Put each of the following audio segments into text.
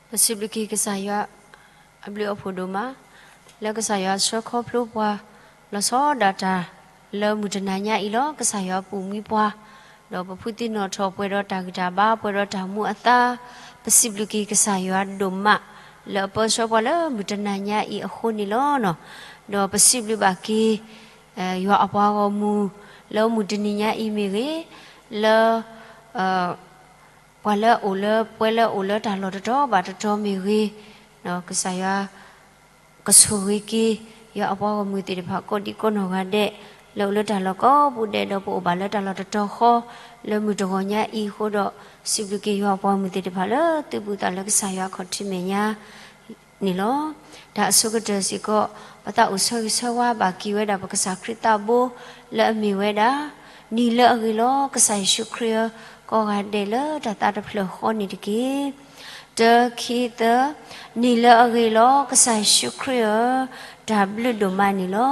ပစံးဘျုးက့ၤကစၢ်ယွၤအဘျုးအဖှိၣ်ဒိၣ်မး, လၢကစၢ်ယွၤဆှၢခီဖျိပှၤ လီၤဆီဒၣ်တၢ်လၢမုၢ်တနၤညါအံၤလီၤ. ကစၢ်ယွၤပူၤမံပှၤ, ဒီးပဖုသံနီၣ်ထီၣ်ပှဲၤဒီးတၢ်ဂံၢ်တၢ်ဘါ ပှဲၤဒီးတၢ်မူအသါ, ပစံးဘျုးက့ၤကစၢ်ယွၤဒိၣ်မး လၢအပၢဆှၢပှၤလၢမုၢ်တနၤညါအံၤအဃိန့ၣ်လီၤ. ဒီးပစံးဘျုးဘၣ်က့ၤ ယွၤအပှၤဂီၢ်မုၢ် လၢမုၢ်တနံၤညါအံၤမ့ၢ်ဂ့ၤ, လၢ ပှၤလၢအအိၣ်လၢ ပှၤလၢအအိၣ်လၢတၢ်လီၢ်တတီၤဘၣ်တတီၤမ့ၢ်ဂ့ၤ, ကစၢ်ယွၤ ကဆိၣ်ဂ့ၤက့ၤ ယွၤအပှၤဂီၢ်မုၢ်သ့ၣ်တဖၣ် ကိးဒံကိးနီၢ်ဂၤဒဲး လၢအိၣ်လၢတၢ်လီၢ်ကိးပူၤဒဲး ဒီးပအိၣ်ဘၣ်လၢတၢ်လီၢ်တတီၤဃီ လၢမုၢ်တဂီၤညါအံၤအဃိဒီး စံးဘျုးက့ၤယွၤအပှၤဂီၢ်မုၢ်သ့ၣ်တဖၣ်လၢသုးဘူးသးလၢကစၢ်ယွၤအခီၣ်ထံးမဲာ်ညါ န့ၣ်လီၤ. တၢ်အဆိကတၢၢ်စ့ၢ်ကီး ပသးအိၣ်ဆၢဂ့ၤဆၢဝါဘၣ်က့ၤဝဲဒၣ် ပကစၢ်ခရံာ်သးဘိ လၢအမ့ၢ်ဝဲဒၣ် နံၤလၢအဂ့ၤလီၤ ကစၢ်ယ့ၣ်ၡူးခရံာ်ဧၢ, ကိးဂၤဒဲးလၢတၢ်သးတဖျၢၣ်ဃီန့ၣ်တက့ၢ်. တၢ ခံ သၢ, နံၤလၢအဂ့ၤလီၤ ကစၢ်ယ့ၣ်ၡူးခရံာ်ဧၢ, တၢ်ဘျုးဒိၣ်မးန့ၣ်လီၤ.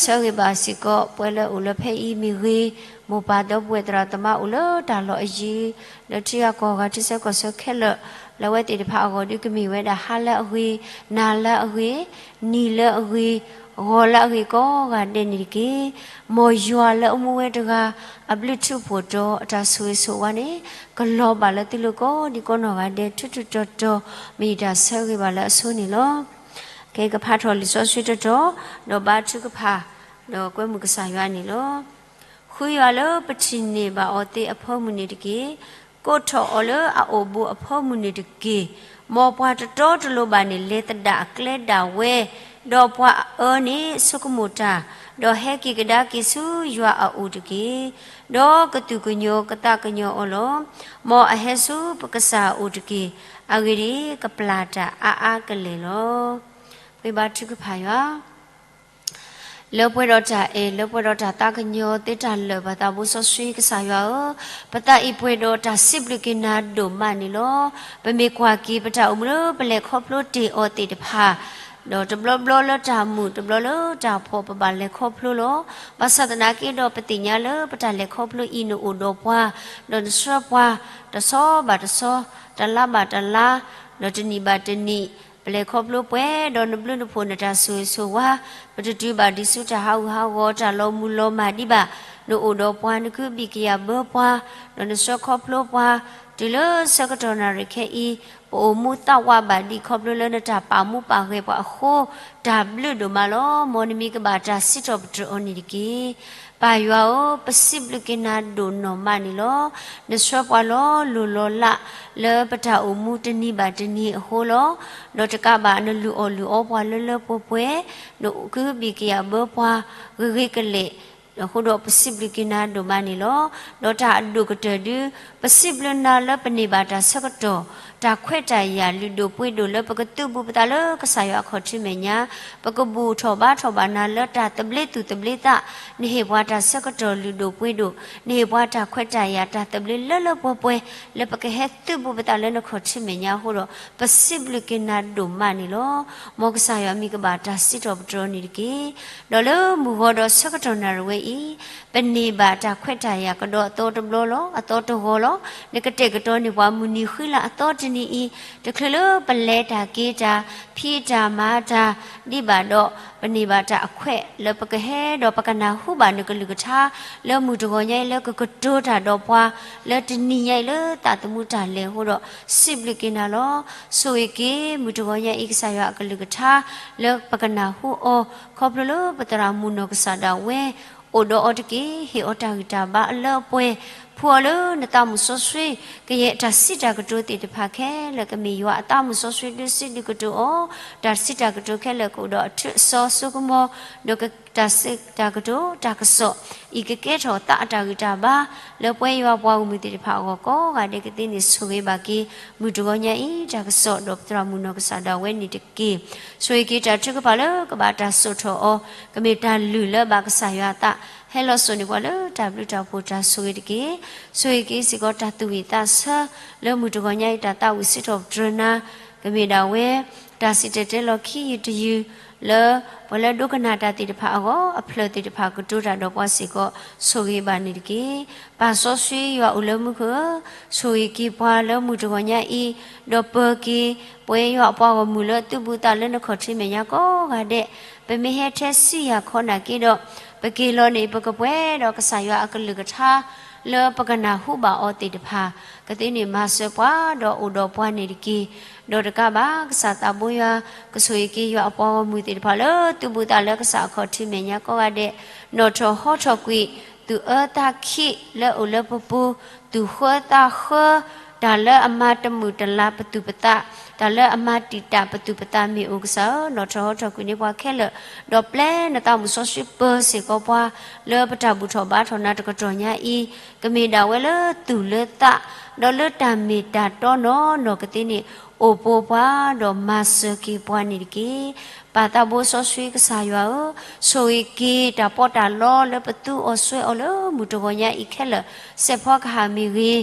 ဆၢဂ့ၤဘၣ်စ့ၢ်ကီး ပှၤလၢအအိၣ်လၢဖဲအံၤမ့ၢ်ဂ့ၤ, မိၢ်ပၢ်ဒီပုၢ်ဝဲၢ်သရၣ်သမါအိၣ်လၢတၢ်လီၢ်အယံၤ လၢထံဂၤကီၢ်ဂၤထံဆၢကီၢ်ဆၢခဲလၢာ်, လၢအဝဲသ့ၣ်တဖၣ်အဂီၢ်ဒုးကမ့ၢ်ဝဲဒၣ် ဟါလၢအဂ့ၤ, နၤလၢအဂ့ၤ, နံၤလၢအဂ့ၤ, ဂီၤလၢအဂ့ၤကိးဂၤဒဲးန့ၣ်တက့ၢ်. မ်ယွၤလၢအမူဝဲတဂၤ အဘျုးထူးဖှိၣ်တီၤ အတၢ်ဆိၣ်ဂ့ၤဆိၣ်ဝါန့ၣ် ကလီၤဘၣ်လၢသုလိၤကိးဒံကိးနီၢ်ဂၤဒဲး ထူးထူးတီၤတီၤ မ့ၢ်ယတၢ်ဆၢဂ့ၤဘၣ်လၢအဆိန့ၣ်လီၤ. ကဲ ကဖးထီၣ်လံာ်စီဆှံတတီၤ, ဒီးဘါထုကဖၣ်, ဒီးကွဲမုာ်ကစၢ်ယွၤန့ၣ်လီၤ. ဃုယွၤလၢပထံၣ်န့ၢ်ဘၣ်အီၤသ့အဖၢမုၢ်န့ၣ်တက့ၢ်. ကိးထီၣ်အီၤလၢအအိၣ်ဘူးအဖၢမုၢ်န့ၣ်တက့ၢ်. မ်ပှၤတတီတလိၤဘၣ်န့ၣ် လဲၤသဒၣ်အကျဲဒၣ်ဝဲ, ဒီးပှၤအအၢန့ၣ်ဆိကမိၣ်တၢ်, ဒီးဟဲက့ၤကဒါက့ၤဆူယွၤအအိၣ်တက့ၢ်. ဒီးကသူၣ်ကညီၤကသးကညီၤအီၤလီၤ. မ်အဟဲဆူပကစၢ်အအိၣ်တက့ၢ်. အဂ့ၢ်ဒ်အံၤ, ကပျၢ်တၢ်အါအါကလဲာ်လီၤ. ပဘါထုကဖၣ်ယွၤ လၢပှဲၤဒီးတၢ်အဲၣ် လၢပှဲၤဒီးတၢ်သးကညီၤသ့တၢ်လၢာ် ပၢ်သးဘိစီဆှံ ကစၢ်ယွၤဧၢ, ပသးအံၤပှဲၤဒီးတၢ်စံးဘျုးက့ၤနၤဒိၣ်မးန့ၣ်လီၤ. ပမ့ၢ်ကွၢ်က့ၤပတၢ်အိၣ်မူလၢပလဲၤခီဖျိတ့ၢ်အီၤသ့ၣ်တဖၣ်, ဒီးတဘျီဘျီလၢတၢ်မူ တဘျီလၢတၢ်ဖှီၣ် ပဘၣ်လဲၤခီဖျိလီၤ. ဘၣ်ဆၣ်သနာ်က့ဒီး ပသ့ၣ်ညါလၢပတၢ်လဲၤခီဖျိအံၤ နအိၣ်ဒီးပှၤ, ဒီးနဆှၢပှၤ တဆီဘၣ်တဆီ, တလါဘၣ်တလါ, ဒီးတနံၣ်ဘၣ်တနံၣ် ပလဲၤခီဖျိပှဲၤဒီးနဘျုးနဖှိၣ် နတၢ်ဆိၣ်ဂ့ၤဆိၣ်ဝါ, ပတတုၤဘၣ်ဒံးဆူတၢ်ဟးဂူာ်ဟးဂီၤ တၢ်လီၤမုၢ်လီၤမၢ်ဒံးဘၣ်. နအိၣ်ဒီးပှၤ နကဘံၣ်ကယာ်ဘၢပှၤ, ဒီးနဆှၢခီဖျိပှၤ, တုၤလၢဆၢကတီၢ်နၣ်ရံၣ်ခဲအံၤ, ပအိၣ်မူသးဝးဘၣ်ဒံးခီဖျိလၢနတၢ်ပာ်မူပာ်ဂဲၤပှၤအဃိ, တၢ်ဘျုးဒိၣ်မးလီၤ. မ်နမံၤကဘၣ်တၢ်စံးထီၣ်ပတြၢၤအီၤန့ၣ်တက့ၢ်. ပၢ်ယွၤဧၢ, ပစံးဘျုးက့ၤနၤဒိၣ်နီၢ်မးန့ၣ်လီၤ. နဆှၢပှၤလီၤလိၢ်လီၤလး လၢပတၢ်အိၣ်မူတနံၤဘၣ်တနံၤအဃိလီၤ. ဒီးတကးဘၣ်နလုၢ်အီၣ်လုၢ်အီပှၤလၢလၢပှဲၤပှဲၤ, နကဘံၣ်ကယာ်ဘၢပှၤ ဂ့ၤဂ့ၤကလဲာ်, အဃိဒီးပစံးဘျုးက့ၤနၤဒိၣ်မးန့ၣ်လီၤ. ဒီးတၢ်အဒိၣ်ကတၢၢ်ဒုး, ပစံးဘျုးနၤလၢပန့ၢ်ဘၣ်တၢ်ဆၢကတီၢ်, တၢ်ခွဲးတၢ်ယာ်လုၢ်ဒိၣ်ပှ့ၤဒိၣ်လၢပကသုးဘူးပသးလၢကစၢ်ယွၤအခီၣ်ထံးမဲာ်ညါ, ပကဘူၣ်ထီၣ်ဘါထီၣ်ဘၣ်နၤလၢတၢ်သဘျ့သူၣ်သဘျ့သး, နဟ့ၣ်ပှၤတၢ်ဆၢကတီၢ်လုၢ်ဒိၣ်ပှ့ၤဒိၣ်, နဟ့ၣ်ပှၤတၢ်ခွဲးတၢ်ယာ်တၢ်သဘျ့လၢလၢပှဲၤပှဲၤ လၢပကဟဲသုးဘူးပသးလၢနခီၣ်ထံးမဲာ်ညါအဃိဒီး, ပစံးဘျုးက့ၤနၤဒိၣ်မးန့ၣ်လီၤ. မ်ကစၢ်ယွၤမံၤကဘၣ်တၢ်စံးထီၣ်ပတြၢၤန့ၣ်တက့ၢ်. ဒီးလၢမုၢ်ဂီၤဒီးဆၢကတီၢ်နၣ်ရံၣ်ဝဲအံၤ, ပန့ၢ်ဘၣ်တၢ်ခွဲးတၢ်ယာ်ကဒီးအသီတဘျီလီၤ, အသီတဂီၤလီၤ. နကတဲာ်ကတီၤန့ၢ်ပှၤမုၢ်နံၤဃံလၤအသီတနံၤအံၤ, တချုးလၢပလဲၤတၢ်က့ၤတၢ်, ဖံးတၢ်မၤတၢ်, ဒံးဘၣ်ဒီး, ပန့ၢ်ဘၣ်တၢ်အခွဲးလၢပကဟဲဒီးပကနၢ်ဟူဘၣ်နကလုၢ်ကထါ, လၢမုၢ်တဂီၤညါအံၤလၢကကတိၤတၢ်ဒီးပှၤ, လၢတနံၤညါအံၤလၢသးသမူတၢ်လဲၤအဃိဒီး, စံးဘျုးက့ၤနၤလီၤ. ဆိၣ်ဂ့ၤက့ၤမုၢ်တဂီၤညါအံၤ ကစၢ်ယွၤအကလုၢ်ကထါ, လၢပကနၢ်ဟူအီၤ, ခီဖျိလၢပသရၣ်မုၣ်နီၢ်ကစၢ်ဒၣ်ဝဲ, အိၣ်ဒီးအီၤတက့ၢ်. ဟ့ၣ်အီၤတၢ်ဂံၢ်တၢ်ဘါအလၢအပှဲၤ, ဖှူအီၤလၢနသးမုၢ်စီဆှံ, ကယဲၢ်တၢ်စံးတၢ်ကတိၤသ့ၣ်တဖၣ်ခဲလၢာ် ကမ့ၢ်ယွၤအသးမုၢ်စီဆှံဒုးစံးဒုးကတိၤအီၤ, တၢ်စံးတၢ်ကတိၤခဲလၢာ်ကအိၣ်ဒီးအထူးအစီၤစိကမီၤ, ဒီးတၢ်စံးတၢ်ကတိၤတၢ်ကစီၣ်အံၤ ကကဲထီၣ်သးအတၢ်ဂံၢ်တၢ်ဘါ, လၢပဝဲယွၤပှၤဂီၢ်မုၢ်သ့ၣ်တဖၣ်အဂီၢ်ကိးဂၤဒဲးကသ့န့ၣ် ဆိၣ်ဂ့ၤဘၣ်က့ၤ မုၢ်တဂီၤညါအံၤ တၢ်ကစီၣ်ဒီးပသရၣ်မုၣ်နီၢ်ကစၢ်ဒၣ်ဝဲန့ၣ်တက့ၢ်. ဆိၣ်ဂ့ၤက့ၤတၢ်ထုကဖၣ်လၢကဘၣ်တၢ်စိာ်ထီၣ်အီၤ, ကမ့ၢ်တၢ်လုၢ်လၢဘၣ်ကစၢ်ယွၤအသး, ဟဲလီၤစိာ်န့ၢ်ပှၤလၢတၢ်ဘျုးတၢ်ဖှိၣ်တၢ်ဆိၣ်ဂ့ၤတက့ၢ်. ဆိၣ်ဂ့ၤက့ၤစ့ၢ်ကီးတၢ်သူၣ်ဝံၣ်သးဆၢ, လၢမုၢ်တဂီၤညါအံၤတၢ်သးဝံၣ်စံးထီၣ်ပတြၢၤနၤ, ကမ့ၢ်ဒၣ်ဝဲ တၢ်စံၣ်တဲၤတဲလီၤခံယုၢ်တယုၢ် လၢပှၤလၢဒိကနၣ်တၢ်သ့ၣ်တဖၣ်အဂီၢ် အဖျၢၣ်သ့ၣ်တဖၣ်ကတိၤတၢ်ဒီးပှၤစ့ၢ်ကီး ဆိၣ်ဂ့ၤဘၣ်န့ၣ်တက့ၢ်. ပၢ်စီဆှံယွၤအိၣ်လၢမူခိၣ်ဧၢ, ဆိၣ်ဂ့ၤက့ၤပှၤလၢမုၢ်တဂီၤညါအံၤ, ဒီးပၢၤက့ၤ ပဝဲယွၤအပှၤဂီၢ်မုၢ်လၢသုးဘူးသးလၢနခီၣ်ထံးမဲာ်ညါကိးဂၤဒဲး, ပမ့ၢ်ဟဲထဲစံယၤခီနာ်က့ဒီး, ပက့ၤလီၤန့ၣ် ပကပှဲၤဒီးကစၢ်ယွၤအကလုၢ်ကထါ လၢပကနၢ်ဟူဘၣ်အီၤသ့ၣ်တဖၣ်, ကသ့န့ၣ်မၤစၢၤပှၤဒီးအိၣ်ဒီးပှၤန့ၣ်တက့ၢ်. ဒီးတကးဘၣ် ကစၢ်သးဘိယွၤ ကဆိၣ်ဂ့ၤက့ၤယွၤအပှၤဂီၢ်မုၢ်သ့ၣ်တဖၣ်လၢသုးဘူးသးလၢကစၢ်အခီၣ်ထံးမဲာ်ညါကိးဂၤဒဲး, နီၣ်ထီၣ်ဟီထီၣ်ကွံာ် သူၣ်အၢသးခံးလၢအိၣ်လၢပပူၤ, သူၣ်ဃၢသးဃၢ, တၢ်လၢအမၤတမုာ်တလၤပသူၣ်ပသး, တၢ်လၢအမၤတံာ်တာ်ပသူၣ်ပသးမ့ၢ်အိၣ်ကစၢ်ဧၢ, နီၣ်ထီၣ်ဟီထီၣ်ကွံာ်န့ၢ်ပှၤခဲလၢာ်, ဒီးပျဲနသးမုၣ်စီဆှံပၢၤစ့ၢ်ကီးပှၤ လၢပတၢ်ဘူၣ်ထီၣ်ဘါထီၣ်နၤတကတီၢ်ညါအံၤ, ကမ့ၢ်ဒၣ်ဝဲလၢသူၣ်လၢသး, ဒီးလၢတၢ်မ့ၢ်တၢ်တီနီၢ်နီၢ်ကသ့န့ၣ်, အိၣ်ပိာ်ပှၤဒီးမၤစၢၤက့ၤပှၤန့ၣ်တက့ၢ်. ပၢ်သးဘိစီဆှံကစၢ်ယွၤဧၢ, ဆိၣ်ဂ့ၤက့ၤတၢ်ပီးတၢ်လီလၢပသူအီၤစွဲအီၤလၢမုၢ်တဂီၤညါအံၤခဲလၢာ်, စဲးဖီကဟၣ်မ့ၢ်ဂ့ၤ,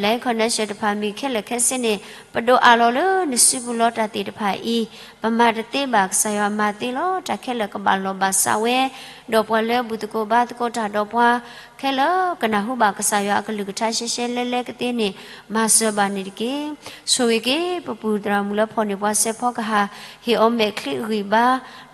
လၢ connection တဖၣ်မ့ၢ်ခဲလၢာ်ခဲဆ့န့ၣ်, ပဒိးအးလီၤလၢနစုပူၤလီၤတၢ်သ့ၣ်တဖၣ်အံၤ, ပမၤတသ့ဘၣ်ကစၢ်ယွၤမၤသ့လီၤ, တၢ်ခဲလၢာ်ကဘၣ်လီၢ်ဘၣ်စးဝဲ, ဒီးပှၤလၢဘူၣ်သကိးဘါသကိးတၢ်ဒီးပှၤ ခဲလၢာ်ကနၢ်ဟူဘၣ်ကစၢ်ယွၤအကလုၢ်ကထါရှဲရှဲလဲလဲကသ့န့ၣ်, မၤစၢၤဘၣ်န့ၣ်တက့ၢ်. ဆိၣ်ဂ့ၤက့ၤ ပပူၤသရၣ်မုၣ်လၢဖီၣ်န့ၢ်ပှၤစဲးဖီကဟၣ်, ဟ့ၣ်အီၤမဲာ်ချံဂံၢ်ဘါ,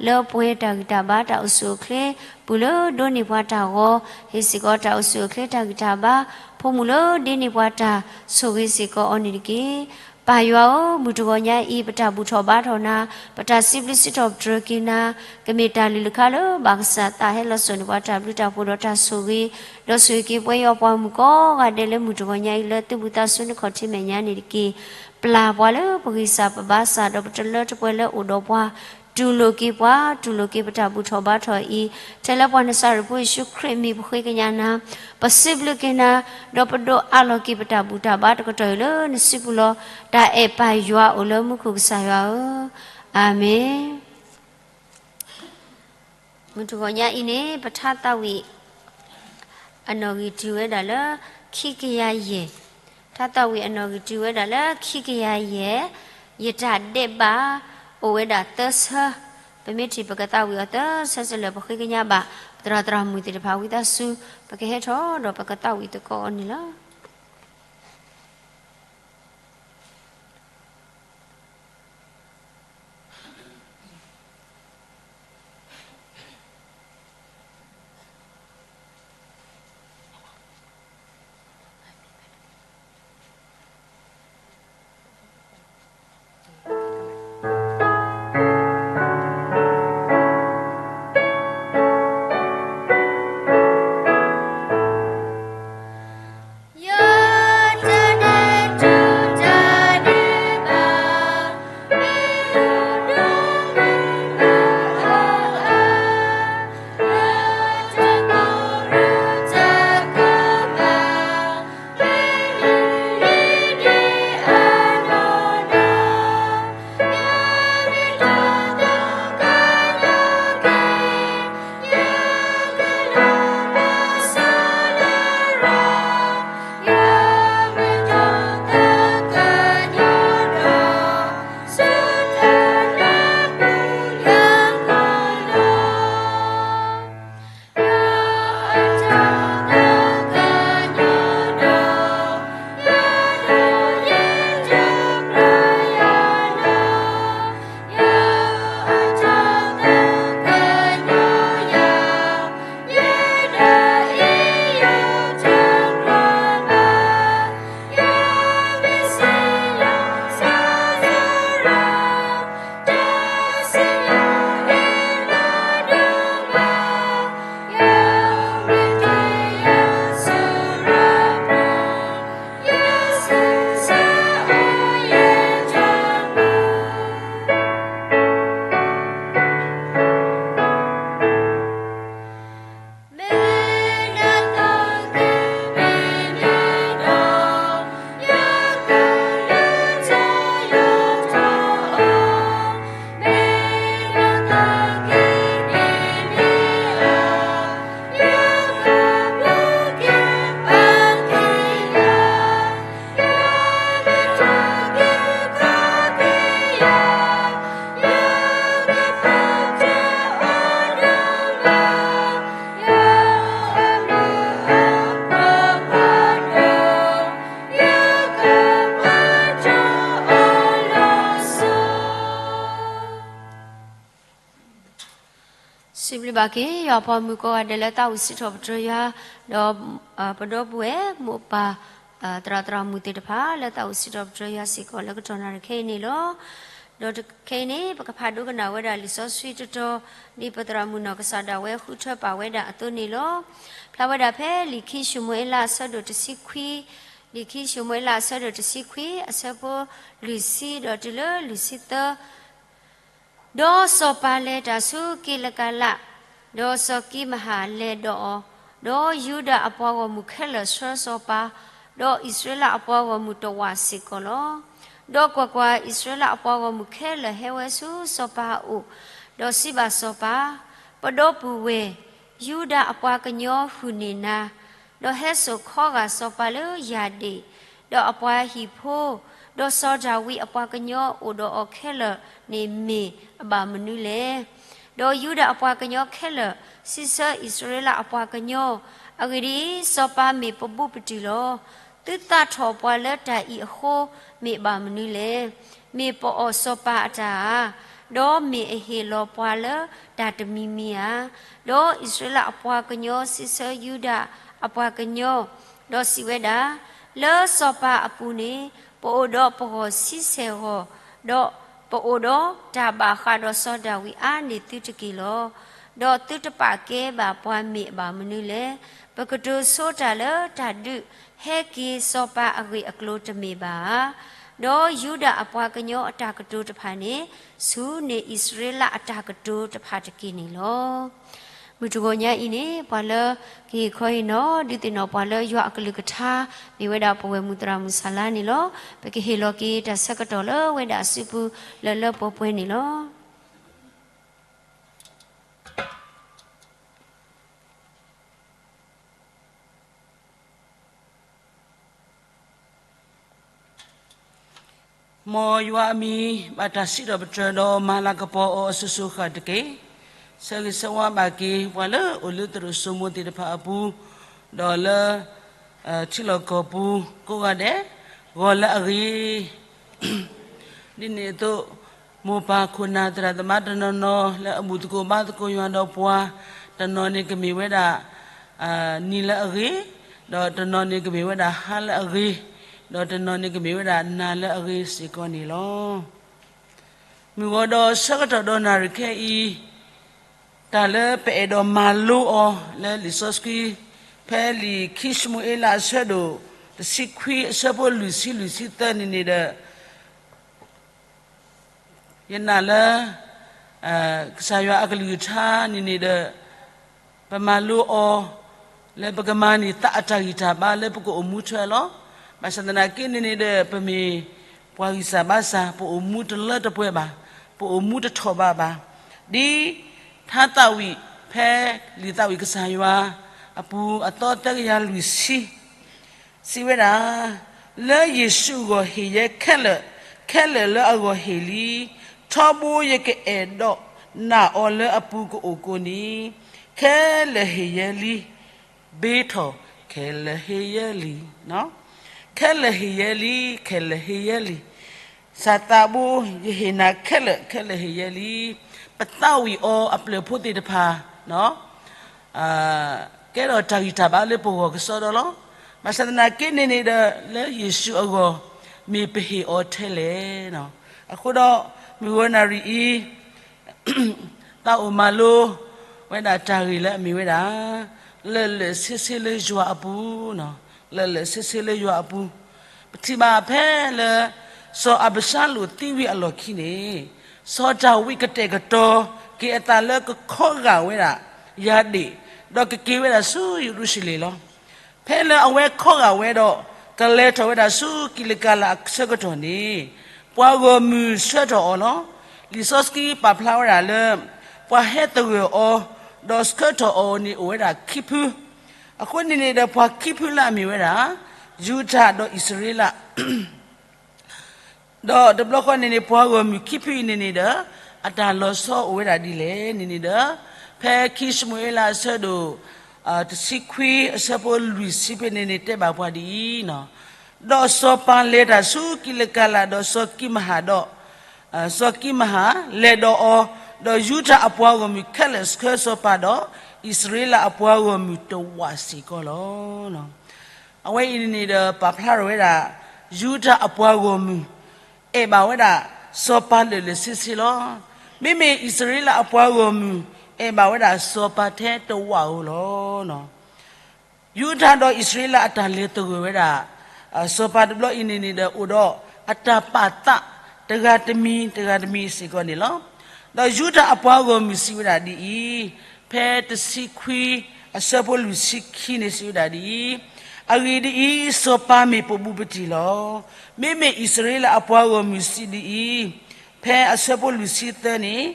လၢပှဲၤတၢ်ဂံၢ်တၢ်ဘါတၢ်အိၣ်ဆူၣ်အိၣ်ချ့, ပူၤလၢဒိးန့ၢ်ပှၤတၢ်ဂီၤ, ဟ့ၣ်စ့ၢ်ကီးတၢ်အိၣ်ဆူၣ်အိၣ်ချ့တၢ်ဂံၢ်တၢ်ဘါ, ဖိမုၣ်လၢဒ့န့ၢ်ပှၤတၢ်, ဆိၣ်ဂ့ၤစ့ၢ်ကီးအီၤန့ၣ်တက့ၢ်. ပၢ်ယွၤဧၢ, မုၢ်တဂီၤညါအံၤ ပတၢ်ဘူၣ်ထီၣ်ဘါထီၣ်နၤ, ပတၢ်စံးဘျုးစံးထီၣ်ပတြၢၤက့ၤနၤ, ကမ့ၢ်တၢ်လုၢ်လၢ်ခါလၢဘၣ်ကစၢ်သးဟဲလီၤစိာ်န့ၢ်ပှၤတၢ်ဘျုးတၢ်ဖှိၣ်ဒီးတၢ်ဆိၣ်ဂ့ၤ, ဒီးဆိၣ်ဂ့ၤက့ၤပဝဲယွၤပှၤမုၣ်ကိးဂၤဒဲးလၢမုၢ်တဂီၤညါအံၤလၢသုးဘူးသးဆူနခီၣ်ထံးမဲာ်ညါန့ၣ်တက့ၢ်. ပျၢ်ပှၤလၢပဂံၢ်စၢ်ပဘါစၢ် ဒီးပတလၢတပှဲၤလၢအိၣ်ဒီးပှၤ, တူၢ်လိာ်က့ၤပှၤ, တူၢ်လိာ်က့ၤပတၢ်ဘူၣ်ထီၣ်ဘါထီၣ်အံၤ, ထဲလၢပှၤနစၤရ့းဖိယ့ၣ်ၡူးခရံာ်မံၤပဃ့ကညးနၤ, ပစံးဘျုးက့ၤနၤ, ဒီးပဒိးအးလီၤက့ၤပတၢ်ဘူၣ်တၢ်ဘါတကတီၢ်အံၤလၢနစုပူၤလီၤ. တၢ်အဲၣ်ပၢ်ယွၤအိၣ်လၢမူခိၣ်ကစၢ်ယွၤဧၢ, အၤမ့ၣ်. မုၢ်တဂီၤညါအံၤန့ၣ် ပထါသးဝံၣ် အနီၣ်ဂံၢ်တုၤဝဲဒၣ်လၢ ခံကယၤယဲၢ်, ထါသးဝံၣ်အနီၣ်ဂံၢ်တုၤဝဲဒၣ်လၢခံကယၤယဲၢ်, ယတၢ်ဒဲးဘး အိၣ်ဝဲဒၣ်သၢဆၢ, ပမ့ၢ်ထံၣ်ပကသးဝံၣ်အီၤသၢဆၢစ့ၢ်လၢပဃ့ကညးဘၣ် ပသရၣ်သရၣ်မုၣ်သ့ၣ်တဖၣ်ဝံသးစူၤ, ပကဟဲထီၣ်ဒီးပကသးဝံၣ်သကိးအီၤန့ၣ်လီၤ. ဘၣ်က့ၤ ယွၤအပှၤမုၣ်ကိးဂၤဒဲးလၢသးအိၣ်စံးထီၣ်ပတြၢၤယွၤ, ဒီးပဒီပုၢ်ဝဲၢ်မိၢ်ပၢ် သရၣ်သရၣ်မုၣ်သ့ၣ်တဖၣ် လၢသးအိၣ်စံးထီၣ်ပတြၢၤယွၤစ့ၢ်ကီးလၢကတီၢ်နၣ်ရံၣ်ခဲအံၤန့ၣ်လီၤ. ဒီးခဲအံၤန့ၣ် ပကဖးဒိကနၣ်ဝဲဒၣ်လံာ်စီဆှံတတီၤ ဒ်ပသရၣ်မုၣ်နီၢ်ကစၢ်ဒၣ်ဝဲဃုထၢပာ်ဝဲဒၣ်အသိးန့ၣ်လီၤ. ဖျါဝဲဒၣ်ဖဲလံာ်ခံၡမူၤအ့လး အဆၢဒိၣ်တဆံခွံ, လံာ်ခံၡမူၤအ့လး အဆၢဒိၣ်တဆံခွံ အဆၢဖိလွံၢ်ဆံဒီးတုၤလၢလွံၢ်ဆံသၢ ဒီးစီၤပၤလဲၤတၢ်ဆူကံလကၤလး, ဒီးစီၤကံမဟၣ်လဲၤဒီးအီၤ, ဒီးယူဒၤအပှၤဂီၢ်မုၢ်ခဲလၢာ်ဆှၢစီၤပၤ, ဒီးအံၣ်စရ့လးအပှၤဂီၢ်မုၢ်တဝာ်စ့ၢ်ကီးလီၤ. ဒီးကွၢ်ကွၢ်, အံၣ်စရ့လးအပှၤဂီၢ်မုၢ်ခဲလၢာ်ဟဲဝဲဆူစီၤပၤအအိၣ်, ဒီးစံးဘၣ်စီၤပၤ, ပဒီပုၢ်ဝဲၢ်, ယူဒၤအပှၤကညီဟုၣ်န့ၢ်နၤ, ဒီးဟဲစိာ်ခီဂာ်စီၤပၤလၢယၢ်ဒ့ၣ်, ဒီးအပှၤဟံၣ်ဖိ, ဒီးစီၤဒၤဝံးအပှၤကညီအိၣ်ဒီးအီၤခဲလၢာ်န့ၣ်မ့ၢ်အဘၣ်မနုၤလဲၣ်. ဒီးယူဒၤအပှၤကညီခဲလၢာ် စံးဆၢအံၣ်စရ့လးအပှၤကညီ, အဂ့ၢ်ဒ်အံၤ, စီၤပၤမ့ၢ်ပဘူးပတံၢ်လီၤ. သုသးထီၣ်ပှၤလၢတၢ်အံၤအဃိ မ့ၢ်ဘၣ်မနုၤလဲၣ်. မ့ၢ်ပအီၣ်စီၤပၤအတၢ်ဧါ, ဒီးမ့ၢ်အဟ့ၣ်လီၤပှၤလၢတၢ်တမံၤမံၤဧါ. ဒီးအံၣ်စရ့လးအပှၤကညီစံးဆၢယူဒၤအပှၤကညီ, ဒီးစံးဝဲဒၣ်, လၢစီၤပၤအပူၤန့ၣ် ပအိၣ်ဒီးပဂီၢ်ဆံဆဲၣ်ဂီၢ်, ဒီးပအိၣ်ဒီးတၢ်ဘၣ်ဃးဒီးစီၤဒၤဝံးအါန့ၢ်သုတက့ၢ်လီၤ. ဒီးသုတပာ်ကဲဘၣ်ပှၤမ့ၢ်အဘၣ်မနုၤလဲၣ်. ပကတိၤဆိတၢ်လၢတၢ်ဒုးဟဲက့ၤစီၤပၤအဂ့ၢ်အကျိၤတမ့ၢ်ဘၣ်ဧါ. ဒီးယူဒၤအပှၤကညီအတၢ်ကတိၤတဖၣ်န့ၣ် ဆူန့ၢ်အံၣ်စရ့လးအတၢ်ကတိၤတဖၣ်တက့ၢ်န့ၣ်လီၤ. မုၢ်တဂီၤညါအံၤန့ၣ် ပှၤလၢကဟ့ၣ်ခီဟ့ၣ်နီၤ ဒုးသ့ၣ်နီၣ်ပှၤလၢယွၤအကလုၢ်ကထါ မ့ၢ်ဝဲဒၣ်ပဝဲၢ်မုၣ်သရၣ်မုၣ်စၢ်လါန့ၣ်လီၤ. ပကဟ့ၣ်လီၤက့ၤတၢ်ဆၢကတီၢ်လၢဝဲဒၣ်အစုပူၤလၢလၢပှဲၤပှဲၤန့ၣ်လီၤ. မ်ယွၤအမံၤဘၣ်တၢ်စံးထီၣ်ပတြၢၤဒီးမၤလၤကပီၤအီၤအစိၤစိၤဃၣ်တက့ၢ်. ဆၢဂ့ၤဆၢဝါဘၣ်က့ၤ ပှၤလၢအိၣ်လၢသရိာ်စိမိၤသ့ၣ်တဖၣ်အပူၤ, ဒီးလၢ ထံလီၢ်ကီၢ်ပူၤကိးဂၤဒဲး, ဂီၤလၢအဂ့ၤ ဒ်န့ၣ်အသိး, မိၢ်ပၢ်ခိၣ်နၢ်သရၣ်သမါတနီၤနီၤ လၢအဘူၣ်သကိးဘါသကိးယွၤဒီးပှၤ, တနီၤန့ၣ်ကမ့ၢ်ဝဲဒၣ် နံၤလၢအဂ့ၤ, ဒီးတနီၤန့ၣ်ကမ့ၢ်ဝဲဒၣ်ဟါလၢအဂ့ၤ, ဒီးတနီၤန့ၣ်ကမ့ၢ်ဝဲဒၣ်နၤလၢအဂ့ၤစ့ၢ်ကီးန့ၣ်လီၤ. မုၢ်ဂီၤဒီးဆၢကတီၢ်ဒီးနၣ်ရံၣ်ခဲအံၤ, တၢ်လၢပအဲၣ်ဒိးမၤလိအီၤလၢလံာ်စီဆှံ, ဖဲလံာ်ခံၡမူၤအ့လးအဆၢဒိၣ်တဆံခွံအဆၢဖိလွံၢ်ဆံလွံၢ်ဆံသၢန့ၣ်န့ၣ်ဒီး ယနာ်လၢ ကစၢ်ယွၤအကလုၢ်ကထါန့ၣ်န့ၣ်ဒီး ပမၤလိအီၤ လၢပကမၤန့ၢ်သးအတၢ်ဂံၢ်တၢ်ဘါလၢပကအိၣ်မူထွဲလီၤ. ဘၣ်ဆၣ်သနာ်က့န့ၣ်န့ၣ်ဒီး ပမ့ၢ်ပှၤဂံၢ်စၢ်ဘါစၢ် ပအိၣ်မူတလၢတပှဲၤဘၣ်, ပအိၣ်မူတထီၣ်ဘးဘၣ်. ဒ်ထါသးဝံၣ်ဖဲလံာ်သးဝံၣ်ကစၢ်ယွၤအပူၤအသီသၢကယၤလွံၢ်ဆံ စံးဝဲဒၣ်, လၢယ့ၣ်ၡူးအဂီၢ်ဟ့ၣ်ယဲခဲလၢာ်, ခဲလၢာ်လၢအဂီၢ်ဟ့ၣ်လံ. ထီဘိယကအဲၣ်ဒိးနာ်အီၤလၢအပူၤကအိၣ်ကိးန့ၣ်, ခဲလၢာ်ဟ့ၣ်ယဲလံ, ဘ့ထီၣ်, ခဲလၢာ်ဟ့ၣ်ယဲလံ, ခဲလၢာ်ဟ့ၣ်ယဲလံ, ခဲလၢာ်ဟ့ၣ်ယဲလံ. စီၤသးဘိ, ယဟ့ၣ်နၤခဲလၢာ်, ခဲလၢာ်ဟ့ၣ်ယဲလံ. ပသးဝံၣ်အီၤအပျဲၢ်ဖိသ့ၣ်တဖၣ် ကဲထီၣ်တၢ်ဂံၢ်တၢ်ဘါလၢပဂီၢ်ကစီဒီလီၤ. ဘၣ်ဆၣ်သနာ်က့န့ၣ်န့ၣ်ဒီး လၢယ့ၣ်ၡူးအဂီၢ် မ့ၢ်ပဟ့ၣ်အီၤထဲလဲၣ်. အဃိဒီး မုၢ်ဂီၤနၣ်ရံၣ်အံၤ သးအိၣ်မၤလိဝဲဒၣ်တၢ်ဂ့ၢ်လၢအမ့ၢ်ဝဲဒၣ် လၢာ်လၢာ်ဆ့ဆ့လၢယွၤအပူၤ, လၢာ်လၢာ်ဆ့ဆ့လၢယွၤအပူၤ. ပထံၣ်ဘၣ်ဖဲလၢ စီၤအၤဘၡါလိၣ်သံဝံၤအလီၢ်ခံန့ၣ်, စီၤဒၤဝံးကတဲာ်ကတီၤက့ၤအသးလၢကခီဂာ်ဝဲဒၣ် ယၤဒ့ၣ်, ဒီးကက့ၤဝဲဒၣ်ဆူယရူၤၡလ့ၣ်လီၤ. ဖဲလၢအဝဲခီဂာ်ဝဲဒီး ကလဲၤထီၣ်ဝဲဒၣ်ဆူကံးလကၤလးအဆၢကတီၢ်န့ၣ်, ပှၤဂီၢ်မုၢ်ဆှၢထီၣ်အီၤလီၤ. လံာ်စီဆှံပာ်ဖျါဝဲဒၣ်လၢ ပှၤဟဲသဂၢၢ်အီၤ, ဒီးဆှၢထီၣ်အီၤန့ၣ်အိၣ်ဝဲဒၣ်ခံဖု, အဃိန့ၣ်န့ၣ်ဒီးပှၤခံဖုလၢအမ့ၢ်ဝဲဒၣ် ယူဒၤဒီးအံၣ်စရ့လး ဒီးတဘျီဃီန့ၣ်န့ၣ် ပှၤဂီၢ်မုၢ်ခံဖုအံၤန့ၣ်န့ၣ်ဒီး အတၢ်လီၤဆီအိၣ်ဝဲဒၣ်ဒ်လဲၣ်န့ၣ်န့ၣ်ဒီး, ဖဲခံၡမူၤအ့လးအဆၢဒိၣ် တဆံခွံအဆၢဖိလွံၢ်ဆံဖဲန့ၣ်န့ၣ် တဲဘၣ်ပှၤဒ်အံၤ, ဒီးစီၤပၤလဲၤတၢ်ဆူကံးလကၤလးဒီးစီၤကံးမဟၣ်ဒီး, စီၤကံးမဟၣ်လဲၤဒီးအီၤ, ဒီးယူဒၤအပှၤဂီၢ်မုၢ်ခဲလၢာ်ဆှၢစီၤပၤဒီး အံၣ်စရ့လးအပှၤဂီၢ်မုၢ်တဝာ်စ့ၢ်ကီးလီၤ. အဝဲအံၤန့ၣ်န့ၣ်ဒီး ပာ်ဖျါထီၣ်ဝဲဒၣ် ယူဒၤအပှၤဂီၢ်မုၢ် အဲၣ်ဘၣ်ဝဲဒၣ် စီၤပၤလၢာ်လၢာ်ဆ့ဆ့လီၤ. မ့မ့ၢ်အံၣ်စရ့လးအပှၤဂီၢ်မုၢ် အဲၣ်ဘၣ်ဝဲဒၣ်စီၤပၤထဲတဝာ်ဧိၤလီၤ. ယူဒၤဒီးအံၣ်စရ့လးအတၢ်လဲၤသဂၢၢ်ဝဲဒၣ် စီၤပၤတဘျီအံၤန့ၣ်န့ၣ်ဒီး အိၣ်ဒီးအတၢ်ပာ်သး တဂၤတမံၤ တဂၤတမံၤစ့ၢ်ကီးန့ၣ်လီၤ. ဒီးယူဒၤအပှၤဂီၢ်မုၢ်စံးဝဲဒၣ်ဒ်အံၤ, ဖဲတဆံခွံ အဆၢဖိလွံၢ်ဆံခံန့ၣ်စံးဝဲဒၣ်ဒ်အံၤ, အဂ့ၢ်ဒ်အံၤ, စီၤပၤမ့ၢ်ပဘူးပတံၢ်လီၤ. မ့မ့ၢ်အံၣ်စရ့လးအပှၤဂီၢ်မုၢ်စံးဒ်အံၤ, ဖဲအဆၢဖိလွံၢ်ဆံသၢန့ၣ်,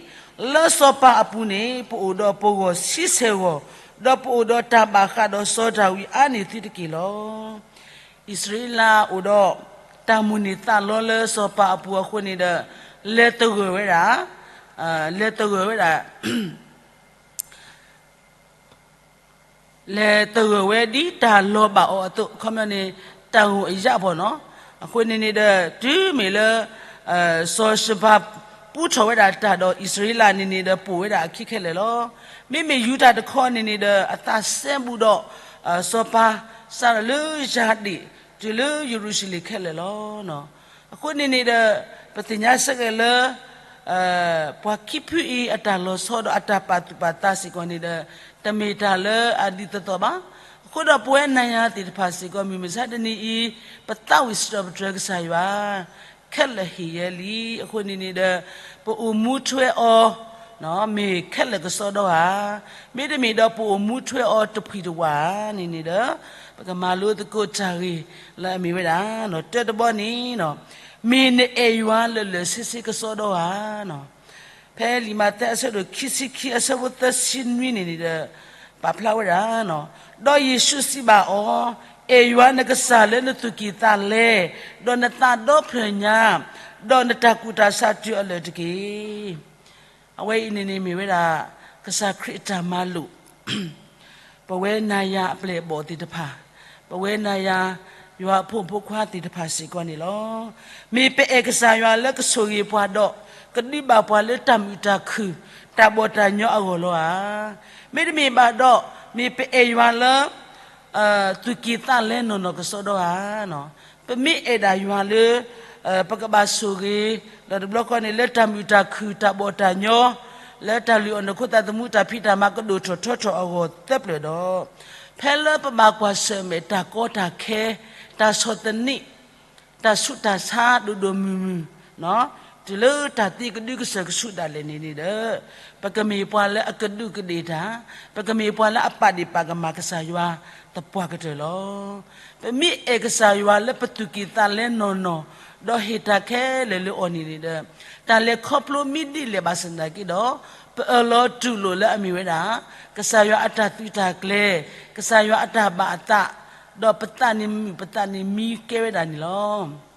လၢစီၤပၤအပူၤန့ၣ် ပအိၣ်ဒီးပဂီၢ်ဆံဆဲၣ်ဂီၢ်, ဒီးပအိၣ်ဒီးတၢ်ဘၣ်ဃးဒီးစီၤဒၤဝံးအါန့ၢ်သုတက့ၢ်လီၤ. အံၣ်စရ့လးအိၣ်ဒီးတၢ်မိၣ်န့ၢ်သးလီလၢစီၤပၤအပူၤအဃိန့ၣ်ဒီး လဲၤသဂၢၢ်ဝဲဒၣ်, လဲၤသဂၢၢ်ဝဲဒၣ် လဲၤသဂၢၢ်ဝဲဒ်တၢ်လီၤဘၣ်အီၤအသိး, အခီပညီန့ၣ် တၢ်ဂိၢ်အယၣ်ဘီၣ်နီၤ. အဃိန့ၣ်န့ၣ်ဒီး တုၤမ့ၢ်လၢ စီၤၡဘၤပူထီၣ်ဝဲဒၣ်တၢ်ဒီးအံၣ်စရ့လးန့ၣ်န့ၣ်ဒီး ပိာ်ဝဲဒၣ်အခံခဲလၢာ်လီၤ. မ့မ့ၢ်ယူဒၤတခီန့ၣ်န့ၣ်ဒီး အသးစဲဘူးဒီး စီၤပၤ စးထီၣ်လၢယၤဒ့ၣ် တုၤလၢယရူၤၡလ့ၣ်ခဲလၢာ်လီၤ. အဃိန့ၣ်န့ၣ်ဒီး ပသ့ၣ်ညါစ့ၢ်ကီးလၢ ပှၤခံဖုအံၤအတၢ်လီၤဆီဒီးအတၢ်ပာ်သူၣ်ပာ်သးစ့ၢ်ကီးန့ၣ်ဒီး တမ့ၢ်တၢ်လၢအဒ်သိးသိးဘၣ်. အဃိဒီးပဝဲနၤယၤသ့ၣ်တဖၣ်စ့ၢ်ကီး မုၢ်မဆါတနံၤအံၤ ပသးဝံၣ်စံးထီၣ်ပတြၢၤကစၢ်ယွၤ ခဲလၢာ်ဟ့ၣ်ယဲလံ. အဃိန့ၣ်န့ၣ်ဒီး ပအိၣ်မူထွဲအီၤ မ့ၢ်ခဲလၢာ်ကစီဒီဧါ, မ့တမ့ၢ်ဒီးပအိၣ်မူထွဲအီၤတဖှံၣ်တဝၢဧါန့ၣ်န့ၣ်ဒီး ပကမၤလိသကိးတၢ်ဂ့ၢ်လၢအမ့ၢ်ဝဲဒၣ် တၢတဘီန့ၣ် မ့ၢ်နအဲၣ်ယွၤလၢာ်လၢာ်ဆ့ဆ့ကစီဒီဧါ. ဖဲလံာ်မးသဲအဆၢဒိၣ်ခံဆံခံအဆၢဖိသၢဆံနွံန့ၣ်န့ၣ်ဒီး ပာ်ဖျါဝဲဒၣ်, ဒီးယ့ၣ်ၡူးစံးဘၣ်အီၤ, အဲၣ်ယွၤနကစၢ်လၢနသူၣ်ကံၢ်သးလဲ, ဒီးနသးဒီဖျၢၣ်ညါ, ဒီးနတၢ်ကူၣ်တၢ်ဆးတုၤအလၢာ်တက့ၢ်. အဝဲအံၤန့ၣ်န့ၣ်မ့ၢ်ဝဲဒၣ် ကစၢ်ခရံာ်အတၢ်မၤလိာ် ပဝဲနၤယၤအပျဲၢ်အဘီၣ်သ့ၣ်တဖၣ်, ပဝဲနၤယၤ ယွၤအဖိမုၣ်ဖိခွါသ့ၣ်တဖၣ်စ့ၢ်ကီးန့ၣ်လီၤ. မ့ၢ်ပအဲၣ်ကစၢ်ယွၤလၢကဆိၣ်ဂ့ၤပှၤဒီး ကဒုးဘၣ်ပှၤလၢတၢ်မုာ်တၢ်ခုၣ် တၢ်ဘီၣ်တၢ်ညီအဂီၢ်လီၤဧါ. မ့တမ့ၢ်ဘၣ်ဒီး မ့ၢ်ပအဲၣ်ယွၤလၢ သူၣ်ကံၢ်သးလဲနီၢ်နီၢ်ကစီဒီဧါ. ပမ့ၢ်အဲၣ်ဒၣ်ယွၤလၢ ပကဘၣ်ဆိၣ်ဂ့ၤ ဒီးတဘျီဃီန့ၣ် လၢတၢ်မုာ်တၢ်ခုၣ် တၢ်ဘီၣ်တၢ်ညီ လၢတၢ်လုၢ်အီၣ်နီၢ်ခိသးသမူတၢ်ဖံးတၢ်မၤကဒိၣ်ထီၣ်ထီထီၣ်အဂီၢ်သၢပျၢၣ်ဒီး ဖဲလၢပဘၣ်ကွၢ်ဆၢၣ်မဲာ်တၢ်ကီတၢ်ခဲ တၢ်ဆီၣ်သနံး တၢ်ဆူးတၢ်ဆါဒိၣ်ဒိၣ်မုၢ်မုၢ် တုၤလၢတၢ်သံကဒုကစၢၢ်ကဆူးဒၣ်လဲာ်န့ၣ်န့ၣ်ဒီး ပကမ့ၢ်ပှၤလၢအကဒူးကဒ့ၣ်တၢ်, ပကမ့ၢ်ပှၤလၢအပာ်ဒ့ၣ်ပာ်ကမၣ်ကစၢ်ယွၤသပှၢ်ကတၢၢ်လီၤ. ပမ့ၢ်အဲၣ်ကစၢ်ယွၤလၢပသူၣ်ကံၢ်သးလဲနီၢ်နီၢ်, ဒီးဟ့ၣ်တၢ်ခဲလၢာ်လၢအီၤန့ၣ်န့ၣ်ဒီး တၢ်လဲၤခီဖျိမ့ၢ်ဒ်လဲၣ်ဘၣ်ဆၣ်သနာ်က့ဒီး ပအၢၣ်လီၤတူၢ်လိာ်လၢအမ့ၢ်ဝဲဒၣ် ကစၢ်ယွၤအတၢ်သုးတၢ်ကျဲၤ, ကစၢ်ယွၤအတၢ်ဘၣ်အသး, ဒီးပသးန့ၣ်မုာ်ပသးန့ၣ်မံကဲဝဲဒၣ်န့ၣ်လီၤ.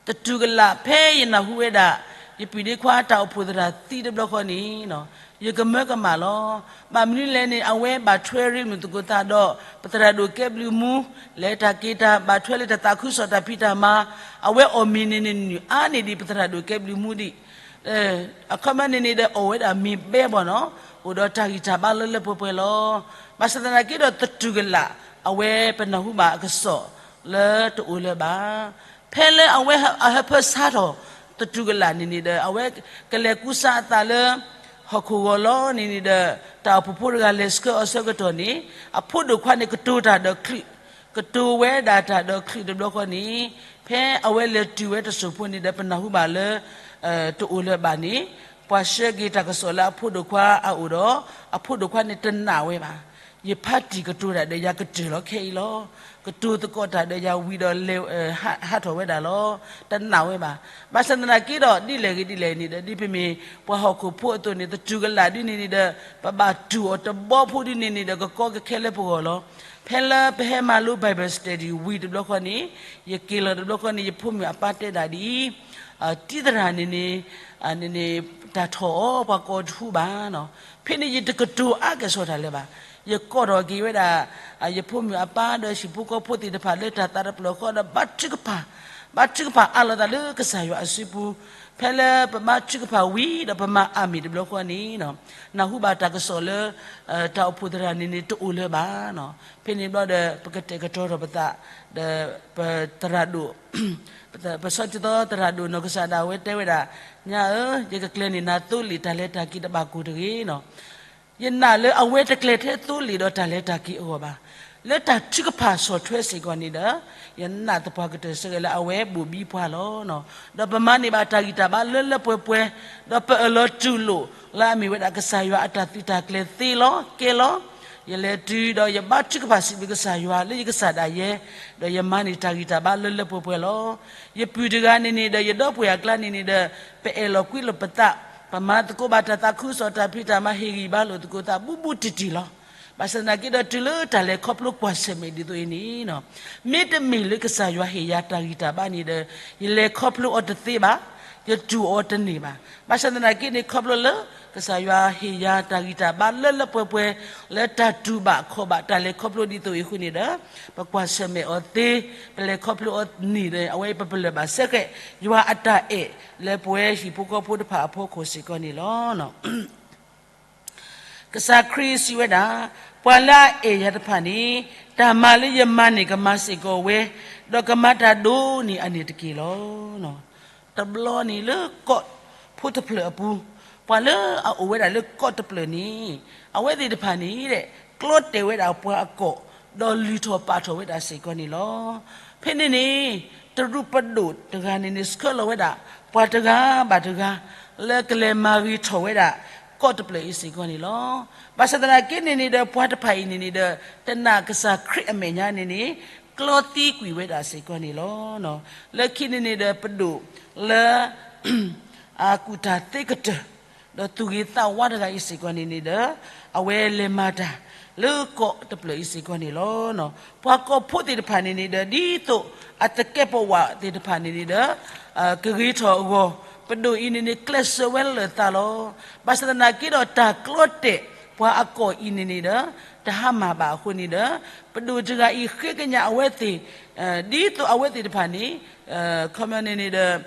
သတူၢ်ကလာ် ဖဲယနၢ်ဟူဝဲဒၣ် ယပုၢ်ဒ့ခွါတၢ်အိၣ်ဖှိၣ်သရၣ်သံတဘျီဃီန့ၣ် ယကမၢကမၣ်လီၤ. ဘၣ်မနုၤလဲၣ်န့ၣ် အဝဲဘၣ်ထွဲရ့လိာ်သကိးသးဒီး ပသရၣ်ဒိၣ်ကဲဘျုးမူ လဲၤတၢ်က့ၤတၢ် ဘၣ်ထွဲလၢတၢ်သးခုကစီၣ်တၢ်ဖံးတၢ်မၤ, အဝဲအီၣ်မ့ၤန့ၣ်န့ၣ်နုာ်အါန့ၢ်ဒံးပသရၣ်ဒိၣ်ကဲဘျုးမူဒံး အခီပညီန့ၣ်န့ၣ်ဒီး အီၣ်ဝဲဒၣ်မ့ၤဘဲဘီၣ်နီၤ, အိၣ်ဒီးတၢ်ဂံၢ်တၢ်ဘါလၢလၢပှဲၤပှဲၤလီၤ. ဘၣ်ဆၣ်သနာ်က့ဒီး သတူၢ်ကလာ် အဝဲပနၢ်ဟူဘၣ်အကစီၣ်လၢတအိၣ်လၢၤဘၣ်. ဖဲလၢအဝဲအဟၢဖၢဆါထီၣ် သတူၢ်ကလာ်န့ၣ်န့ၣ်ဒီး အဝဲကလဲၤကူစါအသးလၢ ဟီၣ်ခိၣ်ဂီၤလီၤန့ၣ်န့ၣ်ဒီး တၢ်အိၣ်ဖှိၣ်ဖိတဂၤလဲၤဆှၢအီၤဆၢကတီၢ်န့ၣ် အဖိဒိၣ်ခွါန့ၣ်ကတိၤတၢ်ဒီးချုး ကတိၤဝဲဒၣ်တၢ်ဒီးချုးတဘျီဃီန့ၣ် ဖဲအဝဲလဲၤတုၤဝဲတစိၢ်ဖိန့ၣ်ဒီး ပနၢ်ဟူဘၣ်လၢ တအိၣ်လၢၤဘၣ်န့ၣ် ပှၤဆှၢက့ၤတၢ်ကစီၣ်လၢအဖိဒိၣ်ခွါအအိၣ်ဒီး အဖိဒိၣ်ခွါန့ၣ်တနာ်ဝဲဘၣ်. ယဖါတံၢ်ကတိၤတၢ်ဒီးယၤကတၢၢ်လီၤခဲအံၤလီၤ. ကတိၤသကိးတၢ်ဒီးယၤဝံၤဒီးလဲၤ ဟးထီၣ်ဝဲဒၣ်လီၤ. တနာ်ဝဲဘၣ်. ဘၣ်ဆၣ်သနာ်က့ဒီး ဒ်လဲၣ်ဂ့ၤဒ်လဲၣ်န့ၣ်ဒီး ဒ်ပမ့ၢ်ပှၤဟီၣ်ခိၣ်ဖိအသိးန့ၣ် သတူၢ်ကလာ်ဒ်န့ၣ်န့ၣ်ဒီး ပဘၣ်တူၢ်အီၤတဘီဖိဒ်န့ၣ်န့ၣ်ဒီး ကကီကခဲလၢပဂီၢ်လီၤ. ဖဲလၢပဟဲမၤလိ Bible study ဝံၤတဘျီဃီန့ၣ် ယက့ၤလီၤတဘျီဃီန့ၣ် ယဖိမုၣ်အပၢ်တဲဒၣ်ဒ်အံၤ, တံသရၣ်န့ၣ်န့ၣ် န့ၣ်န့ၣ် တၢ်ထီၣ်အီၤ ပှၤကိးတဟူဘၣ်နီၤ. ဖဲန့ၣ်ယတကတိၤအါကဲၣ်ဆိးတၢ်လၢၤဘၣ်. ယကိးထီၣ်က့ၤဝဲဒၣ် ယဖိမုၣ်အပၢ်ဒီးဟံၣ်ဖိဃီဖိသ့ၣ်တဖၣ်လၢတၢ်သးတဖျၢၣ်ဃီဒီး ဘါထုကဖၣ်, ဘါထုကဖၣ်အးလီၤသးလၢကစၢ်ယွၤအစုပူၤ, ဖဲလၢပဘါထုကဖၣ်ဝံၤဒီးပမၤအၢမ့ၢ်တဘျီဃီန့ၣ်, နၢ်ဟူဘၣ်တၢ်ကစီၣ်လၢ တၢ်အိၣ်ဖှိၣ်သရၣ်န့ၣ်န့ၣ်တအိၣ်လၢၤဘၣ်. ဖဲန့ၣ်ဘျီဒီး ပကတဲာ်ကတီၤထီၣ်ပသး, ဒီးပသရၣ်ဒိၣ်, ပဆီထံသီသရၣ်ဒိၣ်နီၢ်ကစၢ်ဒၣ်ဝဲတဲဝဲဒၣ်, ညါဧၢ, ယကကျဲၤန့ၢ်နၤသိလ့ၣ် တၢ်လဲၤတၢ်က့ၤတဘၣ်ကိၢ်တဂ့ၤနီၤ. ယနာ်လၢအဝဲတကျဲၤထဲသိလ့ၣ်ဒီးတၢ်လဲၤတၢ်က့ၤအဂီၢ်ဘၣ်. လၢတၢ်ထုကဖၣ်ဆီၣ်ထွဲစ့ၢ်ကီးန့ၣ်ဒီး, ယနာ်သပှၢ်ကတၢၢ်စ့ၢ်ကီးလၢအဝဲဘိၣ်ဘံပှၤလီၤ. ဒီးပမၤန့ၢ်ဘၣ်တၢ်ဂံၢ်တၢ်ဘါလၢလၢပှဲၤပှဲၤ, ဒီးပအၢၣ်လီၤတူၢ်လိာ် လၢအမ့ၢ်ဝဲဒၣ်ကစၢ်ယွၤအတၢ်သုးတၢ်ကျဲၤသ့လီၤကဲလီၤ. ယလဲၤတုၤဒီးယဘါထုကဖၣ်စံးဘျုးကစၢ်ယွၤလၢယကစၢ်ဒၣ်ယဲ, ဒီးယမၤန့ၢ်တၢ်ဂံၢ်တၢ်ဘါလၢလၢပှဲၤပှဲၤလီၤ. ယပုၢ်တဂၤန့ၣ်န့ၣ်ဒီးယဒီပုၢ်ဝဲၢ်အကျါန့ၣ်န့ၣ်ဒီး, ပအဲၣ်လိာ်ကွံလိာ်ပသး, ပမၤသကိးဘၣ်တၢ်သးခုကစီၣ်တၢ်ဖံးတၢ်မၤ ဟ့ၣ်ဂံၢ်ဘါလိာ်သကိးသးဘူးဘူးတံၢ်တံၢ်လီၤ. ဘၣ်ဆၣ်သနာ်က့ဒီးတုၤလၢတၢ်လဲၤခီဖျိကွၢ်ဆၢၣ်မဲာ်ဒ်သိးအံၤန့ၣ်, မ့တမ့ၢ်လၢကစၢ်ယွၤဟ့ၣ်ယၤတၢ်ဂံၢ်တၢ်ဘါန့ၣ်ဒီး, ယလဲၤခီဖျိအီၤတသ့ဘၣ်, ယတူၢ်အီၤတန့ၢ်ဘၣ်. ဘၣ်ဆၣ်သနာ်က့န့ၣ် ခီဖျိလၢ ကစၢ်ယွၤဟ့ၣ်ယၤတၢ်ဂံၢ်တၢ်ဘါလၢလၢပှဲၤပှဲၤ, လၢတၢ်တူၢ်ဘၣ်ခီၣ်ဘၣ်တၢ်လဲၤခီဖျိဒ်သိးအံၤအဃိန့ၣ်ဒီး, ပကွၢ်ဆၢၣ်မဲာ်အီၤသ့, ပလဲၤခီဖျိအီၤန့ၢ်ဒီး အဝဲအံၤပပလၢၢ်ဘၣ်စဲဃဲး, ယွၤအတၢ်အဲၣ်လၢပဝဲဟံၣ်ဖိဃီဖိတဖၣ်အဖီခိၣ်စ့ၢ်ကီးန့ၣ်လီၤ. ကစၢ်ခရံာ်စံးဝဲဒၣ်, ပှၤလၢအအဲၣ်ယၤတဖၣ်န့ၣ်, တၢ်မၤလၢယမၤန့ၣ်ကမၤစ့ၢ်ကီးဝဲ, ဒီးကမၤတၢ်ဒိၣ်န့ၢ်အန့ၣ်တက့ၢ်လီၤ. တဘျီန့ၣ်လၢကီၢ်ဖိတဖျၢၣ်အပူၤ, ပှၤလၢအအိၣ်ဝဲဒၣ်လၢကီၢ်တဖျၢၣ်န့ၣ်, အဝဲသ့ၣ်တဖၣ်န့ၣ်, ကျီတဲာ်ဝဲဒၣ်ပှၤအကီၢ်, ဒီးလုၢ်ထီၣ်ပာ်ထီၣ်ဝဲဒၣ်စ့ၢ်ကီးန့ၣ်လီၤ. ဖဲန့ၣ်န့ၣ်, တရူးပဒိၣ်တဂၤန့ၣ်န့ၣ် ဆှၢလီၤဝဲဒၣ် ပှၤတဂၤဘၣ်တဂၤ, လၢကလဲၤမၤဂ့ၤထီၣ်ဝဲဒၣ် ကီၢ်တဖျၢၣ်အံၤစ့ၢ်ကီးန့ၣ်လီၤ. ဘၣ်ဆၣ်သနာ်က့န့ၣ်န့ၣ်ဒီး ပှၤတဖၣ်အံၤန့ၣ်န့ၣ်ဒီး, တနာ်ကစၢ်ခရံာ်အမဲာ်ညါန့ၣ်န့ၣ်, ကျီသံကွံာ်ဝဲဒၣ်စ့ၢ်ကီးန့ၣ်လီၤ. လၢခံန့ၣ်န့ၣ်ဒီးပဒိၣ်လၢ အကူၣ်တၢ်သ့ကတၢၢ်, ဒီးသူၣ်ဂ့ၤသးဝါတဂၤအံၤစ့ၢ်ကီးန့ၣ်န့ၣ်ဒီး, အဝဲလဲၤမၤတၢ်လၢကီၢ်တဖျၢၣ်အံၤစ့ၢ်ကီးန့ၣ်လီၤ. ပှၤကီၢ်ဖိသ့ၣ်တဖၣ်န့ၣ်န့ၣ်ဒီး ဒ်သိးအသကဲးပဝးသ့ၣ်တဖၣ်န့ၣ်န့ၣ်ဒီး, ကဂ့ၤထီၣ်အဂီၢ်, ပဒိၣ်အံၤန့ၣ်န့ၣ် ကျဲးစၢးဝဲလၢာ်သးလီၤ. ဘၣ်ဆၣ်သနာ်က့ဒီး တၢ်ကျီတဲာ်ပှၤအကီၢ်အံၤန့ၣ်န့ၣ်ဒီး, တဟါမၢ်ဘၣ်အဃိန့ၣ်ဒီး, ပဒိၣ်တဂၤအံၤဃ့ကညးအဝဲသ့ၣ်, ဒ်သိးအဝဲသ့ၣ်တဖၣ်န့ၣ်, ခီပညီန့ၣ်န့ၣ်ဒီး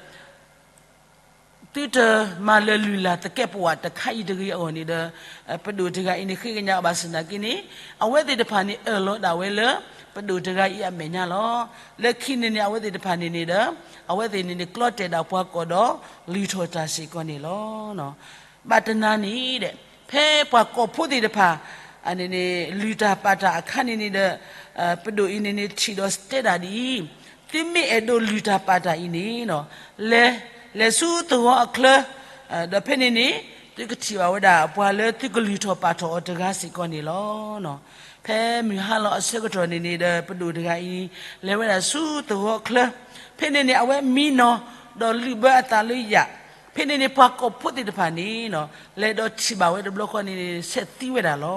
သုတမၤလၢာ်လုၢ်လၢ်သကဲးပဝးတခါအံၤတဂ့ၤအဂီၢ်န့ၣ်ဒီး, ပဒိၣ်တဂၤအံၤန့ၣ်ဃ့ကညးအီၤဘၣ်ဆၣ်သနာ်က့န့ၣ်, အဝဲသ့ၣ်တဖၣ်န့ၣ်အၢၣ်လီၤဒၣ်ဝဲလၢ ပဒိၣ်တဂၤအံၤအမဲာ်ညါလီၤ. လၢခံန့ၣ်န့ၣ် အဝဲသ့ၣ်တဖၣ်န့ၣ်န့ၣ်ဒီး, အဝဲသ့ၣ်န့ၣ်န့ၣ်ကျီတဲာ်ဒၣ်ပှၤကီၢ်ဒီးလုၢ်ထီၣ်တၢ်စ့ၢ်ကီးန့ၣ်လီၤ. ဘၣ်တနၤန့ၣ်ဒီး, ဖဲပှၤကီၢ်ဖိသ့ၣ်တဖၣ် န့ၣ်န့ၣ် လုၢ်တၢ်ပာ်တၢ်အခါန့ၣ်န့ၣ်ဒီး, ပဒိၣ်အံၤန့ၣ်န့ၣ်ထံၣ်ဒီးတဲဒၣ်ဒ်အံၤ, သုမ့ၢ်အဲၣ်ဒိးလုၢ်တၢ်ပာ်တၢ်အံၤန့ၣ်, လဲၤ, လဲၤဆူသဝီအချၢ, ဒီးဖဲန့ၣ်န့ၣ်, သုကထံၣ်ဘၣ်ဝဲဒၣ်ပှၤလၢသုကလုၢ်ထီၣ်ပာ်ထီၣ်အီၤတဂၤစ့ၢ်ကီးန့ၣ်လီၤ. ဖဲမုၢ်ဟါလီၤအဆၢကတီၢ်န့ၣ်န့ၣ်ဒီး ပဒိၣ်တဂၤအံၤ လဲၤဝဲဒၣ်ဆူသဝီအချၢ, ဖဲန့ၣ်န့ၣ် အဝဲမံနီၤ, ဒီးလုၢ်ဘၢအသးလၢယၣ်, ဖဲန့ၣ်န့ၣ် ပှၤကီၢ်ဖိသ့ၣ်တဖၣ်န့ၣ်, လဲၤဒီးထံၣ်ဘၣ်ဝဲတဘျီဃီန့ၣ်န့ၣ် ဆဲးသံဝဲဒၣ်လီ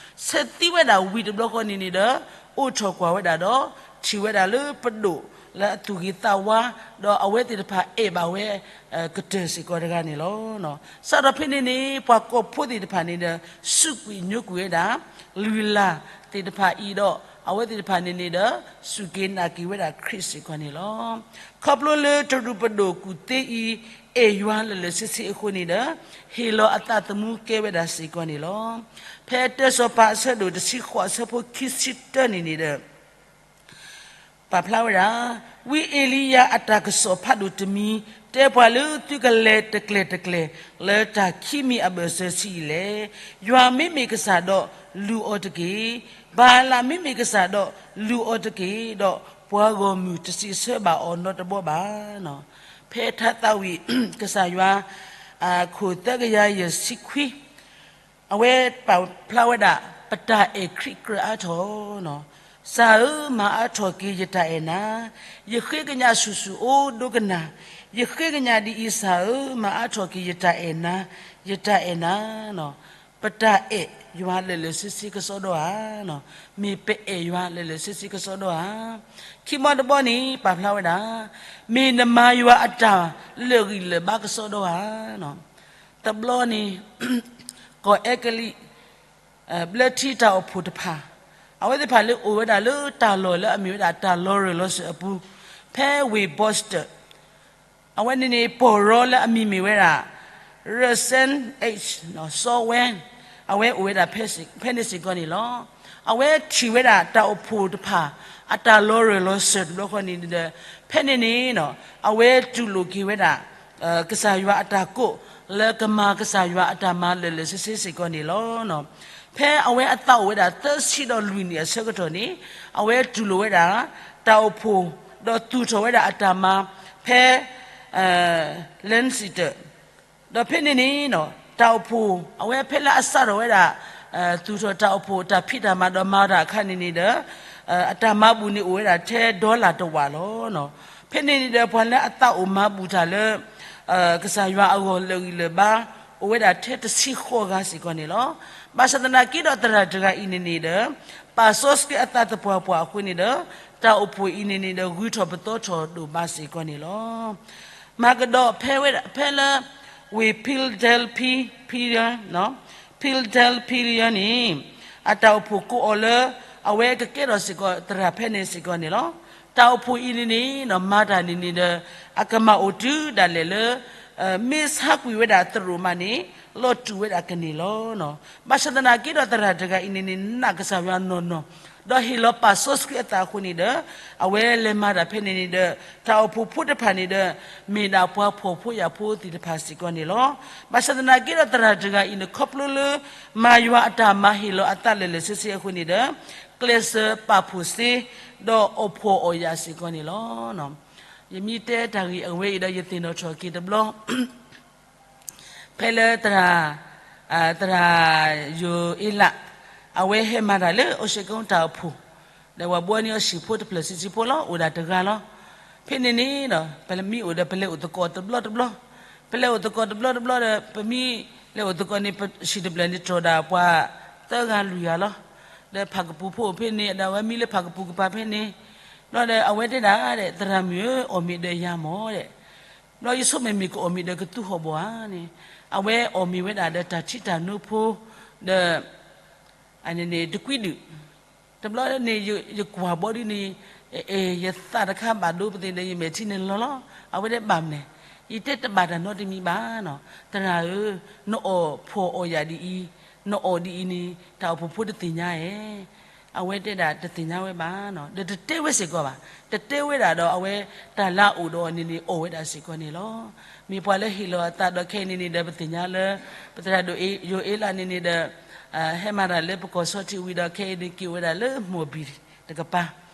ၤ. ဆဲးသံဝဲဒၣ်ဝံၤတဘျီဃီန့ၣ်န့ၣ်ဒီး, အိးထီၣ်ကွၢ်ဝဲဒၣ်ဒီး, ထံၣ်ဝဲဒၣ်လၢပဒိၣ်လၢအသူၣ်ဂ့ၤသးဝါ, ဒီးအဝဲသ့ၣ်တဖၣ်အဲၣ်ဘၣ်ဝဲ ကတၢၢ်စ့ၢ်ကီးတဂၤန့ၣ်လီၤ. စးထီၣ်ဖဲန့ၣ်န့ၣ် ပှၤကီၢ်ဖိသ့ၣ်တဖၣ်န့ၣ်ဒီး စူးကွံာ်ညိကွံာ်ဝဲဒၣ် လုၢ်လၢ်သ့ၣ်တဖၣ်အံၤဒီး အဝဲသ့ၣ်တဖၣ်န့ၣ်န့ၣ်ဒီး စူၢ်က့ၤနာ်က့ၤဝဲဒၣ်ခရံာ်စ့ၢ်ကီးန့ၣ်လီၤ. ခီဖျိလၢတရူးပဒိၣ်ကူၣ်သ့အံၤ အဲၣ်ယွၤလၢာ်လၢာ်ဆ့ဆ့အဃိန့ၣ်ဒီး ဟ့ၣ်လီၤအသးသမူကဲဝဲဒၣ်စ့ၢ်ကီးန့ၣ်လီၤ. ဖဲတၢစီၤပၤအဆၢဒိၣ်တဆံဃိးအဆၢဖိခံဆံတၢန့ၣ်န့ၣ်ဒီး ပာ်ဖျါဝဲဒၣ်, ဝံအ့လံယၤအတၢ်ကစီၣ်ဖးဒိၣ်တမံၤ တဲပှၤလၢသုကလဲၤတကျဲၤတကျဲၤ လၢတၢ်ခံမံၤအဘၢၣ်စၢၤဆံးအံၤလဲၣ်. ယွၤမ့မ့ၢ်ကစၢ်ဒီးလူၤအီၤတက့ၢ်. ဘၤအလးမ့မ့ၢ်ကစၢ်ဒီးလူၤအီၤတက့ၢ်. ဒီးပှၤဂီၢ်မုၢ်တစံးဆၢဘၣ်အီၤနီတဘီဘၣ်. ဖဲထါသးဝံၣ် ကစၢ်ယွၤ အခိၣ်သၢကယၤယဲၢ်ဆံခွံ အဝဲပာ်ဖျါဝဲဒၣ် ပတၢ်အဲၣ်ခရံာ်ကြၢးအါထီၣ်, ကစၢ်ဧၢ, မၤအါထီၣ်က့ၤယတၢ်အဲၣ်နၤ, ယဃ့ကညးဆူၣ်ဆူၣ်အိၣ်ဒိကနၣ်, ယဃ့ကညးဒ်အံၤ, ကစၢ်ဧၢ, မၤအါထီၣ်က့ၤယတၢ်အဲၣ်နၤ, ယတၢ်အဲၣ်နၤ. ပတၢ်အဲၣ်ယွၤလၢာ်လၢာ်ဆ့ဆ့ကစီဒီဧါ, မ့ၢ်ပအဲၣ်ယွၤလၢာ်လၢာ်ဆ့ဆ့ကစီဒီဧါ. ခံဘီတဘီန့ၣ် ပာ်ဖျါဝဲဒၣ်, မ့ၢ်နမၤယွၤအတၢ်လၢာ်ဂံၢ်လၢာ်ဘါကစီဒီဧါ. တဘျီန့ၣ် ကီၢ်အဲကလံး ဘျၢထံတၢ်အိၣ်ဖှိၣ်တဖၣ်, အဝဲသ့ၣ်တဖၣ်လၢအိၣ်ဝဲဒၣ်လၢတၢ်လီၢ်လၢအမ့ၢ်ဝဲဒၣ်တၢ်လီၤရၢၢ်လီၤစၢၤအပူၤ, ဖဲဝ့ၢ် Boston အဝဲန့ၣ်န့ၣ် ပီၢ်ရီလၢအမံၤမ့ၢ်ဝဲဒၣ် ရၢၣ်စဲၣ် H စီဝဲ, အဝဲအိၣ်ဝဲဒၣ်ဖဲန့ၣ်စ့ၢ်ကီးန့ၣ်လီၤ. အဝဲထံၣ်ဝဲဒၣ်တၢ်အိၣ်ဖှိၣ်တဖၣ် အတၢ်လီၤရၢၢ်လီၤစၢၤတဘျီဃီန့ၣ်ဒီး ဖဲန့ၣ်န့ၣ် အဝဲတူၢ်လိာ်က့ၤဝဲဒၣ် ကစၢ်ယွၤအတၢ်ကိး လၢကမၤကစၢ်ယွၤအတၢ်မၤလၢာ်လၢာ်ဆ့ဆ့စ့ၢ်ကီးန့ၣ်လီၤ. ဖဲအဝဲအသးအိၣ်ဝဲဒၣ်သၢဆံဒီးလွံၢ်နံၣ်အဆၢကတီၢ်န့ၣ် အဝဲတူၢ်လိာ်ဝဲဒၣ် တၢ်အိၣ်ဖှိၣ် ဒီးသူၣ်ထီၣ်ဝဲဒၣ်အတၢ်မၤ ဖဲ လၢစံတၢး ဒီးဖဲန့ၣ်န့ၣ် တၢ်အိၣ်ဖှိၣ် အဝဲဖဲလၢအစးထီၣ်ဝဲဒၣ် သူၣ်ထီၣ်တၢ်အိၣ်ဖှိၣ်တၢ်ဖံးတၢ်မၤဒီးမၤတၢ်အခါန့ၣ်န့ၣ်ဒီး အတၢ်မၤဘူၣ်န့ၣ်အိၣ်ဝဲဒၣ်ထဲဒီလၣ်တဝာ်လီၤ. ဖဲန့ၣ်န့ၣ်ဒီးပှၤလၢအသးအိၣ်မၤဘူၣ်တၢ်လၢ ကစၢ်ယွၤအဂီၢ်လၢာ်ဂံၢ်လၢာ်ဘါ အိၣ်ဝဲဒၣ်ထဲတဆံဃိးဂၤစ့ၢ်ကီးန့ၣ်လီၤ. ဘၣ်ဆၣ်သနာ်က့ဒီးသရၣ်တဂၤအံၤန့ၣ်န့ၣ်ဒီး ပာ်စီဆှံအသးသပှၢ်ပှၢ်အဃိန့ၣ်ဒီး တၢ်အိၣ်ဖှိၣ်အံၤန့ၣ်န့ၣ်ဒီး ဂုၤထီၣ်ပသီထီၣ်ဒိၣ်မးစ့ၢ်ကီးန့ၣ်လီၤ. မၤကဒီးဖဲဝဲဒၣ် ဖဲလၢ ဝ့ၢ် Philadelphia, Philadelphia န့ၣ် အတၢ်အိၣ်ဖှိၣ်ကိးအီၤလၢ အဝဲကကဲထီၣ်စ့ၢ်ကီးသရၣ်ဖဲန့ၣ်စ့ၢ်ကီးန့ၣ်လီၤ. တၢ်အိၣ်ဖှိၣ်အံၤန့ၣ်န့ၣ် မၤတၢ်န့ၣ်န့ၣ်ဒီး အကမၢ်အိၣ်တုၤဒၣ်လဲာ်လၢ မ့ၢ်ဆါကွံာ်ဝဲဒၣ်သရိာ်မးန့ၣ် လီၤတူာ်ဝဲဒၣ်ကန့ၢ်လီၤ. ဘၣ်ဆၣ်သနာ်က့ဒီးသရၣ်တဂၤအံၤန့ၣ်န့ၣ် နာ်ကစၢ်ယွၤနီၢ်နီၢ် ဒီးဟ့ၣ်လီၤပာ်စီဆှံအသးအဃိန့ၣ်ဒီး အဝဲလဲၤမၤတၢ်ဖဲန့ၣ်န့ၣ်ဒီး တၢ်အိၣ်ဖှိၣ်ဖိတဖၣ်န့ၣ်ဒီး မ့ၢ်ဒၣ်ပှၤဖှီၣ်ဖိယာ်ဖိသ့ၣ်တဖၣ်စ့ၢ်ကီးန့ၣ်လီၤ. ဘၣ်ဆၣ်သနာ်က့ဒီးသရၣ်တဂၤအံၤန့ၣ် ခီဖျိလၢ မၤယွၤအတၢ်မၤဟ့ၣ်လီၤအသးလၢာ်လၢာ်ဆ့ဆ့အဃိန့ၣ်ဒီး ကျဲးစၢးပာ်ဖှိၣ်စ့ ဒီးအီၣ်ဖှီၣ်အီၣ်ယာ်စ့ၢ်ကီးန့ၣ်လီၤ. ယမ့ၢ်တဲတၢ်ဂ့ၢ်အဝဲအံၤဒီးယသ့ၣ်နီၣ်ထီၣ်က့ၤတဘျီ ဖဲလၢသရၣ် သရၣ်ယိၤအ့လး အဝဲဟဲမၤတၢ်လၢ အိၣ်ဆ့ကိတၢ်အိၣ်ဖှိၣ် ဒီးပှၤဘှီန့ၢ်အီၤဟံၣ်ဖိတဖျၢၣ်ဆံးဆံးဖိလီၤ အိၣ်ဒၣ်တဂၤလီၤ. ဖဲန့ၣ်န့ၣ်ဒီး ပမ့ၢ်အိၣ်ဒီးပလဲၤအိၣ်သကိးတဘျီတဘျီ, ပလဲၤအိၣ်သကိးတဘျီတဘျီဒီး ပမ့ၢ်လဲၤအိၣ်သကိးန့ၣ် ပဟံၣ်တဖျၢၣ်န့ၣ်တြီၢ်ဒၣ်ပှၤသၢဂၤလွံၢ်ဂၤလီၤ. ဒီးဖၣ်ကပူၤဖိအိၣ်ဖဲန့ၣ် ဒီးအဝဲမံလၢဖၣ်ကပူၤကပၤဖဲန့ၣ်, ဘျီဒီးအဝဲတဲဒၣ်ဒီး သရၣ်မုၣ်ဧၢ အီၣ်မ့ၤဒီးယၤမၢ်ဒီး ဘျီယဆိကမိၣ်မ့ၢ်ကအီၣ်မ့ၤဒီးကသူဟီၣ်ဘီဧါန့ၣ်, အဝဲအီၣ်မ့ၤဝဲဒၣ်ဒီးတၢ်ထံတၢ်နိဖိ ဒီး အန့ၣ်န့ၣ် တကွံဒုး, တဘျီန့ၣ် ယကွၢ်ဘီဒ်န့ၣ် အဲ ယသးတခါဘၣ်ဒိပသ့ၣ်ဒီး ယမဲာ်ထံန့ၣ်လီၤလီၤ. အဝဲတဲဘၣ်မနုၤ, ယတဲတဘၣ်တၢ်နီတမံၤဘၣ်နီၤ, သရၣ်ဧၢ, နအီၣ်ဖှီၣ်အီၣ်ယာ်ဒ်အံၤ, နအီၣ်ဒ်အံၤန့ၣ် တၢ်အိၣ်ဖှိၣ်ဖိတသ့ၣ်ညါဧါ. အဝဲတဲဒၣ် တသ့ၣ်ညါဝဲဘၣ်နီၤ, ဒီးတတဲဝဲစ့ၢ်ကီးဘၣ်, တတဲဝဲဒၣ်ဒီး အဝဲတၢ်လၢအအိၣ်ဒီးအီၤန့ၣ်န့ၣ် အီၣ်ဝဲဒၣ်စ့ၢ်ကီးန့ၣ်လီၤ. မ့ၢ်ပှၤလၢဟ့ၣ်လီၤအသးဒီးခဲအံၤန့ၣ်န့ၣ်ဒီး ပသ့ၣ်ညါလၢ ပသရၣ်ဒိၣ်ယိၤအ့လးန့ၣ်န့ၣ်ဒီး ဟဲမၤတၢ်လၢပကီၢ်ဆီထံးဝံၤဒီး ခဲအံၤန့ၣ်က့ၤအိၣ်ဝဲဒၣ်လၢမိၢ်ဘံၣ်တကပၤ,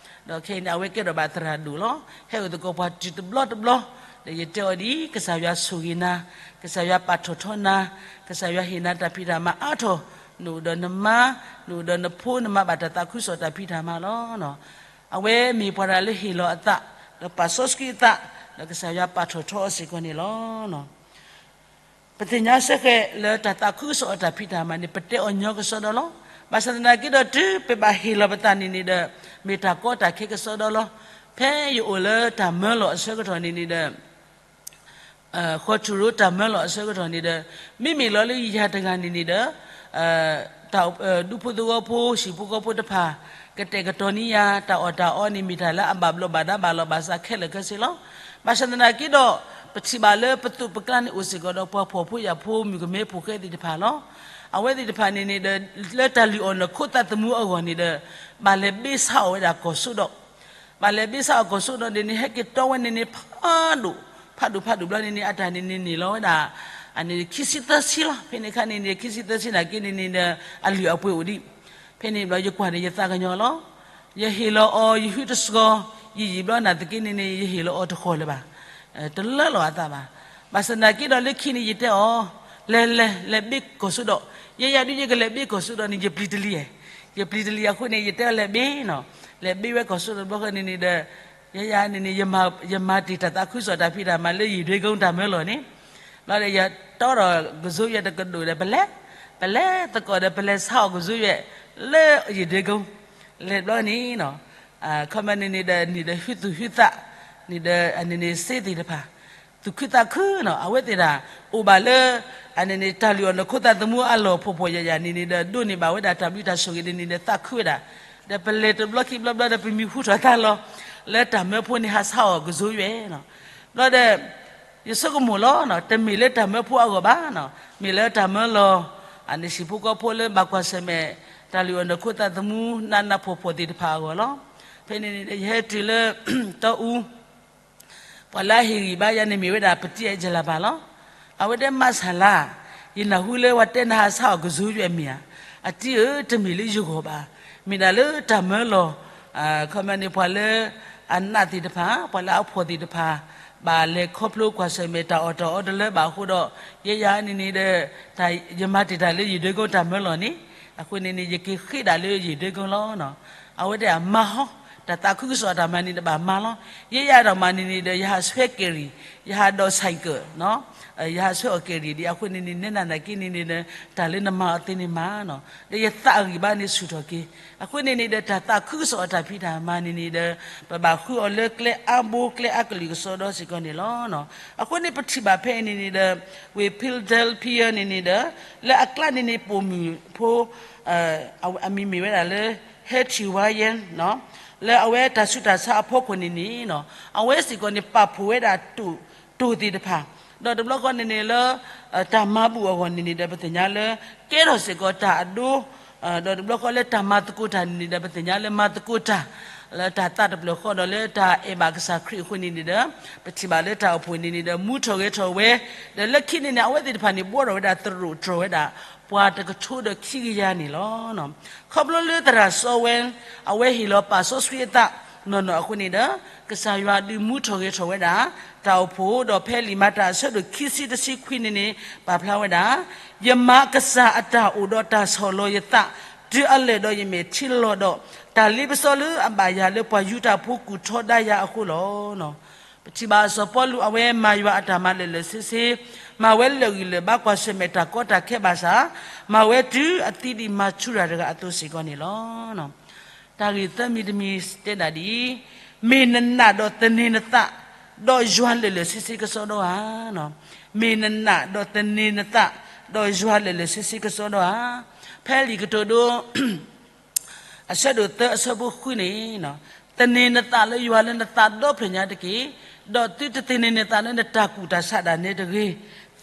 ဒီးခဲအံၤန့ၣ် အဝဲကဲထီၣ်ဘၣ်သရၣ်ဒိၣ်လီၤ. ဟဲအိၣ်သကိးပှၤတုၤတဘျီတဘျီ, ဒီးယတဲအီၤဒ်အံၤ, ကစၢ်ယွၤဆိၣ်ဂ့ၤနၤ, ကစၢ်ယွၤပာ်ထီၣ်ထီနၤ, ကစၢ်ယွၤဟ့ၣ်နၤတၢ်ဖံးတၢ်မၤအါထီၣ်, နအိၣ်ဒီးနမါ, နအိၣ်ဒီးနဖိ နမၤဘၣ်တၢ်သးခုကစီၣ်တၢ်ဖံးတၢ်မၤလီၤ. အဝဲမ့ၢ်ပှၤတဂၤလၢဟ့ၣ်လီၤအသး, ဒီးပာ်စီဆှံအသး, ဒီးကစၢ်ယွၤပာ်ထီၣ်ထီအီၤစ့ၢ်ကီးန့ၣ်လီၤ. ပသ့ၣ်ညါစ့ၢ်ကီးလၢတၢ်သးခုကစီၣ်အတၢ်ဖံးတၢ်မၤန့ၣ် ပတဲအီၤညီကစီဒီလီၤ. ဘၣ်ဆၣ်သနာ်က့ဒီး တုၤပဘၣ်ဟ့ၣ်လီၤပသးန့ၣ်န့ၣ်ဒီး မ့ၢ်တၢ်ကီတၢ်ခဲကစီဒီလီၤ. ဖဲယအိၣ်လၢတၢ်မၢလီၤအဆၢကတီၢ်န့ၣ်န့ၣ်ဒီး ဃီထူၣ်ရိတၢ်မၢလီၤအဆၢကတီၢ်န့ၣ်ဒီး မ့မ့ၢ်လီၤလၢယၤတဂၤန့ၣ်န့ၣ်ဒီး တၢ်ဒူဖိသဝီဖိ ဟံၣ်ဖိဃီဖိတဖၣ် ကတဲာ်ကတီၤန့ၢ်ယၤ တၢ်အီၣ်တၢ်အီန့ၣ် မ့ၢ်တၢ်လၢအဘၣ်ဘျီးဘၣ်ဒါဘၣ်လီၤဘၣ်စးခဲလၢာ်ခဲဆ့လီၤ. ဘၣ်ဆၣ်သနာ်က့ဒီး ပထံၣ်ဘၣ်လၢပသိးပကျါန့ၣ်အိၣ်စ့ၢ်ကီးဒီး ပှၤဖှီၣ်ဖိယာ်ဖိမုၣ်ကမဲဖိဃဲသ့ၣ်တဖၣ်လီၤ. အဝဲသ့ၣ်တဖၣ်န့ၣ်န့ၣ်ဒီး လၢတၢ်လုၢ်အီၣ်နီၢ်ခိသးသမူအဂီၢ်န့ၣ်ဒီး ဘၣ်လဲၤဘ့ဆါအီၣ်ဝဲဒၣ်ကီၢ်စိဒီး ဘၣ်လဲၤဘ့ဆါအီၣ်ကီၢ်စိဒီးန့ၣ်န့ၣ် ဟဲက့ၤတီဝဲန့ၣ်န့ၣ် ဖးဒိၣ် ဖးဒိၣ်ဖးဒိၣ်ဘျီန့ၣ်န့ၣ် အတၢ်န့ၣ်န့ၣ်န့ၢ်လီၤဝဲဒၣ် အန့ၣ်ခံဆံသၢဆံလီၤ. ဖဲန့ၣ်အခါန့ၣ်န့ၣ် ခံဆံသၢဆံနာ်က့န့ၣ်န့ၣ်ဒီး အလုၢ်အပှ့ၤအိၣ်ဒံး. ဖဲန့ၣ်ဘျီယကွၢ်ဒီးယသးကညီၤလီၤ. ယဟ့ၣ်လီၤအီၤ ယဟုတစှီၤ ယံာ်ယံာ်ဘျီနာ်သက့န့ၣ်န့ၣ် ယဟ့ၣ်လီၤအီၤတဃီၤလၢၤဘၣ်. တလၢလီၤအသးဘၣ်. ဘၣ်ဆၣ်သနာ်က့ဒီးလၢခံန့ၣ်ယတဲအီၤ လဲၤလဲၤလဲၤဘ့ကီၢ်စိဒီး ယဲယၤဒ်ယကလဲၤဘ့ကီၢ်စိဒီးန့ၣ် ယပျံၤတလံၤဧါ. ယပျံၤတလံၤအဃိန့ၣ် ယတဲအီၤလဲၤဘ့နီၤ. လဲၤဘ့ဝဲကီၢ်စိဒီးဘျီဃီန့ၣ်န့ၣ်ဒီး ယဲယၤန့ၣ်န့ၣ် ယမၤတ့ၢ်တၢ်သးခုကစီၣ်တၢ်ဖံးတၢ်မၤလၢယံာ်ဒွဲကုန်းတၢ်မၢလီၤန့ၣ် ဘျီဒီးယတီဒီးကစိယွဲၢ်တကဒိၣ်ဒီး ပလဲၤ ပလဲၤသကိးဒီး ပလဲၤဆါအီၣ်ကစိယွဲၢ် လၢယံာ်ဒွဲကုန်း လဲၤဘျီန့ၣ် ခီမ့ၢ်န့ၣ်န့ၣ်ဒီး နံၣ်ဒီးဟုသူၣ်ဟုသး နံၣ်ဒီးအန့ၣ်န့ၣ်စ့သ့ၣ်တဖၣ် သူၣ်ခုသးခုနီၤ အဝဲသ့ၣ်တဖၣ် အိၣ်ဘၣ်လၢ အန့ၣ်န့ၣ် တၢ်လုၢ်အီၣ်နီၢ်ခိသးသမူအလီၢ်ဖှီၣ်ဖှီၣ်ယာ်ယာ်န့ၣ်န့ၣ်ဒီး ဒိးန့ၢ်ဘၣ်ဝဲဒၣ်တၢ်ဘျုးတၢ်ဆိၣ်ဂ့ၤန့ၣ်န့ၣ်ဒီး သးခုဝဲဒၣ် ဒီးပလဲၤတဘျီခံဘျီဘျီဒီး ပမံၤဟူထီၣ်သါလီၤ လၢတၢ်မၢဖိန့ၣ် ဟးဆါအီၣ်ကစိယွဲၢ်နီၤ ဘျီဒီး ယဆိကမိၣ်လီၤ, တမ့ၢ်လၢတၢ်မၢဖိအဂီၢ်ဘၣ်, မ့ၢ်လၢတၢ်မၢလီၤ အန့ၣ်စံၣ်ဖိကီၢ်ဖိလၢဘၣ်ကွၢ်ဆၢၣ်မဲာ် တၢ်လုၢ်အီၣ်နီၢ်ခိသးသမူ နးနးဖှီၣ်ဖှီၣ်သ့ၣ်တဖၣ်အဂီၢ်လီၤ. ဖဲန့ၣ်န့ၣ်ဒီး ယဟဲတုၤလၢ တီအူ ပှၤလၢအဟ့ၣ်ဂံၢ်ဘါယၤန့ၣ်မ့ၢ်ဝဲဒၣ် ပတံအ့ၣ်ကၠလၢဘၣ်လီၤ. အဝဲတဲမၤစၢ်လၢ်, ယနၢ်ဟူလၢပှၤတဲနဟးဆါအီၣ်ကစူယွဲၣ်မ့ၢ်ဧါ. အတံဧၢ, တမ့ၢ်လၢယဂီၢ်ဘၣ်, မ့ၢ်ဒၣ်လၢတၢ်မၢလီၤ ခီမန့ၣ် ပှၤလၢအနးသ့ၣ်တဖၣ်, ပှၤလၢအဖှီၣ်သ့ၣ်တဖၣ် ဘၣ်လဲၤခီဖျိကွၢ်ဆၢၣ်မဲာ်တၢ်အီၣ်တၢ်အီတလၢဘၣ်အဃိဒီး, ယဲယၤန့ၣ်န့ၣ်ဒီး ယမၤတ့ၢ်တၢ်လၢယဒၢကိတၢ်မၢလီၤန့ၣ်, အဃိန့ၣ်န့ၣ် ယက့ၤဃ့ဒၣ်လၢယဒၢကိလီၤ. အဝဲတဲမၤဟီ, တၢ်သးခုကစီၣ်အတၢ်မၤန့ၣ်တဘၣ်မၤလီၤ. ယဲယၤတၢ်မၤန့ၣ်န့ၣ်ဒီး ယဟးဆွဲကယ်ရီ, ယဟးဒိး cycle ယဟးဆွဲအီၣ်ကယ်ရီဒံး, အဃိန့ၣ်န့ၣ် နဲနၤနာ်က့န့ၣ်န့ၣ်ဒီး တၢ်လၢနမၤအီၤသ့န့ၣ်မၤ, ဒီးယသးအဂံၢ်ဘါန့ၣ်ဆူၣ်ထီၣ်က့ၤ. အဃိန့ၣ်န့ၣ်ဒီး တၢ်သးခုကစီၣ်အတၢ်ဖံးတၢ်မၤန့ၣ်န့ၣ်ဒီး ပဘၣ်ဃုအီၤလၢကျဲအါဘိ ကျဲအါကလုာ်ကစီဒီစ့ၢ်ကီးန့ၣ်လီၤ. အဃိန့ၣ်ပထံၣ်ဘၣ်ဖဲအံၤန့ၣ်န့ၣ်ဒီး ဝ့ၢ် Philadelphia န့ၣ်န့ၣ်ဒီး လၢအကျါန့ၣ်န့ၣ် ပိာ်မုၣ်ဖိ အမံၤမ့ၢ်ဝဲဒၣ်လၢ ဟဲထံၣ်ဝါယဲၢ် လၢအဝဲတၢ်ဆူးတၢ်ဆါအဖီခိၣ်န့ၣ်န့ၣ် အဝဲစ့ၢ်ကီးန့ၣ် ပာ်ဖှိၣ်ဝဲဒၣ်တိၢ်သ့ၣ်တဖၣ်, ဒီးတဘျီဃီန့ၣ်န့ၣ်လၢ တၢ်မၤဘူၣ်အဂီၢ်န့ၣ်န့ၣ်ဒီး ပသ့ၣ်ညါလၢ ကဲထီၣ်စ့ၢ်ကီးတၢ်အဒိ, ဒီးတဘျီဃီလၢတၢ်မၤသကိးတၢ်န့ၣ်န့ၣ်ဒီး ပသ့ၣ်ညါလၢမၤသကိးတၢ် လၢတၢ်သးတဖျၢၣ်ဃီဒီးလၢတၢ်အဲၣ်ဘၣ်ကစၢ်ခရံာ်အဃိန့ၣ်န့ၣ်ဒီး ပထံၣ်ဘၣ်လၢတၢ်အိၣ်ဖှိၣ်န့ၣ်န့ၣ်ဒီး မူထီၣ်ဂဲၤထီၣ်ဝဲ, ဒီးလၢခံန့ၣ်န့ၣ် အဝဲသ့ၣ်တဖၣ်န့ၣ် ဘှီထီၣ်ဝဲဒၣ်သရိာ်တြီၤဝဲဒၣ် ပှၤတကထိဒီးခံကယၤန့ၣ်လီၤ. ခီဖျိလၢသရၣ်စီဝဲ အဝဲဟ့ၣ်လီၤပာ်စီဆှံအသးနီၢ်နီၢ်အဃိန့ၣ်ဒီး ကစၢ်ယွၤဒုးမူထီၣ်ဂဲၤထီၣ်ဝဲဒၣ် တၢ်အိၣ်ဖှိၣ်, ဒီးဖဲလံာ်မၤတၢ်အဆၢဒိၣ်ခံဆံတဆံခွံန့ၣ်န့ၣ် ပာ်ဖျါဝဲဒၣ်, ယမၤကစၢ်အတၢ်အိၣ်ဒီးတၢ်ဆီၣ်လီၤယသးတုၤအလၢာ်ဒီးယမဲာ်ထံလီၤဒီး တၢ်လ့ပစီလၢအဘၣ်ယၤလၢပှၤယူဒၤဖိကူၣ်ထီဒါယၤအဃိလီၤ. ပထံၣ်ဘၣ်စီၤပီလူးအဝဲမၤယွၤအတၢ်မၤလၢာ်လၢာ်ဆ့ဆ့, မၤဝဲလၢာ်ဂံၢ်လၢာ်ဘါကွၢ်ဆၢၣ်မဲာ်တၢ်ကီတၢ်ခဲဘၣ်ဆၣ်, မၤဝဲတုၤအသံဒံးမၤဆူၣ်တၢ်တဂၤအသိးစ့ၢ်ကီးန့ၣ်လီၤ. တၢ်ဂ့ၢ်သၢမံၤတမံၤတဲဒၣ်ဒ်အံၤ, မ့ၢ်နနာ်ဒီးသန့ၤနသး, ဒီးယွၤလၢာ်လၢာ်ဆ့ဆ့ကစီဒီဧါ. မ့ၢ်နနာ်ဒီးသန့ၤနသး, ဒီးယွၤလၢာ်လၢာ်ဆ့ဆ့ကစီဒီဧါ. ဖဲလံာ်ကတိၤဒိ အဆၢဒိၣ်သၢအဆၢဖိဃုန့ၣ်, သန့ၤနသးလၢယွၤလၢနသးဒီဖျၢၣ်ညါတက့ၢ်. ဒီးသုတသန့ၤနသးလၢနတၢ်ကူၣ်တၢ်ဆးဒၣ်နဲတဂ့ၤ.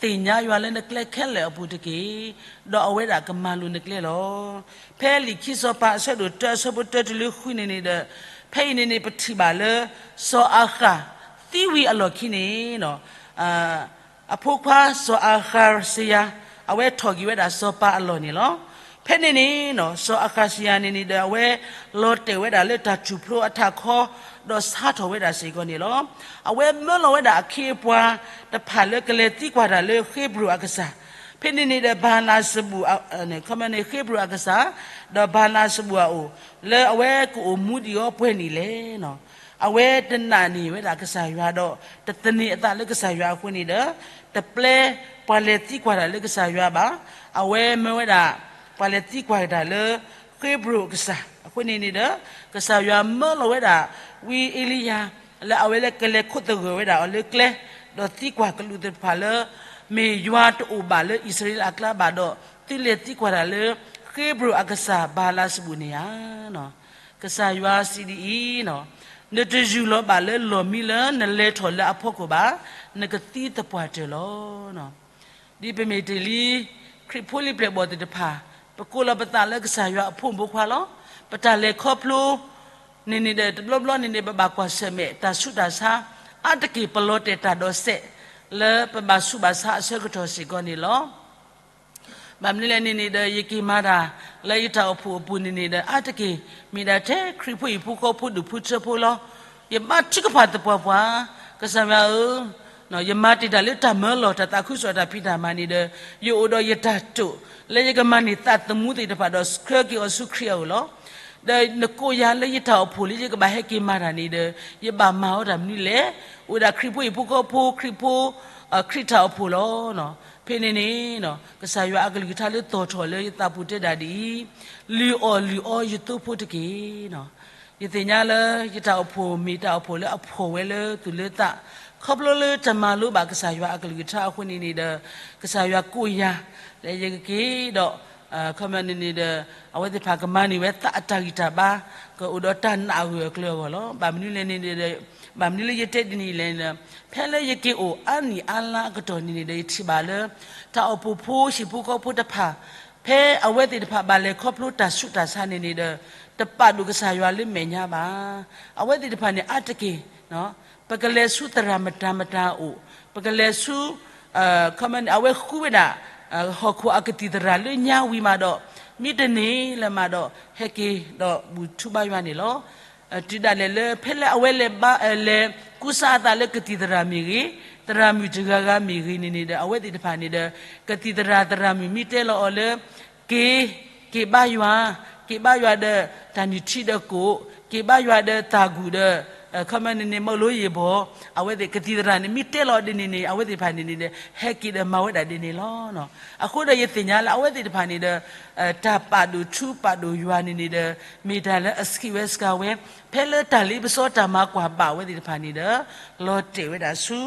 သ့ၣ်ညါယွၤလၢနကျဲခဲလၢာ်အပူၤတက့ၢ်. ဒီးအဝဲဒၣ်ကမၤလိၤနကျဲလီၤ. ဖဲလံာ်ခံစီၤပၤအဆၢဒိၣ်တၢအဆၢဖိတၢတုၤလၢဃုန့ၣ်န့ၣ်ဒီး, ဖဲအံၤန့ၣ်န့ၣ် ပထံၣ်ဘၣ်လၢ စီၤအၤဃၣ်သံဝံၤအလီၢ်ခံန့ၣ် အဖိခွါစီၤအၤဃၣ်စယၤ အဝဲထီၣ်က့ၤဝဲဒၣ်စီၤပၤအလီၢ်န့ၣ်လီၤ. ဖဲန့ၣ်န့ၣ် စီၤအၤဃၣ်စယၤန့ၣ်န့ၣ်ဒီး အဝဲလီၤတဲာ်ဝဲဒၣ်လၢတၢ်ထူၣ်ဖျိအထးခီ, ဒီးဆါထီၣ်ဝဲဒၣ်စ့ၢ်ကီးန့ၣ်လီၤ. အဝဲမၢလီၤဝဲဒၣ်အခ့အပှၤတဖၣ်လၢကလဲၤသံကွၢ်တၢ်လၢဃ့ဘြိၣ်အကစၢ်, ဖဲန့ၣ်န့ၣ်ဒီး ဘၤလးစဘူၣ်, ခီမန့ၣ် ဃ့ဘြိၣ်အကစၢ်, ဒီးဘၤလးစဘူၣ်အအိၣ်, လၢအဝဲကအိၣ်မူဒံးအီၤပှဲၤနံၣ်လဲၣ်. အဝဲတနာ်န့ၢ်ဝဲဒၣ်ကစၢ်ယွၤဒီး တသန့ၤအသးလၢကစၢ်ယွၤအဃိန့ၣ်ဒီး, တပျဲပှၤလဲၤသံကွၢ်တၢ်လၢကစၢ်ယွၤဘၣ်. အဝဲမၢဝဲဒၣ် ပှၤလဲၤသံကွၢ်တၢ်လၢ ဃ့ဘြိၣ်အကစၢ်အဃိန့ၣ်န့ၣ်ဒီး, ကစၢ်ယွၤမၢလီၤဝဲဒၣ် ဝံအ့လံယၤ လၢအဝဲလၢကလဲၤခိးသဂၢၢ်ဝဲဒၣ်အီၤလၢကျဲ, ဒီးသံကွၢ်ကလူးသ့ၣ်တဖၣ်လၢ မ့ၢ်ယွၤတအိၣ်ဘၣ်လၢအံၣ်စရ့လးအကျါဘၣ်ဒီး, သုလဲၤသံကွၢ်တၢ်လၢ ဃ့ဘြိၣ်အကစၢ်ဘၤလးစဘူၣ်န့ၣ်ဧါ. ကစၢ်ယွၤစံးဒ်အံၤ, နတယူၢ်လီၤဘၣ်လၢလီၢ်မံလၢနလဲၤထီၣ်လၢအဖီခိၣ်ဘၣ်, နကသံသပှၢ်တၢၢ်လီၤ. ဒ်ပမ့ၢ်တ့ၢ်လံ ခရံာ်ဖိလံၤပျဲၢ်ဘီၣ်သ့ၣ်တဖၣ်, ပကိးလီၤပသးလၢကစၢ်ယွၤအဖိမုၣ်ဖိခွါလီၤ. ပတၢ်လဲၤခီဖျိန့ၣ်န့ၣ်ဒီး တဘျီဘျီန့ၣ်န့ၣ် ပဘၣ်ကွၢ်ဆၢၣ်မဲာ်တၢ်ဆူးတၢ်ဆါ, အါတက့ၢ်ပလီၤတဲာ်တၢ်ဒီးစဲး လၢပဘၣ်ဆူးဘၣ်ဆါအဆၢကတီၢ်စ့ၢ်ကီးန့ၣ်လီၤ. ဘၣ်မနုၤလဲၣ်န့ၣ်န့ၣ်ဒီး ယက့ၤမၤတၢ်လၢယတၢ်အိၣ်ဖှိၣ်အပူၤန့ၣ်န့ၣ်ဒီး အါတက့ၢ် မ့ၢ်ဒၣ်ထဲခရံာ်ဖိဟံၣ်ဖိဃီဖိဒူၣ်ဖိထၢဖိလီၤ. ယဘါထုကဖၣ်သပှၢ်ပှၢ်, ကစၢ်ယွၤဧၢ, ယမၤတ့ၢ်တၢ်လၢတၢ်မၢလီၤ တၢ်သးခုကစီၣ်တၢ်ဖံးတၢ်မၤန့ၣ်ဒီး ယအိၣ်ဒီးယတၢ်တိာ် လၢယကမၤန့ၢ်သးသမူသ့ၣ်တဖၣ်ဒီးဆှၢက့ၤအီၤဆူခရံာ်အအိၣ်လီၤ. ဒီးနကိးယၤလၢယတၢ်အိၣ်ဖှိၣ်လၢယကဘၣ်ဟဲက့ၤမၤတၢ်န့ၣ်ဒီး ယဘၣ်မၤအီၤတၢ်မနုၤလဲၣ်. အိၣ်ဒၣ်ခရံာ်ဖိဟံၣ်ဖိဃီဖိ ခရံာ်ဖိ ခရံာ်တၢ်အိၣ်ဖှိၣ်လီၤ. ဖဲန့ၣ်န့ၣ် ကစၢ်ယွၤအကလုၢ်ကထါလၢသီၣ်ထီၣ်လၢယသးပူၤတဲဒၣ်ဒ်အံၤ, လုၢ်အီၣ်လုၢ်အီယသိဖိတက့ၢ်. ယသ့ၣ်ညါလၢယတၢ်အိၣ်ဖှိၣ်မ့ၢ်တၢ်အိၣ်ဖှိၣ်လၢအဖှီၣ်ဝဲလၢသူၣ်လၢသး, ခီဖျိလၢတမၤလိဘၣ်ကစၢ်ယွၤအကလုၢ်ကထါအဃိန့ၣ်န့ၣ်ဒီး ကစၢ်ယွၤကိးယၤ လၢယကက့ၤဒီး ခီမန့ၣ်န့ၣ်ဒီး အဝဲသ့ၣ်တဖၣ်ကမၤန့ၢ်ဝဲသးအတၢ်ဂံၢ်တၢ်ဘါ, ကအိၣ်ဒီးတၢ်နာ်အဂၢၢ်အကျၢၤအဂီၢ်လီၤ. ဘၣ်မနုၤလဲၣ်န့ၣ်ဒီး ဘၣ်မနုၤလၢယတဲဒ်န့ၣ်လဲၣ်န့ၣ်, ဖဲလၢယက့ၤအိၣ်အါနံၣ်အါလါအကတီၢ်န့ၣ်န့ၣ်ဒီး ယထံၣ်ဘၣ်လၢ တၢ်အိၣ်ဖှိၣ်ဖိဟံၣ်ဖိဃီဖိတဖၣ်, ဖဲအဝဲသ့ၣ်တဖၣ်ဘၣ်လဲၤခီဖျိတၢ်ဆူးတၢ်ဆါန့ၣ်န့ၣ်ဒီး တပာ်ဒိၣ်ကစၢ်ယွၤလၢမဲာ်ညါဘၣ်. အဝဲသ့ၣ်တဖၣ်န့ၣ် အါတက့ၢ် ပကလဲၤဆူသရၣ်မတၤမတၤအအိၣ်, ပကလဲၤဆူ ခီမန့ၣ် အဝဲဃုဝဲဒၣ် ဟီၣ်ခိၣ်အကသံၣ်သရၣ်လၢညါဝံၤမးဒီး, မ့ၢ်တန့ၢ်လၢၤမးဒီး ဟဲက့ၤဒီးဘူၣ်ထူဘါယွၤန့ၣ်လီၤ. တုၤဒၣ်လဲာ်လၢ ဖဲလၢအဝဲလဲၤဘါ လဲၤကူစါအသးလၢကသံၣ်သရၣ်မ့ၢ်ဂ့ၤ, သရၣ်မုၣ်တဂၤဂၤမ့ၢ်ဂ့ၤန့ၣ်န့ၣ်ဒီး အဝဲသ့ၣ်တဖၣ်န့ၣ်ဒီး ကသံၣ်သရၣ် သရၣ်မုၣ်မ့ၢ်တဲလီၤအီၤလၢ က့ၤ, က့ၤဘါယွၤ, က့ၤဘါယွၤဒီးတၢ်နုၢ်ထံဒီးကိၣ်, က့ၤဘါယွၤဒီးသၣ်ဂုာ်ဒီး ခီမန့ၣ်န့ၣ် မၢလိယ့ၢ်ဘီၣ်, အဝဲသ့ၣ်ကသံၣ်သရၣ်န့ၣ် မ့ၢ်တဲလီၤဒ်န့ၣ်န့ၣ် အဝဲသ့ၣ်တဖၣ်န့ၣ်န့ၣ်ဒီး ဟဲက့ၤဒီးမၤဝဲဒၣ်ဒ်န့ၣ်လီၤ. အဃိဒီးယသ့ၣ်ညါလၢအဝဲသ့ၣ်တဖၣ်န့ၣ်ဒီး တၢ်ပာ်ဒိၣ်ထူပာ်ဒိၣ်ယွၤန့ၣ်န့ၣ်ဒီး မ့ၢ်တၢ်လၢအဆံးဝဲစှၤဝဲ, ဖဲလၢတၢ်လ့ပစီတၢ်မၤကွၢ်ဘၣ်အဝဲသ့ၣ်တဖၣ်န့ၣ်ဒီး လီၤတဲာ်ဝဲဒၣ်ဆူ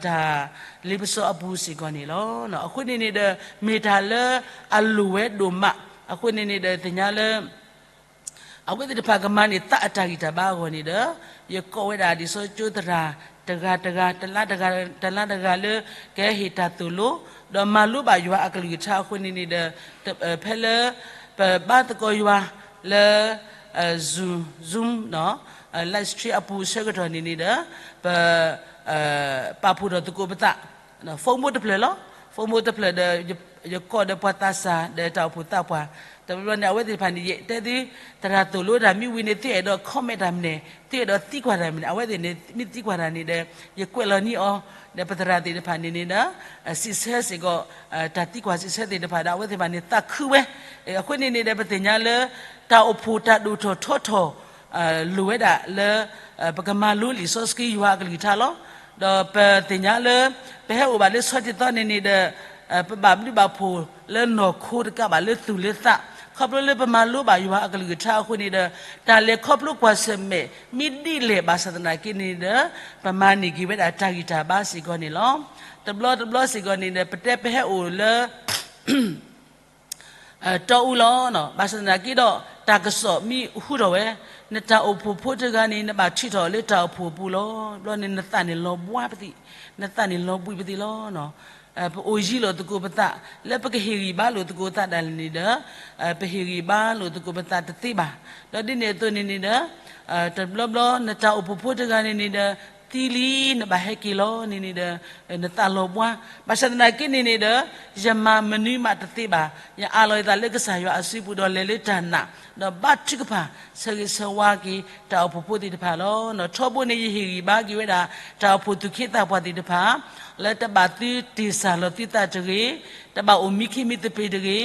တၢ်လ့ပစီအပူၤစ့ၢ်ကီးန့ၣ်လီၤ. အဃိန့ၣ်န့ၣ်ဒီး မ့ၢ်တၢ်လၢအလိၣ်ဝဲဒိၣ်မး, အဃိန့ၣ်န့ၣ်ဒီး သ့ၣ်ညါလၢ အဝဲသ့ၣ်တဖၣ်ကမၤန့ၢ်သးအတၢ်ဂံၢ်တၢ်ဘါအဂီၢ်န့ၣ်ဒီး ယကိးဝဲဒၣ်ဒ်သိးကၠိသရၣ် တဂၤတဂၤ တလါတဂၤ တလါတဂၤလၢ ကဟ့ၣ်တၢ်သိၣ်လိ ဒီးမၤလိဘၣ်ယွၤအကလုၢ်ကထါအဃိန့ၣ်န့ၣ်ဒီး ဖဲလၢ ပဘါသကိးယွၤလၢ Zoom, Zoom, live stream အပူၤဆၢကတီၢ်န့ၣ်န့ၣ်ဒီး ပ ပာ်ဖှိၣ်ထီၣ်သကိးပသး phone ဖိတဖျၢၣ်လီၤ. phone ဖိတဖျၢၣ်ဒီး ယကိးဒီးပှၤသးစၢ်ဒီးတၢ်အိၣ်ဖှိၣ်သးပှၢ် တဘျီန့ၣ် အဝဲသ့ၣ်တဖၣ်န့ၣ် ယတဲသု သရၣ်သိၣ်လိတၢ်မ့ၢ်ဝံၤန့ၣ် သုအဲၣ်ဒိး comment တၢ်မနုၤလဲၣ်, သုအဲၣ်ဒိးသံကွၢ်တၢ်မနုၤလဲၣ်, အဝဲသ့ၣ်န့ၣ် မ့ၢ်သံကွၢ်တၢ်န့ၣ်ဒီး ယကွဲးလီၤန့ၢ်အီၤ ဒီးပသရၣ်သ့ၣ်တဖၣ်န့ၣ်န့ၣ်ဒီး စံးဆၢစ့ၢ်ကီး တၢ်သံကွၢ်စံးဆၢသ့ၣ်တဖၣ်ဒီး အဝဲသ့ၣ်တဖၣ်န့ၣ် သးခုဝဲ, အဃိန့ၣ်န့ၣ်ဒီး ပသ့ၣ်ညါလၢ တၢ်အိၣ်ဖှိၣ်တၢ်ဒိၣ်ထီၣ်ထီထီၣ် လိၣ်ဝဲဒၣ်လၢ ပကမၤလိလံာ်စီဆှံယွၤအကလုၢ်ကထါလီၤ. ဒီးပသ့ၣ်ညါလၢ ပဟဲအိၣ်ဘၣ်လၢဆီတံၢ်သီန့ၣ်န့ၣ်ဒီး ပဘၣ်ဘျုးဘၣ်ဖှိၣ်လၢနီၢ်ခိတကးဘၣ်လၢသူၣ်လၢသး ခီဖျိလၢပမၤလိဘၣ်ယွၤအကလုၢ်ကထါအဃိန့ၣ်ဒီး တၢ်လဲၤခီဖျိကွၢ်ဆၢၣ်မဲာ် မ့ၢ်ဒ်လဲၣ်ဘၣ်ဆၣ်သနာ်က့န့ၣ်ဒီး ပမၤန့ၢ်က့ၤဝဲဒၣ်တၢ်ဂံၢ်တၢ်ဘါစ့ၢ်ကီးန့ၣ်လီၤ. တဘျီတဘျီစ့ၢ်ကီးန့ၣ်ဒီး ပတဲပဟဲအိၣ်လၢ တီအူလီၤ. ဘၣ်ဆၣ်သနာ်က့ဒီး တၢ်ကစီၣ်မ့ၢ်ဟူထီၣ်ဝဲ, နတၢ်အိၣ်ဖှိၣ်ဖိတဂၤန့ၣ် နဘၣ်ထုးထီၣ်လၢတၢ်အိၣ်ဖှိၣ်အပူၤလီၤ. ဘျီန့ၣ်နသးန့ၣ်လီၤဘှါပသံး, နသးန့ၣ်လီၤဘှံးပသံးလီၤ. ပအိၣ်ယံၤလိာ်သကိးပသး လၢပကဟ့ၣ်ဂံၢ်ဘါလိာ်သကိးသးဒၣ်လဲာ်န့ၣ်ဒီး ပဟ့ၣ်ဂံၢ်ဘါလိာ်သကိးပသးတသ့ဘၣ်. ဒီးဒ်န့ၣ်အသိးန့ၣ်န့ၣ်ဒီး တဘျီဘျီ နတၢ်အိၣ်ဖှိၣ်ဖိတဂၤန့ၣ်န့ၣ်ဒီး သံလံ နဘၣ်ဟဲက့ၤလီၤန့ၣ်န့ၣ်ဒီး နသးလီၤဘှါ. ဘၣ်ဆၣ်သနာ်က့န့ၣ်န့ၣ်ဒီး ယမၤမနုၤမးတသ့ဘၣ်. ယအးလီၤယသးလၢကစၢ်ယွၤအစုပူၤဒီးလဲၤလၢတၢ်နာ်, ဒီးဘါထုကဖၣ် ဆၢဂ့ၤဆၢဝါက့ၤ တၢ်အိၣ်ဖှိၣ်ဖိသ့ၣ်တဖၣ်လီၤ. ထီဘိန့ၣ် ယဟ့ၣ်ဂံၢ်ဘါက့ၤဝဲဒၣ် တၢ်အိၣ်ဖှိၣ်သူၣ်က့သးပှၢ်သ့ၣ်တဖၣ် လၢတဘၣ်သုတ့ၢ်စၢ်လီၤသုသးတဂ့ၤ, တဘၣ်အိၣ်မံခ့မံသပ့ၤတဂ့ၤ,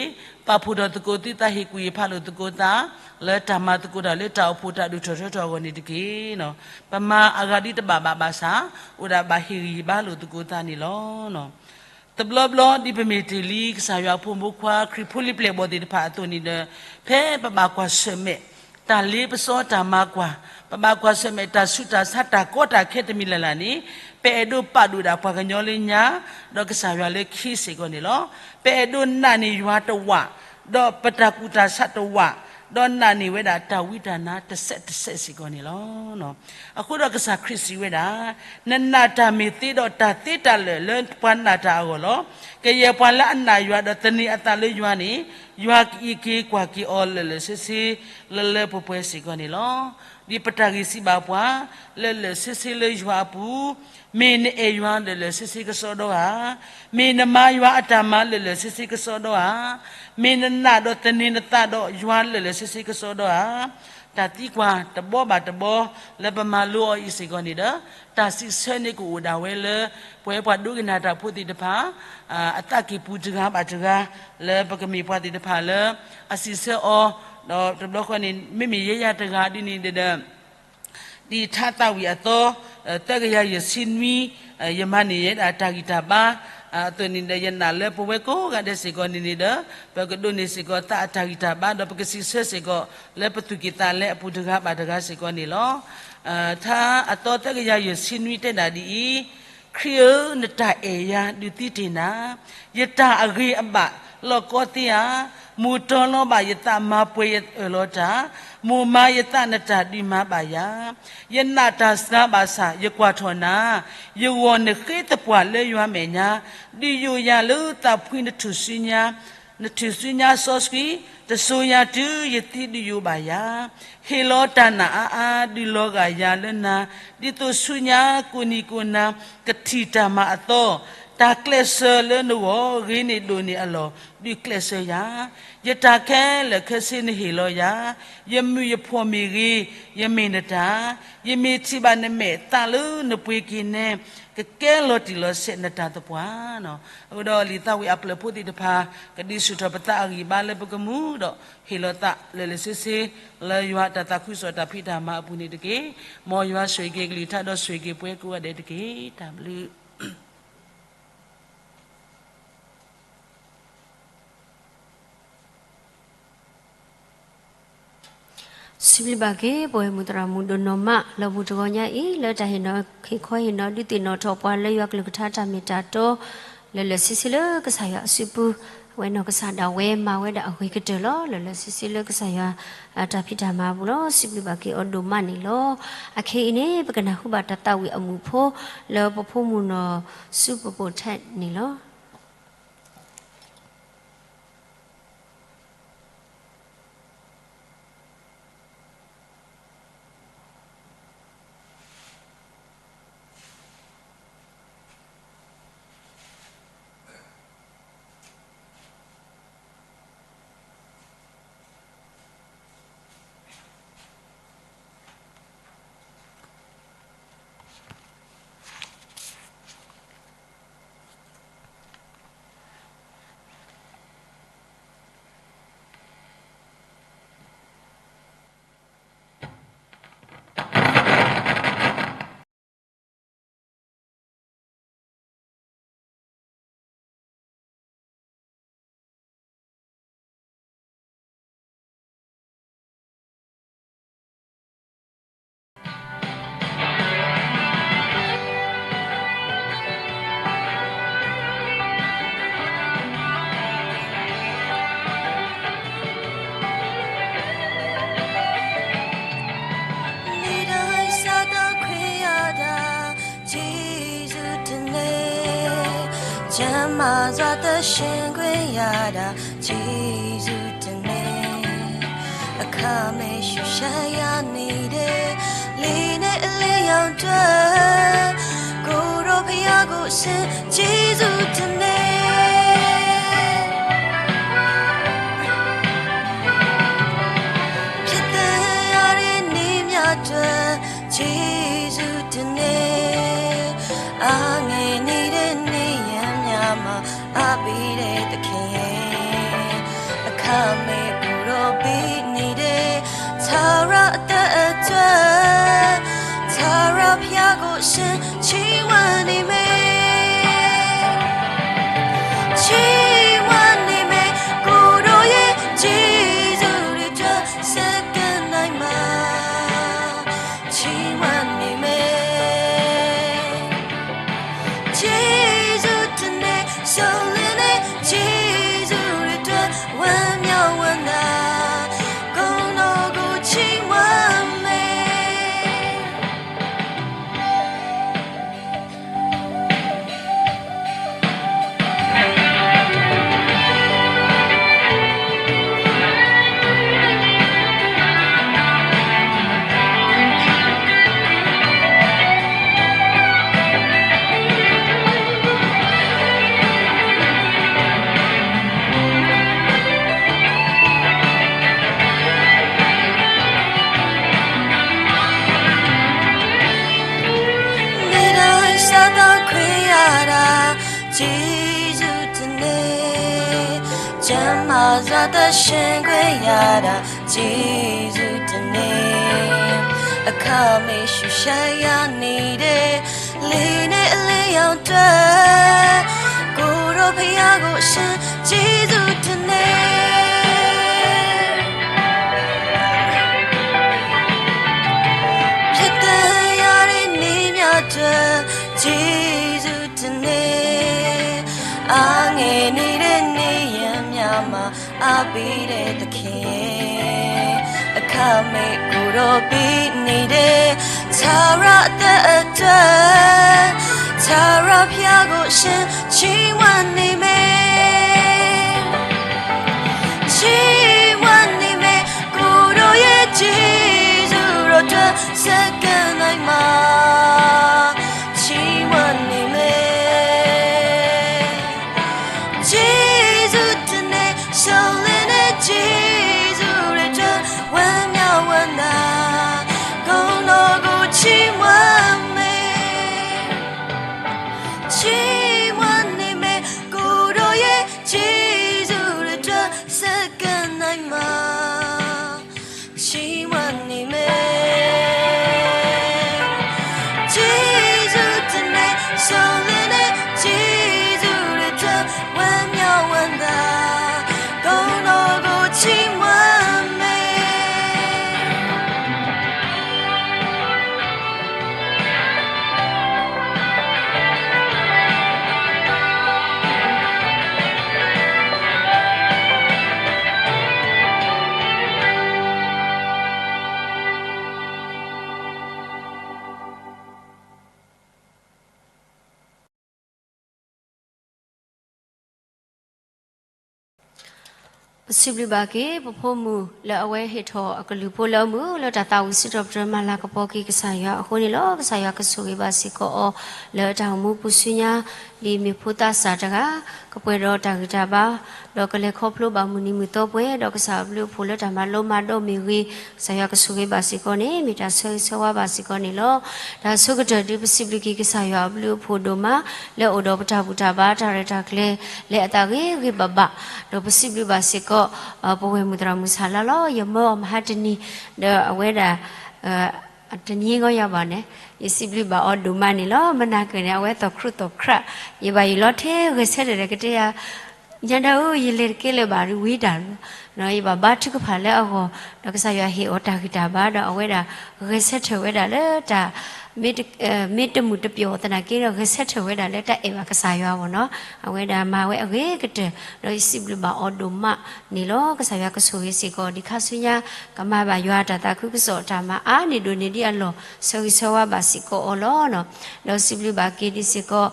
ပာ်ဖှိၣ်ထီၣ်သကိးသုသးဟ့ၣ်ကူၣ်ဟ့ၣ်ဖးလိာ်သကိးသး လၢတၢ်မၤသကိးတၢ်လၢတၢ်အိၣ်ဖှိၣ်တၢ်ဒိၣ်ထီၣ်ထီထီၣ်အဂီၢ်န့ၣ်တက့ၢ်. ပမၤအဂၤဒ်တဘၣ်ဘၣ်ဘၣ်ဆၣ် အိၣ်ဒၣ်ဘၣ်ဟ့ၣ်ဂံၢ်ဘါလိာ်သကိးသးန့ၣ်လီၤ. တဘျီဘျီဒ်ပမ့ၢ်တ့ၢ်လံ ကစၢ်ယွၤအဖိမုၣ်ဖိခွါ ခရံာ်ဖိလံၤပျဲၢ်ဘီၣ်သ့ၣ်တဖၣ်အသိးန့ၣ်ဒီး ဖဲပဘၣ်ကွၢ်ဆၢၣ်မဲာ် တၢ်လ့ပစီတၢ်မၤကွၢ်, ပဘၣ်ကွၢ်ဆၢၣ်မဲာ်တၢ်ဆူးတၢ်ဆါတၢ်ကီတၢ်ခဲတမံၤလၢ်လၢ်န့ၣ် ပအဲၣ်ဒိးပာ်ဒိၣ်ဒၣ်ပှၤကညီလၢညါ ဒီးကစၢ်ယွၤလၢခံစ့ၢ်ကီးန့ၣ်လီၤ. ပအဲၣ်ဒိးနာ်န့ၢ်ယွၤတဝး, ဒီးပတၢ်ကူၣ်တၢ်ဆးတဝး, ဒီးနာ်န့ၢ်ဝဲဒၣ်တၢ်ဝံတၢ်နါတစဲးတစဲးစ့ၢ်ကီးန့ၣ်လီၤ. အဃိဒီးကစၢ်ခရံာ်စံးဝဲဒၣ်, နနာ်တၢ်မ့ၢ်သ့ဒီးတၢ်သ့တၢ်လၢာ်လၢပှၤနာ်တၢ်အဂီၢ်လီၤ. ကယဲၢ်ပှၤလၢအနာ်ယွၤဒီးသန့ၤအသးလၢယွၤန့ၣ်, ယွၤကအံးက့ၤကွၢ်က့ၤအီၤလၢာ်လၢာ်ဆ့ဆ့ လၢလၢပှဲၤပှဲၤစ့ၢ်ကီးန့ၣ်လီၤ. ဒ်ပတၢ်ဂ့ၢ်စံးဘၣ်ပှၤ, လၢာ်လၢာ်ဆ့ဆ့လၢယွၤအပူၤ, မ့ၢ်နအဲၣ်ယွၤလၢာ်လၢာ်ဆ့ဆ့ကစီဒီဧါ, မ့ၢ်နမၤယွၤအတၢ်မၤလၢာ်လၢာ်ဆ့ဆ့ကစီဒီဧါ, မ့ၢ်နနာ်ဒီးသန့ၤနသးဒီးယွၤလၢာ်လၢာ်ဆ့ဆ့ကစီဒီဧါ. တၢ်သံကွၢ်တဘီဘၣ်တဘီ လၢပမၤလိအီၤအံၤစ့ၢ်ကီးန့ၣ်ဒီး တၢ်စံးဆၢန့ၣ်ကအိၣ်ဒၣ်ဝဲလၢ ပဝဲပှၤဒိကနၣ်တၢ်ဖိသ့ၣ်တဖၣ် အသးကံၢ်ပူၤတဂၤဘၣ်တဂၤ လၢပကမ့ၢ်ပှၤသ့ၣ်တဖၣ်လၢ အစံးဆၢအီၤ, ဒီးတဘျီဃီန့ၣ် မ့မ့ၢ်ယဲယၤတဂၤဒ်န့ၣ်ဒီး ဒ်ထါသးဝံၣ်အသီ သၢကယၤယဲၢ်ဆံနွံ ယမၤန့ၢ်ယဲဒၣ်တၢ်ဂံၢ်တၢ်ဘါ အသိးန့ၣ်ဒီး ယနာ်လၢပဝဲကိးဂၤဒဲးစ့ၢ်ကီးန့ၣ်န့ၣ်ဒီး ပကဒိးန့ၢ်စ့ၢ်ကီးသးအတၢ်ဂံၢ်တၢ်ဘါ ဒီးပကစံးဆၢစ့ၢ်ကီး လၢပသူၣ်ကံၢ်သးလဲအပူၤတဂၤဘၣ်တဂၤစ့ၢ်ကီးန့ၣ်လီၤ. ထါအသီသၢကယၤယဲၢ်ဆံနွံတဲဒၣ်ဒ်အံၤ, ခရံာ်ဧၢ, နတၢ်အဲၣ်ယၤဒုးသံတ့ၢ်နၤ, ယတၢ်အဂ့ၤအဘၣ်လီၢ်ကီသ့ဧါ. မိၢ်တီလီၤဘၣ်ယသး မၤပှဲၤယအၢၣ်လီၤတၢ်, မိၢ်မၤယသး နတၢ်ဒုးမၤဘၣ်ယၤ, ယနာ်တၢ်စှၤဘၣ်ဆၣ် ယကွၢ်ထီၣ်နၤ, ယဂီၢ်နဃ့သပှၢ်လၢယွၤမဲာ်ညါ, ဒုးယိၣ်ယၤလၢသးဖှံနထူၣ်စုညါ, နထူၣ်စုညါစီဆှံ, တစိၤညါတုၤယသံဒုးယိၣ်ဘၣ်ယၤ, ဟ့ၣ်လီၤတၢ်နာ်အါအါ ဒုးလီၤဂာ်ယၤလၢနၤ, ဒ်သိးဆူညါကိးနံၤကိးနၤ ကထံၣ်တၢ်မၤအသီ, တၢ်ကျဲးစၢးလၢနဂီၢ် ဂ့ၤန့ၢ်ဒိၣ်န့ၢ်အလီၢ် ဒုးကျဲးစၢးယၤ, ယတၢ်ခဲလၢာ်ခဲဆ့နဟ့ၣ်လီၤယၤ, ယမုၢ်ယဖှီၣ်မ့ၢ်ဂ့ၤ, ယမ့ၢ်နတၢ်, ယမ့ၢ်ထံၣ်ဘၣ်နမဲာ်သးလၢနပှ့ၤက့ၤနဲ, ကကဲလီၤတံၢ်လီၤဆဲးနတၢ်သပှၢ်နီၤ. အဃိဒီးလံာ်သးဝံၣ်အပျဲၢ်ဖိသ့ၣ်တဖၣ် ကဒုးဆူၣ်ထီၣ်ပသးအဂံၢ်ဘါလၢပကမူဒီး ဟ့ၣ်လီၤသးလၢာ်လၢာ်ဆ့ဆ့ လၢယွၤတၢ်သးခုကစီၣ်တၢ်ဖံးတၢ်မၤအပူၤန့ၣ်တက့ၢ်. မ်ယွၤဆိၣ်ဂ့ၤက့ၤကလုၢ်ကထါဒီးဆိၣ်ဂ့ၤက့ၤပှၤကိးဂၤဒဲးတက့ၢ်. တၢ်ဘျုး စံးဘျုးဘၣ်က့ၤ ပဝဲမုၢ်သရၣ်မုၣ်ဒိၣ်နီၢ်မး လၢမုၢ်တဂီၤညါအံၤ လၢတၢ်ဟ့ၣ်နီၤခ့ခီဟ့ၣ်နီၤဒုးသ့ၣ်နီၣ်ထီၣ်ပှၤ လၢယွၤကလုၢ်ကထါတၢ်မ့ၢ်တၢ်တီ လၢာ်လၢာ်ဆ့ဆ့လၢကစၢ်ယွၤအစုပူၤ, အဝဲနီၢ်ကစၢ်ဒၣ်ဝဲမၤဝဲဒၣ်အဂ့ၤကတၢၢ်လီၤ. လၢာ်လၢာ်ဆ့ဆ့လၢကစၢ်ယွၤအတၢ်ဖံးတၢ်မၤအပူၤလီၤ. စံးဘျုးဘၣ်က့ၤအီၤဒိၣ်မးန့ၣ်လီၤ. အခဲအံၤန့ၣ် ပကနၢ်ဟူဘၣ်တၢ်သးဝံၣ်အမုၢ်ဖိ လၢပဖိမုၣ်နီၢ်စုပပိာ်ထဲန့ၣ်လီၤ.န့ၣ်ဒီးစးသီခွဲးယၤဒၣ် ကံၣ်ဆူၣ်တန့ၢ်, ကမၤစးသီဆှဲခွဲးယၤဒၣ် ကံၣ်ဆူၣ်တန့ၢ်, အခါမ့ၢ်ဆူၣ်ဆါယၤန့ၣ်ဒီး လံာ်န့ၣ်အလၢယွၤတၢ်, ကိးဒီးဖယါကိးဆ့ ကံၣ်ဆူၣ်တန့ၢ် ဖြစ်သမျှရနံမတ ကျေးဇူးတင်နေ, အငယ်နေတဲ့နေ့ရက်များမှာ အားပေးတဲ့သခင်ရဲ့ အခမဲ့ပူဇော်ပေးနေတဲ့ ထာဝရအသက်အတွက် ထာဝရဘုရားကို အရှင်ချီးမွမ်းနေမယ်, ချီးမွမ်းနေမယ်, ကိုယ်တော်ရဲ့ ကျေးဇူးတွေအတွက် စက္ကန့်တိုင်းမှာ ချီးမွမ်းနေမယ်. ကျေးဇူးတင်နေ, စုံလင်တဲ့ ကျေးဇူးတွေအတွက် ဝမ်းမြောက်ဝမ်းသာ, ကိုယ်တော်ကို ချီးမွမ်းမယ်. နေ့တိုင်းစားသောက်ခွင့်ရတာ ကျေးဇူးတင်နေ, ကျန်းမာစွာသက်ရှင်ခွင့်ရတာ ကျေးဇူးတင်နေ, အခမဲ့ရှုရှိုက်ရနေတဲ့ လံာ်နဲ့အလင်းရောင်အတွက် ကိုယ်တော်ဘုရားကို အရှင်ကျေးဇူးတင်နေ, ဖြစ်သမျှရတဲ့နေ့များအတွက် ကျေးဇူးတင်နေ, အားငယ်နေတဲ့နေ့ရက်များမှာ အါဘ့ၣ်ဒဲးသခ့, အခါမ့ၢ်ကိၢ်ဒီးဘ့ၣ်နံၤဒဲး, ထါရၤအသးအတၢ်, ထါရၤဖၠၣ်ကိးဆ့, ချီးမွမ်းနံၤမ့ၢ် ချီးမွမ်းနံၤမ့ၢ်, ကိၢ်ဒီးယဲၢ်က့ၤဆူဒီးတၢ်ဆၢကနံၣ်မး, ချီးမွမ်းနံၤမ့ၢ် က့ၤဆူတနံၤ, ဆိလ့န့ၣ်က့ၤဆူဒီးတၢ်ဝဲမၠးဝဲနၤ, ကိးနီၢ်ကိးချီးမွမ်းမ့ၢ်, ချီးမွမ်းနံၤမ့ၢ်, ကိၢ်ဒီးယဲၢ်က့ၤဆူဒီးတၢ်ဆၢကနံၣ်မး ချီးမွမ်းနံၤမ့ၢ်, က့ၤဆူတနံၤ, ဆိလ့န့ၣ်က့ၤဆူဒီးတၢ်ဝဲမၠးဝဲနၤ, ကိးနီၢ်ကိးချီးမွမ်းမ့ၢ်. ပစံးဘျုးဘၣ်က့ၤ ပဖိမုၣ်လၢအဝဲဟ့ၣ်ထီၣ်အကလုၢ်ဖိလၢအမုာ်လၢတၢ်သးဝံၣ်စံးထီၣ်ပတြၢၤမၤလၤကပီၤက့ၤကစၢ်ယွၤအဃိန့ၣ်လီၤ. ကစၢ်ယွၤကဆိၣ်ဂ့ၤဘၣ်စ့ၢ်ကီးအီၤ လၢတၢ်အိၣ်မူပူၤဆူညါ ဒ်မ့ၢ်ဖိသၣ်စၢ်တဂၤ ကပှဲၤဒီးတၢ်ဂံၢ်တၢ်ဘါ ဒီးကလဲၤခီဖျိဘၣ်မုၢ်နံၤမုၢ်သီပှဲၤ ဒီးကစၢ်အဘျုးအဖှိၣ်လၢတၢ်မၤလိမၤဒိးမ့ၢ်ဂ့ၤ ကစၢ်ယွၤကဆိၣ်ဂ့ၤဘၣ်စ့ၢ်ကီးန့ၣ် မ့ၢ်တၢ်ဆၢဂ့ၤဆၢဝါဘၣ်စ့ၢ်ကီးန့ၣ်လီၤ. တၢ်ဆိကတၢၢ်ဒုးပစံးဘျုးက့ၤကစၢ်ယွၤအဘျုးအဖှိၣ်ဒိၣ်မး လၢအိၣ်ဒီးပတၢ်ဘူၣ်တၢ်ဘါတၢ်ရဲၣ်တၢ်ကျဲၤ လၢအသးဂ့ၤဂ့ၤဘၣ်ဘၣ်, ဒီးပစံးဘျုးဘၣ်စ့ၢ်ကီး ပဝဲၢ်မုၣ်သရၣ်မုၣ်ဆၣ်လါလီၤ. ယမၢအီၤမဟါတနံၤ ဒီးအဝဲဒၣ် တနံၤဂီၢ်ယၤဘၣ်န့ၣ် ယစံးဘျုးဘၣ်အီၤဒိၣ်မးန့ၣ်လီၤ. မနၤကၢၢ်န့ၣ် အဝဲသီၣ်ခရူၣ်သီၣ်ခရၣ် ယဘၣ်ယိၣ်လီၤထဲဂဲၤဆၢထၢၣ်ဒီးကတဲယၤ ညါဒၣ်ဧၢ ယလဲၤတကဲလၢၤဘၣ်ဝံတၢ်လီၤ. ယဘၣ်ဘါထုကဖၣ်လၢအဂီၢ် ဒီးကစၢ်ယွၤဟ့ၣ်အီၤတၢ်ဂံၢ်တၢ်ဘါ ဒီးအဝဲဒၣ်ဂဲၤဆၢထၢၣ်ဝဲဒၣ်လၢတၢ် မ့ၢ်တမုာ်တပျီၢ်သနာ်က့ဒီး ဂဲၤဆၢထၢၣ်ဝဲဒၣ်လၢတၢ်အဲၣ်ဘၣ်ကစၢ်ယွၤအဂီၢ်နီၤ. အဝဲဒၣ်မၤဝဲအဂ့ၤကတၢၢ် ဒီးယစံးဘျုးဘၣ်အီၤဒိၣ်မးန့ၣ်လီၤ. ကစၢ်ယွၤကဆိၣ်ဂ့ၤစ့ၢ်ကီး ဒ်ခါဆူညါ ကမၤဘၣ်ယွၤအတၢ်သးခုကစီၣ်အတၢ်မၤအါန့ၢ်ဒိၣ်န့ၢ်ဒံးအလီၢ် ဆၢဂ့ၤဆၢဝါဘၣ်စ့ၢ်ကီးအီၤလီၤ. ဒီးစံးဘျုးဘၣ်က့ၤဒ်စ့ၢ်ကီး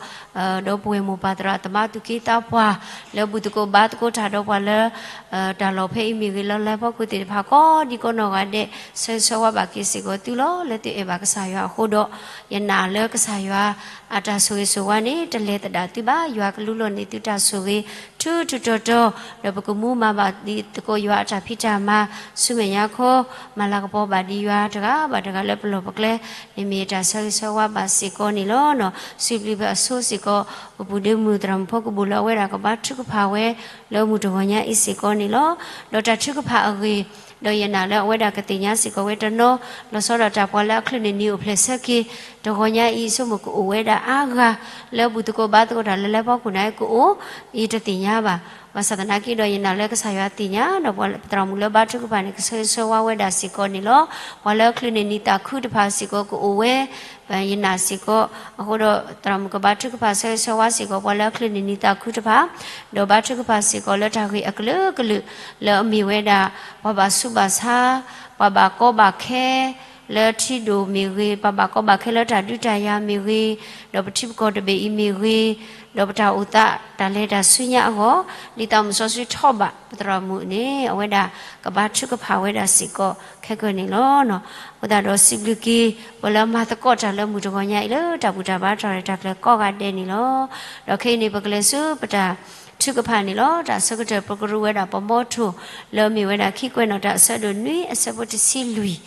ဒီပုၢ်ဝဲၢ်မိၢ်ပၢ်သရၣ်သမါသူၣ်က့သးပှၢ် လၢဘူၣ်သကိးဘါသကိးတၢ်ဒီးပှၤလၢ တၢ်လီၢ်ဖဲအံၤမ့ၢ်ဂ့ၤ လၢလၢဟီၣ်ခိၣ်သ့ၣ်တဖၣ်ကိးဒံကိးနီၢ်ဂၤဒဲး ဆၢဂ့ၤဆၢဝါဘၣ်က့ၤစ့ၢ်ကီးသုလီၤ. လၢသုအဲၣ်ဘၣ်ကစၢ်ယွၤအဃိဒီး ယနာ်လၢကစၢ်ယွၤအတၢ်ဆိၣ်ဂ့ၤဆိၣ်ဝါန့ၣ် တလဲၤသဒၣ်သုဘၣ်. ယွၤကလူလီၤန့ၢ်သုတၢ်ဆိၣ်ဂ့ၤ ထူထူတီတီ ဒီးပကမူမၤဘၣ်ဒ်သကိးယွၤအတၢ်ဖံးတၢ်မၤ ဆူမဲာ်ညါခီ မၤလၤကပီၤဘၣ်ဒံးယွၤတဂၤဘၣ်တဂၤလၢပလီၢ်ပကျဲ န့ၣ်မ့ၢ်တၢ်ဆၢဂ့ၤဆၢဝါဘၣ်စ့ၢ်ကီးန့ၣ်လီၤ. စံးဘျုးဘၣ်အဆိစ့ၢ်ကီး ပပူၤဒ့မုၣ်သရၣ်မုၣ်ဖီကဘူးလၢအဝဲဒၣ်ကဘါထုကဖၣ်ဝဲ လၢမုၢ်တဂီၤညါအံၤစ့ၢ်ကီးန့ၣ်လီၤ. ဒီးတၢ်ထုကဖၣ်အဂ့ၢ် ဒီးယနာ်လၢအဝဲဒၣ်ကသ့ၣ်ညါစ့ၢ်ကီးဝဲတနီၤ လီၤဆီဒၣ်တၢ်ပှၤလၢအချုးန့ၢ်နံၤအိၣ်ဖျဲၣ်ဆၢက့ၤ တဂီၤညါအံၤ ဆိကမိၣ်ကအိၣ်ဝဲဒၣ်အါဂၤ လၢဘူၣ်သကိးဘါသကိးတၢ်လၢလၢပှၤခိၣ်နၢ်ကအိၣ် ယတသ့ၣ်ညါဘၣ်. ဘၣ်ဆၣ်သနာ်က့ဒီးယနာ်လၢကစၢ်ယွၤသ့ၣ်ညါ ဒီးပှၤသရၣ်မုၣ်လၢဘါထုကဖၣ်န့ၣ် ကဆၢဂ့ၤဆၢဝါဝဲဒၣ်စ့ၢ်ကီးန့ၣ်လီၤ. ပှၤလၢအချုးန့ၢ်နံၤသးခုတဖၣ်စ့ၢ်ကီးကအိၣ်ဝဲ ယနာ်စ့ၢ်ကီး အဃိဒီးသရၣ်မုၣ်ကဘါထုကဖၣ်ဆၢဂ့ၤဆၢဝါစ့ၢ်ကီး ပှၤလၢအချုးန့ၢ်နံၤသးခုတဖၣ် ဒီးဘါထုကဖၣ်စ့ၢ်ကီးလၢတၢ်ဂ့ၢ်အကလုာ်ကလုာ် လၢအမ့ၢ်ဝဲဒၣ် ပှၤဘၣ်ဆူးဘၣ်ဆါ ပှၤဘၣ်ကီဘၣ်ခဲ လၢထံဒိၣ်မ့ၢ်ဂ့ၤ, ပှၤဘၣ်ကီဘၣ်ခဲလၢတၢ်ဒုးတၢ်ယၤမ့ၢ်ဂ့ၤ, ဒီးပထံပကီၢ်တဘ့ၣ်အံၤမ့ၢ်ဂ့ၤ, ဒီးပတၢ်အိၣ်သးတၢ်လဲၤတၢ်ဆူညါအဂီၢ်, ဒ်သးမုၢ်စီဆှံထီၣ်ဘၣ်ပသရၣ်မုၣ်န့ၣ် အဝဲဒၣ်ကဘါထုကဖၣ်ဝဲဒၣ်စ့ၢ်ကီးခဲကၢၢ်န့ၣ်လီၤ. အဃိသတးဒီးစံးဘျုးက့ၤ ပှၤလၢအမၤသကိးတၢ်လၢမုၢ်တဂီၤညါအံၤ လၢတၢ်ဘူၣ်တၢ်ဘါတၢ်ရဲၣ်တၢ်ကျဲၤကိးဂၤဒဲးန့ၣ်လီၤ. ဒီးခဲအံၤန့ၣ် ပကလဲၤဆူပတၢ်ထုကဖၣ်န့ၣ်လီၤ. တၢ်ဆၢကတီၢ်ပကရူၢ်ဝဲဒၣ်ပမီထိၣ် လၢအမ့ၢ်ဝဲဒၣ်ခံကွဲးနီၣ်တၢ်အဆၢဒိၣ်နွံအဆၢဖိတဆံလွံၢ်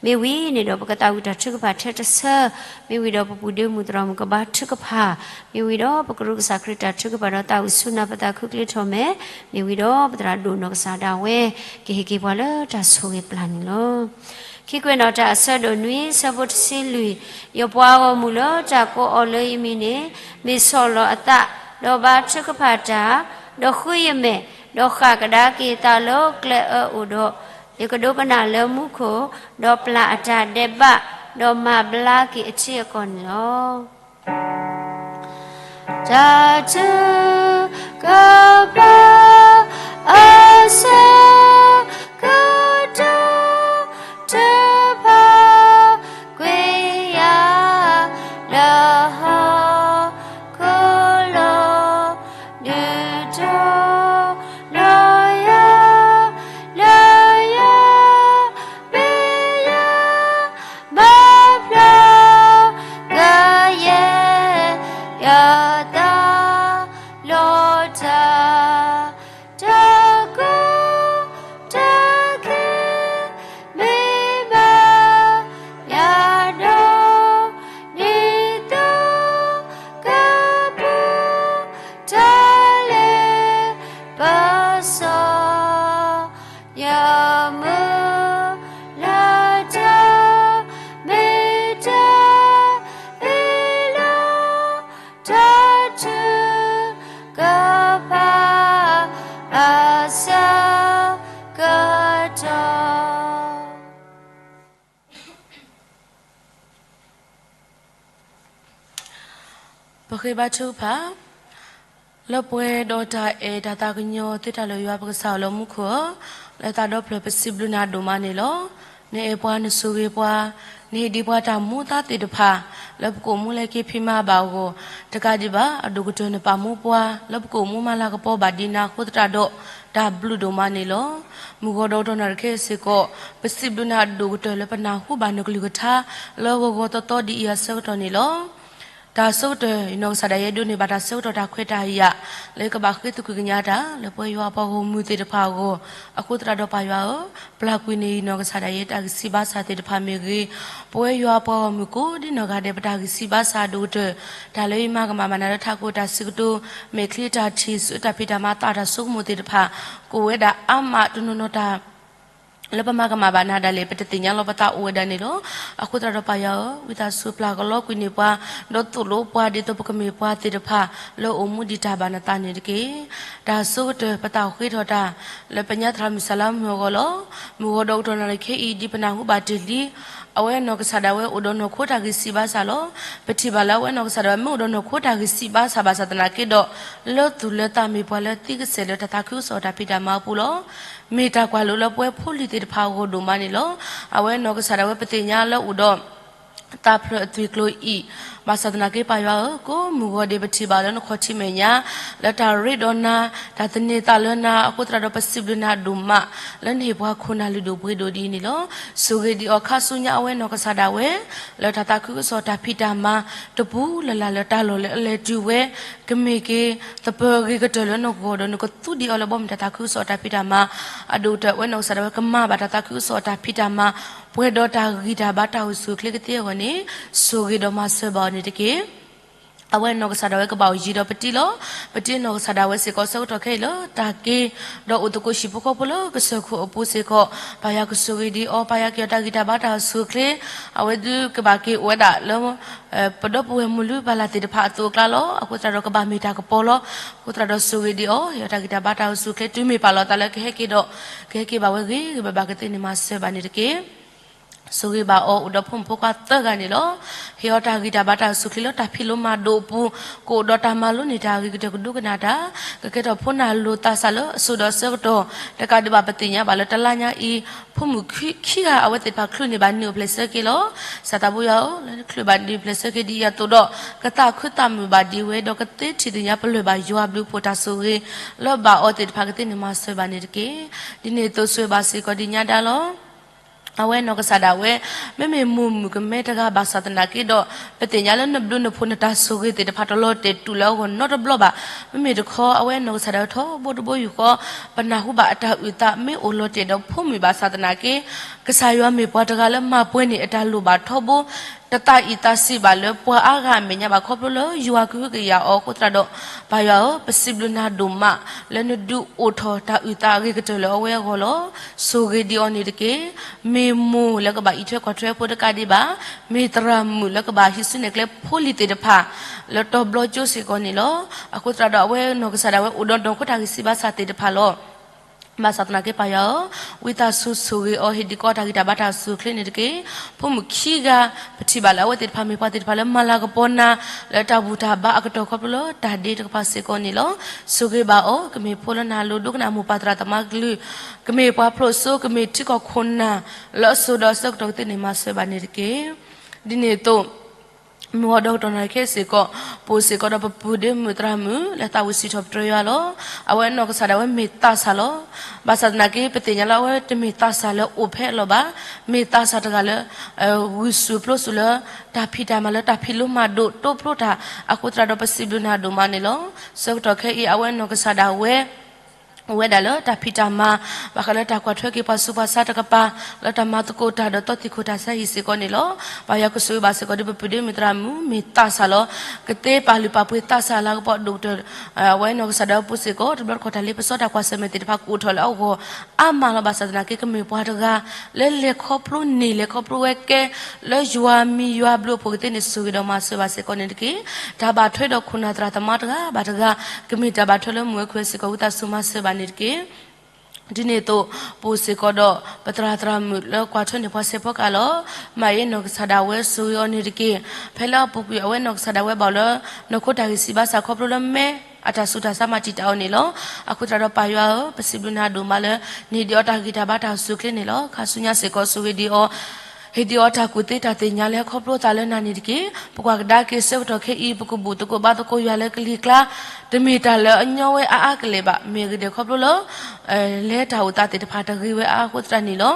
မ့ၢ်ဝံၤန့ၣ်ဒီး ပကသးဝံၣ်တၢ်ထုကဖၣ်ထဲတဆၢ, မ့ၢ်ဝံၤဒီးပပူၤဒ့မုၣ်သရၣ်မုၣ်ကဘါထုကဖၣ်, မ့ၢ်ဝံၤဒီးပကရူၢ်ကစၢ်ခရံာ်တၢ်ထုကဖၣ်ဒီးသးဝံၣ်ဆူနၢ်ပသးခုချ့ထီၣ်မဲာ်, မ့ၢ်ဝံၤဒီးပသရၣ်ဒိၣ်နီၢ်ကစၢ်ဒၣ်ဝဲ ကဟ့ၣ်က့ၤပှၤလၢတၢ်ဆိၣ်ဂ့ၤပျၢ်န့ၣ်လီၤ. ခံကွဲးနီၣ်တၢ်အဆၢဒိၣ်နွံဆၢဖိတဆံလွံၢ်, ယပှၤဂီၢ်မုၢ်လၢတၢ်ကိးအီၤလၢယမံၤန့ၣ် မ့ၢ်ဆီၣ်လီၤအသး, ဒီးဘါထုကဖၣ်တၢ်, ဒီးဃုယမဲာ်, ဒီးဃၣ်ကဒါက့ၤသးလၢကျဲအၢအိၣ်ဒီး, ယကဒိကနၣ်လၢမူခိၣ်, ဒီးပျၢ်အတၢ်ဒဲးဘး, ဒီးမၤဘျါက့ၤအထံအကီၢ်န့ၣ်လီၤ. တၢ်ထုကဖၣ်အဆၢ သးလီၤတၢ် တၢ်ကိၢ်တၢ်ဂီၤ မ့ၢ်ဘၣ်ယၤဒီး ဒ်သိးကပူၤ တၢ်လဲၤပစီ ယမုၢ်လၢတၢ်မ့ၢ်တၢ်အ့ၣ်လီၤ တၢ်ထုကဖၣ်အဆၢကတီၢ် ပဃ့ဘါထုကဖၣ်, လၢပှဲၤဒီးတၢ်အဲၣ်တၢ်သးကညီၤသုတၢ်လၢယွၤ ပကစၢ်ယွၤလၢမူခိၣ်ဧၢ, လၢသးဒီဖျၢၣ်ပစံးဘျုးနၤဒိၣ်မးန့ၣ်လီၤ. နအဲၣ်ပှၤနဆိၣ်ဂ့ၤပှၤ, နဟ့ၣ်ဒံးပှၤတၢ်မူသးသ့ၣ်တဖၣ် လၢပကအိၣ်မူလၢက့ၤဖံးမၤဘၣ်အဂီၢ်, တကးဒံးဘၣ် အဒိၣ်ကတၢၢ်နပာ်မူပှၤ လၢပကအိၣ်မူမၤလၤကပီၤဘၣ်ဒံးနၤအဃိသတးဒီး တၢ်ဘျုးဒိၣ်မးန့ၣ်လီၤ. မုၢ်ဂီၤဒီးကတီၢ်နၣ်ရံၣ်ခဲအံၤစ့ၢ်ကီး ပစံးဘျုးနၤအဒိၣ်ကတၢၢ်လၢပနၢ်ဟူဘၣ်နကလုၢ်ကထါ လၢဂီၤဂီၤသီသီဒ်အံၤအဆၢကတီၢ်န့ၣ်လီၤ. တၢ်ဆၢကတီၢ် ယနီၢ်ကစၢ်ဒၣ်ယဲဒိးန့ၢ်ဘၣ်တၢ်ဆၢကတီၢ်တၢ်ခွဲးတၢ်ယာ် လၢယကဘၣ်ဃ့သကွံာ်ကညးတၢ် လၢပဝဲယွၤအပှၤဂီၢ်မုၢ်သ့ၣ်တဖၣ်အဂီၢ် အဃိသတးဒီးပၢ်ယွၤဧၢ, ပျၢ်ကွံာ်န့ၢ်ယနီၢ်ကစၢ်ဒၣ်ယဲတၢ်ဂံၢ်စၢ်ဘါစၢ်သ့ၣ်တဖၣ်မ့ၢ်ဂ့ၤ, ပဝဲယွၤအပှၤဂီၢ်မုၢ်ကိးဒ်နီၢ်ဂၤဒဲး ပတၢ်ဂံၢ်စၢ်ဘါစၢ်အဒိၣ်ကတၢၢ် တၢ်လၢယမၤကမၣ်ဘၣ်နၤလၢထးခိၣ်တၢ်စံးကတိၤ, မဲာ်ချံတၢ်ထံၣ်, ဆူတၢ်ဖံးတၢ်မၤသးတၢ်ဆိကမိၣ်သ့ၣ်တဖၣ် ကအိၣ်ဝဲဒၣ်အါမးတနီၤနီၤတၢ် လၢပမၤကမၣ်ဘၣ်နၤဒၣ်လဲာ် ပတသ့ၣ်ညါလီၤပသးအိၣ်ဝဲဒၣ်န့ၣ်လီၤ. အဃိသတးဒီးပၢ်ယွၤဧၢ, ဝံသးစူၤပျၢ်ကလီကွံာ်န့ၢ်ပှၤ, ဒီးသိၣ်လိပှၤဒ်သိးပကမ့ၢ်ပှၤသ့ၣ်တဖၣ် လၢအိၣ်မူဒံးတၢ်ဘၣ်နသးန့ၣ်တက့ၢ်. တၢ်ဆၢကတီၢ်ပတၢ်ဃ့ထီၣ်တၢ် လၢပညါသရၣ်မုၣ်စၢ်လါမုၢ်အဂီၢ်လီၤ. မုၢ်ဂီၤဒီးကတီၢ်နၣ်ရံၣ်ခဲအံၤ ဒ်ပနၢ်ဟူဘၣ်တ့ၢ်လံ အဝဲနီၢ်ကစၢ်ဒၣ်ဝဲအိၣ်ဒီးနီၢ်ခိတၢ်ဂံၢ်စၢ်ဘါစၢ်လီၤ. ပထံၣ်ဘၣ်လၢအဝဲနီၢ်ကစၢ်ဒၣ်ဝဲမ့ၢ်အိၣ်ဒီးနီၢ်ခိတၢ်ဂံၢ်စၢ်ဘါစၢ်ဘၣ်ဆၣ်သနာ်က့ဒီး လၢသူၣ်လၢသးမ့ၢ်ပှၤလၢသံကစဲာ်လၢတၢ်သးခုကစီၣ်တၢ်ဖံးတၢ်မၤအပူၤလီၤ. မ့ၢ်တၢ်ကွၢ်လိလၢပဝဲဖိလံၤသ့ၣ်တဖၣ်အဂီၢ်ဒိၣ်မးန့ၣ်လီၤ. အဝဲနီၢ်ကစၢ်ဒၣ်ဝဲပသ့ၣ်ညါလၢအိၣ်ဒီး သးဖျၢၣ်အသွံၣ်ကျိၤအံၤ, ဘၣ်ဆၣ်သနာ်က့ပၢ်ယွၤဧၢ, ကိးမုၢ်ဂီၤဒဲးပထံၣ်ဘၣ်လၢနခီၣ်ထံးမဲာ်ညါ, လၢတၢ်ရ့ဒီးနၤ, တၢ်သန့ၤသးလၢနၤ, အဃိသတးဒီးပစံးဘျုးနၤဒိၣ်မး လၢနဟ့ၣ်ပှၤခိၣ်နၢ်လုၢ်ဒိၣ်ပှ့ၤဒိၣ်ဒ်အံၤန့ၣ်လီၤ. ဆိၣ်ဂ့ၤဒံးအီၤခါဆူညါအဝဲနီၢ်ကစၢ်ဒၣ်ဝဲ လၢတၢ်သးခုကစီၣ်တၢ်ဖံးတၢ်မၤ တပူၤလၢ်လၢ်လၢတၢ်လီၢ်လၢ အလဲၤတုၤဝဲ ကမ့ၢ်က့ၤ သပၢၤအဂ့ၤကတၢၢ်လၢနဂီၢ်ဒီး နကသူဒံးအီၤလၢဘီမုၢ်တၢ်သးခုကစီၣ်တၢ်ဖံးတၢ်မၤ အဒိၣ်ကတၢၢ် အဝဲနီၢ်ကစၢ်ဒၣ်ဝဲကမၤဘၣ်တၢ်သးခုကစီၣ်တၢ်ဖံးတၢ်မၤ ပှဲၤဒီးတၢ်ဂံၢ်တၢ်ဘါတၢ်အိၣ်ဆူၣ်အိၣ်ချ့ကသ့အဂီၢ်န့ၣ် ဆိၣ်ဂ့ၤဒီးမၤစၢၤဘၣ်အီၤန့ၣ်တက့ၢ်. အဝဲနီၢ်ကစၢ်ဒၣ်ဝဲကဘၣ်အိၣ်ယံၤဒီးပတံၤလီၤ. ပတံၤနီၢ်ကစၢ်ဒၣ်ဝဲစ့ၢ်ကီးဆၢကတီၢ်ခဲအံၤလၢတၢ်က့ၤ ဒီးအိၣ်သကိးဟံၣ်ဖိဃီဖိလၢကစၢၢ်ခိၣ်အပူၤစ့ၢ်ကီး ပၢ်ယွၤကဆိၣ်ဂ့ၤဒံးအီၤ ပၢ်ယွၤက့ၤအီၤတၢ်ဂံၢ်တၢ်ဘါတၢ်အိၣ်ဆူၣ်အိၣ်ချ့ အဝဲဒုးကဘၣ်က့ၤအိၣ်ဝဲဒၣ်လၢ ပဒီပုၢ်ဝဲၢ်မုၢ်လုၢ်ပၢ်လၢ်သ့ၣ်တဖၣ်အသိးအကျါလီၤ. အဃိသတးဒီးကဘၣ်မ့ၢ်တၢ်ကပီၤလီၤ. အဃိသတးဒီးဆိၣ်ဂ့ၤဒံးအီၤ ဟ့ၣ်အီၤတၢ်ဂံၢ်တၢ်ဘါတၢ်အိၣ်ဆူၣ်အိၣ်ချ့ တုၤမ့ၢ်ပာ်လီၤသးလၢကဟဲက့ၤဒီး ကဟဲက့ၤဘၣ်ဝဲဂ့ၤဂ့ၤဘၣ်ဘၣ်ကသ့န့ၣ်မၤစၢၤဘၣ်န့ၣ်တက့ၢ်. ဆိၣ်ဂ့ၤဘၣ်အီၤအိၣ်ဒီးဖိမုၣ်ဖိခွါသၢဂၤန့ၣ်လီၤ. ဟ့ၣ်အီၤတၢ်ဂံၢ်တၢ်ဘါတၢ်အိၣ်ဆူၣ်အိၣ်ချ့လၢတၢ်ဖံးလိမၤဒိးအပူၤ ကအိၣ်ဒီးတၢ်မၤလိန့ၢ်တၢ်အဂ့ၤကတၢၢ်ကဒိကနၣ်တၢ် ကကဲထီၣ်ဖိနၢ်လိၤသးစၢ်လၢအစိၤဒီးအဆၢကတီၢ် တကးဒံးဘၣ်ပသ့ၣ်ညါဘၣ်လၢတလါညါအံၤ ဖိမုၣ်ခံဂၤအဝဲသ့ၣ်တဖၣ်ချုးန့ၢ်ဘၣ်နံၤအိၣ်ဖျဲၣ်ဆၢက့ၤလီၤ. စၢ်သးဘိယွၤဧၢ, လၢနချုးဘၣ်နံၤအိၣ်ဖျဲၣ်ဆၢက့ၤဒ်အံၤအသိးဒီး ကသးခုသးမုာ်ဘၣ်ဒံးဝဲဒီးကသ့ထံၣ်သ့ၣ်ညါပလၢၢ်ဘၣ်ယွၤဘျုးဖှိၣ်တၢ်ဆိၣ်ဂ့ၤ လၢဘၣ်အီၤသ့ၣ်တဖၣ်ကသ့န့ၣ်မၤစၢၤဘၣ်န့ၣ်တက့ၢ်. ဒ်န့ၣ်အသိးဆိၣ်ဂ့ၤဘၣ်စ့ၢ်ကီးဒ်ညါဒါလီၤ. အဝဲနီၢ်ကစၢ်ဒၣ်ဝဲ မ့မ့ၢ်မိၢ်မုၣ်ကမဲတဂၤဘၣ်ဆၣ်သနာ်က့ဒီး ပသ့ၣ်ညါလၢနဘျုးနဖှိၣ်နတၢ်ဆိၣ်ဂ့ၤသ့ၣ်တဖၣ်တလီၤတဲာ်တူၢ်လၢအဂီၢ်နီတဘျီဘၣ်. မ့မ့ၢ်တခီ အဝဲနီၢ်ကစၢ်ဒၣ်ဝဲထီဘိတဘိယူၢ်ဃီ ပနၢ်ဟူဘၣ်အတၢ်အုၣ်သးမ့ၢ်အိၣ်လီၤတဲာ်ဒီးဖိမုၣ်ဘၣ်ဆၣ်သနာ်က့ ကစၢ်ယွၤမ့ၢ်ပှၤတဂၤလၢမၤပှဲၤန့ၢ်အတၢ်လိၣ်ဘၣ်ထီဘိ တသးအံၣ်သးစံးဘၣ်လၢပှၤအါဂၤအမဲာ်ညါဘၣ် ခီဖျိလၢယွၤကဟုကယာ်အီၤအဃိသတးဒီး ပၢ်ယွၤဧၢ, ပစံးဘျုးနၤဒိၣ်မး လၢနဒုးအိၣ်ထီၣ်တၢ်အုၣ်သးအဂ့ၤကတၢၢ်လၢအဝဲအဂီၢ်လီၤ. ဆိၣ်ဂ့ၤဒံးအီၤန့ၣ်တက့ၢ်. မ့ၢ်မိၢ်လၢကဘၣ်အံးထွဲကွၢ်ထွဲဖိတကးဒံးဘၣ်, မ့ၢ်သရၣ်မုၣ်လၢကဘၣ်ဟံးစုနဲၣ်ကျဲဖိလံၤသ့ၣ်တဖၣ် လၢတီဘျီကၠိစ့ၢ်ကီးန့ၣ်လီၤ. အဃိသတးဒီးအဝဲနီၢ်ကစၢ်ဒၣ်ဝဲအိၣ်ဒီးနီၢ်ခိတၢ်ဂံၢ်စၢ်ဘါစၢ်သ့ၣ်တဖၣ်လီၤ. ဘၣ်ဆၣ်သနာ်က့ပၢ်ယွၤဧၢ, ဝံသးစူၤဆိၣ်ဂ့ၤအီၤ ဟ့ၣ်ဒံးကီးတၢ်ဂံၢ်တၢ်ဘါတၢ်အိၣ်ဆူၣ်အိၣ်ချ့န့ၣ်တက့ၢ်. ဖိမုၣ်ခံဂၤ ပထံၣ်ဘၣ်လၢအဝဲသ့ၣ်တဖၣ်မ့ၢ်ပှၤသ့ၣ်တဖၣ်လၢမၤလၤကပီၤနၤ လၢတၢ်ဘူၣ်တၢ်ဘါအကတီၢ်ခီဖျိလၢတၢ်ဒ့တကပၤစ့ၢ်ကီးန့ၣ်လီၤ. ဆိၣ်ဂ့ၤဘၣ်အီၤ, ကမ့ၢ်ဖိလၢနၤလိၤဒိကနၣ်မိၢ်ပၢ်သရၣ်သမါကလုၢ်, ကမ့ၢ်ပှၤဖျိးစိ ကမ့ၢ်ထံကီၢ်ခိၣ်နၢ် လၢအစိၤဒီးအဆၢကတီၢ်ကသ့န့ၣ်မၤစၢၤဘၣ်န့ၣ်တက့ၢ်. ဒ်န့ၣ်အသိး မုၢ်ဂီၤဒီကတီၢ်နၣ်ရံၣ်ခဲအံၤစ့ၢ်ကီး, ပအိၣ်စ့ၢ်ကီးဒီးပပုၢ်ဒ့မုၣ်သရၣ်မုၣ် လၢသးဝံၣ်စံးထီၣ်ပတြၢၤယွၤလီၤ. အဝဲနီၢ်ကစၢ်ဒၣ်ဝဲမ့ၢ်သးစၢ်လီၤ. ဘၣ်ဆၣ်သနာ်က့ ပသ့ၣ်ညါလၢအဝဲတမ့ၢ်သးစၢ်လၢအိၣ်ဖဲအလီၢ်ဘၣ်, မ့ၢ်သးစၢ်တဂၤလၢ ဂုာ်ဆူၣ်ပျိဆူၣ်လၢ တၢ်ဖံးတၢ်မၤလၢတၢ်ဖံးလိမၤဒိး တိဖျိတၢ်အဃိသတးဒီး ပစံးဘျုးနၤဒိၣ်မးန့ၣ်လီၤ. ဆၢကတီၢ်ခဲအံၤ အဝဲနီၢ်ကစၢ်ဒၣ်ဝဲ အိၣ်ဝဲဒၣ်လၢတၢ်ဖံးတၢ်မၤ ဘၣ်ဃးလၢတၢ်ကွၢ်ထွဲက့ၤပှၤဆူးပှၤဆါတကပၤ လၢတၢ်မၤသကိးတၢ်ဒီးသီသံၣ်ခိၣ်တၢ်ဆါဟံၣ်စ့ၢ်ကီးန့ၣ်လီၤ. ပၢ်ယွၤကဆိၣ်ဂ့ၤဘၣ်စ့ၢ်ကီးဒီးပပုၢ်ဒ့မုၣ်သရၣ်မုၣ် မ့ၢ်သးစၢ်လီၤ. ကသ့ပာ်လုၢ်ပာ်ပှ့ၤသးစၢ်လၤကပီၤဒိၣ်ကတၢၢ် အဝဲနီၢ်ကစၢ်ဒၣ်ဝဲပူၤစ့ၢ်ကီး တဘျီတခီၣ်တၢ်လ့ပစီတၢ်ကွၢ်ဆၢၣ်မဲာ်သ့ၣ်တဖၣ်ကအိၣ်ထီၣ်လၢအဂီၢ် အါမးလီၤ. ဘၣ်ဆၣ်သနာ်က့ ကမ့ၢ်ပှၤတဂၤ လၢလဲၤခီဖျိန့ၢ် လဲၤခီဖျိဝဲကဲ လၢယွၤမံၤယွၤဘျုးအဖှိၣ်ကသ့န့ၣ် ဆိၣ်ဂ့ၤဒီးမၤစၢၤဘၣ်စ့ၢ်ကီးန့ၣ်တက့ၢ်. တၢ်ဘၣ်ထွဲဒီးခိၣ်နၢ်သရၣ်သမါတဂၤဘၣ်တဂၤ ကမ့ၢ်တၢ်ဘၣ်ထွဲလၢမုၢ်ဝဲခွဲးစ့ၢ်ကီး ဝံသးစူၤမၤစၢၤဘၣ်န့ၣ်တက့ၢ်. ဒ်န့ၣ်အသိး ပအိၣ်စ့ၢ်ကီးဒီး ပသရၣ်သရၣ်မုၣ်လၢကွၢ်ထွဲန့ၢ်ပှၤစဲးဖီကဟၣ်လီၤ. မၤအ့နီၢ်ကစၢ်ဒၣ်ဝဲဆိၣ်ဂ့ၤအီၤန့ၣ်တက့ၢ်. ဖဲလၢအပူၤကွံာ်အဝဲနီၢ်ကစၢ်ဒၣ်ဝဲဘၣ်လၢ နီၢ်ခိတၢ်ဂံၢ်စၢ်ဘါစၢ်ခီဖျိလၢမဲ အတၢ်ဆူးတၢ်ဆါမၤတံာ်တာ်အီၤန့ၣ်လီၤ. အဃိသတးဒီးပၢ်ယွၤဧၢ, ပစံးဘျုးနၤဒိၣ်မးလၢ နဟ့ၣ်ဒံးအီၤတၢ်ဂံၢ်တၢ်ဘါတၢ်အိၣ်ဆူၣ်အိၣ်ချ့န့ၣ်လီၤ. ခါဆူညါစ့ၢ်ကီးဆိၣ်ဂ့ၤဒံးအီၤ ဟ့ၣ်ဒံးအီၤတၢ်ကူၣ်သ့တၢ်သ့ၣ်ညါလၢဟဲခီဖျိသးလၢနၤန့ၣ်တက့ၢ်. ပကွၢ်ကဒါက့ၤဆၢကတီၢ်ခဲအံၤ ပကဘူၣ်သကိးဘါသကိးယွၤလၢကလံၤကျါ တမ့ၢ်တၢ်လၢအညီဝဲအါအါကလဲာ်ဘၣ်. မ့ၢ်အဂ့ၢ်ဒ်ခီဖျိလၢ လၢတၢ်အိၣ်သးသ့ၣ်တဖၣ်တဂ့ၤဝဲအါအဃိသတးန့ၣ်လီၤ.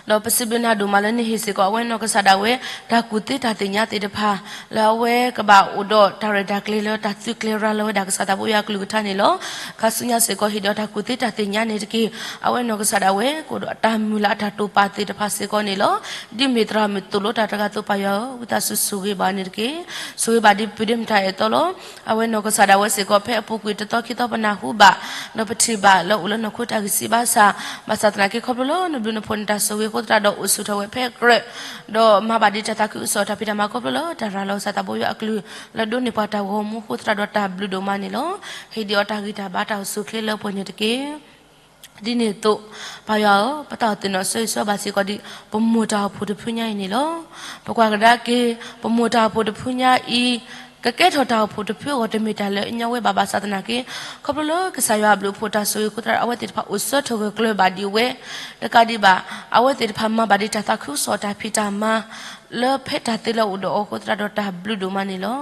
ဒီးပစံးဘျုးနၤဒိၣ်မးလၢနဟ့ၣ်စ့ၢ်ကီးအဝဲနီၢ်ကစၢ်ဒၣ်ဝဲ တၢ်ကူၣ်သ့တၢ်သ့ၣ်ညါသ့ၣ်တဖၣ် လၢအဝဲကဘၣ်အိၣ်ဒီးတၢ်ရဲၣ်တၢ်ကျဲၤလၢတၢ်သုးကျဲၤရၤလီၤဝဲဒၣ်ကစၢ်သးဘိယွၤကလုၢ်ကထါန့ၣ်လီၤ. ခါဆူညါစ့ၢ်ကီးဟ့ၣ်ဒံးအီၤတၢ်ကူၣ်သ့တၢ်သ့ၣ်ညါန့ၣ်တက့ၢ်. အဝဲနီၢ်ကစၢ်ဒၣ်ဝဲ ကအိၣ်ဒီးတၢ်မုၢ်လၢ်အတၢ်တိာ်ပာ်သ့ၣ်တဖၣ်စ့ၢ်ကီးန့ၣ်လီၤ. ဒ်မ့ၢ်သရၣ်မုၣ်သိၣ်လိတၢ်တဂၤအသိးပၢ်ယွၤဧၢ, ဝံသးစူၤဆိၣ်ဂ့ၤဘၣ်န့ၣ်တက့ၢ်. ဆိၣ်ဂ့ၤဘၣ်ဒ်ပပုၢ်ဒ့မုၣ်တၢ်အဲၣ်တီလီၤ. အဝဲနီၢ်ကစၢ်ဒၣ်ဝဲစ့ၢ်ကီးဖဲအပူၤကွံာ်တသီခံသီပနၢ်ဟူဘၣ် ဒီးပထံၣ်ဘၣ်လၢအိၣ်လၢနီၢ်ခိတၢ်ဂံၢ်စၢ်ဘါစၢ်, ဘၣ်ဆၣ်သနာ်က့ခီဖျိလၢနဘျုးနဖှိၣ်နတၢ်ဆိၣ်ဂ့ၤအဃိသတးဒီးအိၣ်ဆူၣ်ထီၣ်ဝဲဖဲအကြၢး ဒီးမၤဘၣ်ဒံးတၢ်သးခုကစီၣ်တၢ်ဖံးတၢ်မၤခီဖျိလၢတၢ်ရၤလီၤကစၢ်သးဘိယွၤအကလုၢ် လၢဒိးန့ၢ်ပှၤတၢ်ဂီၤမူအဃိသတးဒီးတၢ်ဘျုးဒိၣ်မးန့ၣ်လီၤ. ဟ့ၣ်ဒံးအီၤတၢ်ဂံၢ်တၢ်ဘါတၢ်အိၣ်ဆူၣ်အိၣ်ချ့လၢပှဲၤန့ၣ်တက့ၢ်. ဒ်န့ၣ်အသိး ပၢ်ယွၤဧၢ, ပတၢ်အိၣ်သးနီၢ်ဆၢဂ့ၤဆၢဝါဘၣ်စ့ၢ်ကီးဒ် ပမိၢ်တၢ်အိၣ်ဖှိၣ်တဖုညါအံၤန့ၣ်လီၤ. ပကွၢ်ကဒါက့ၤ ပမိၢ်တၢ်အိၣ်ဖှိၣ်တဖုညါအံၤ ကကဲထီၣ်တၢ်အိၣ်ဖှိၣ်တဖုအဂီၢ် တမ့ၢ်တၢ်လၢအညီဝဲဘၣ်ဘၣ်ဆၣ်သနာ်က့ ခီဖျိလၢကစၢ်ယွၤအဘျုးအဖှိၣ်တၢ်ဆိၣ်ဂ့ၤအဃိသတးဒီး အဝဲသ့ၣ်တဖၣ်အိၣ်ဆၢထၢၣ်ဂၢၢ်ကျၢၤဘၣ်ဒံးဝဲ တကးဒံးဘၣ် အဝဲသ့ၣ်တဖၣ်မၤဘၣ်ဒံးတၢ်သးခုကစီၣ်တၢ်ဖံးတၢ်မၤ လၢဖဲတၢ်သ့လၢအအိၣ်ဒီးအီၤအဃိသတးဒီးတၢ်ဘျုးဒိၣ်မးန့ၣ်လီၤ.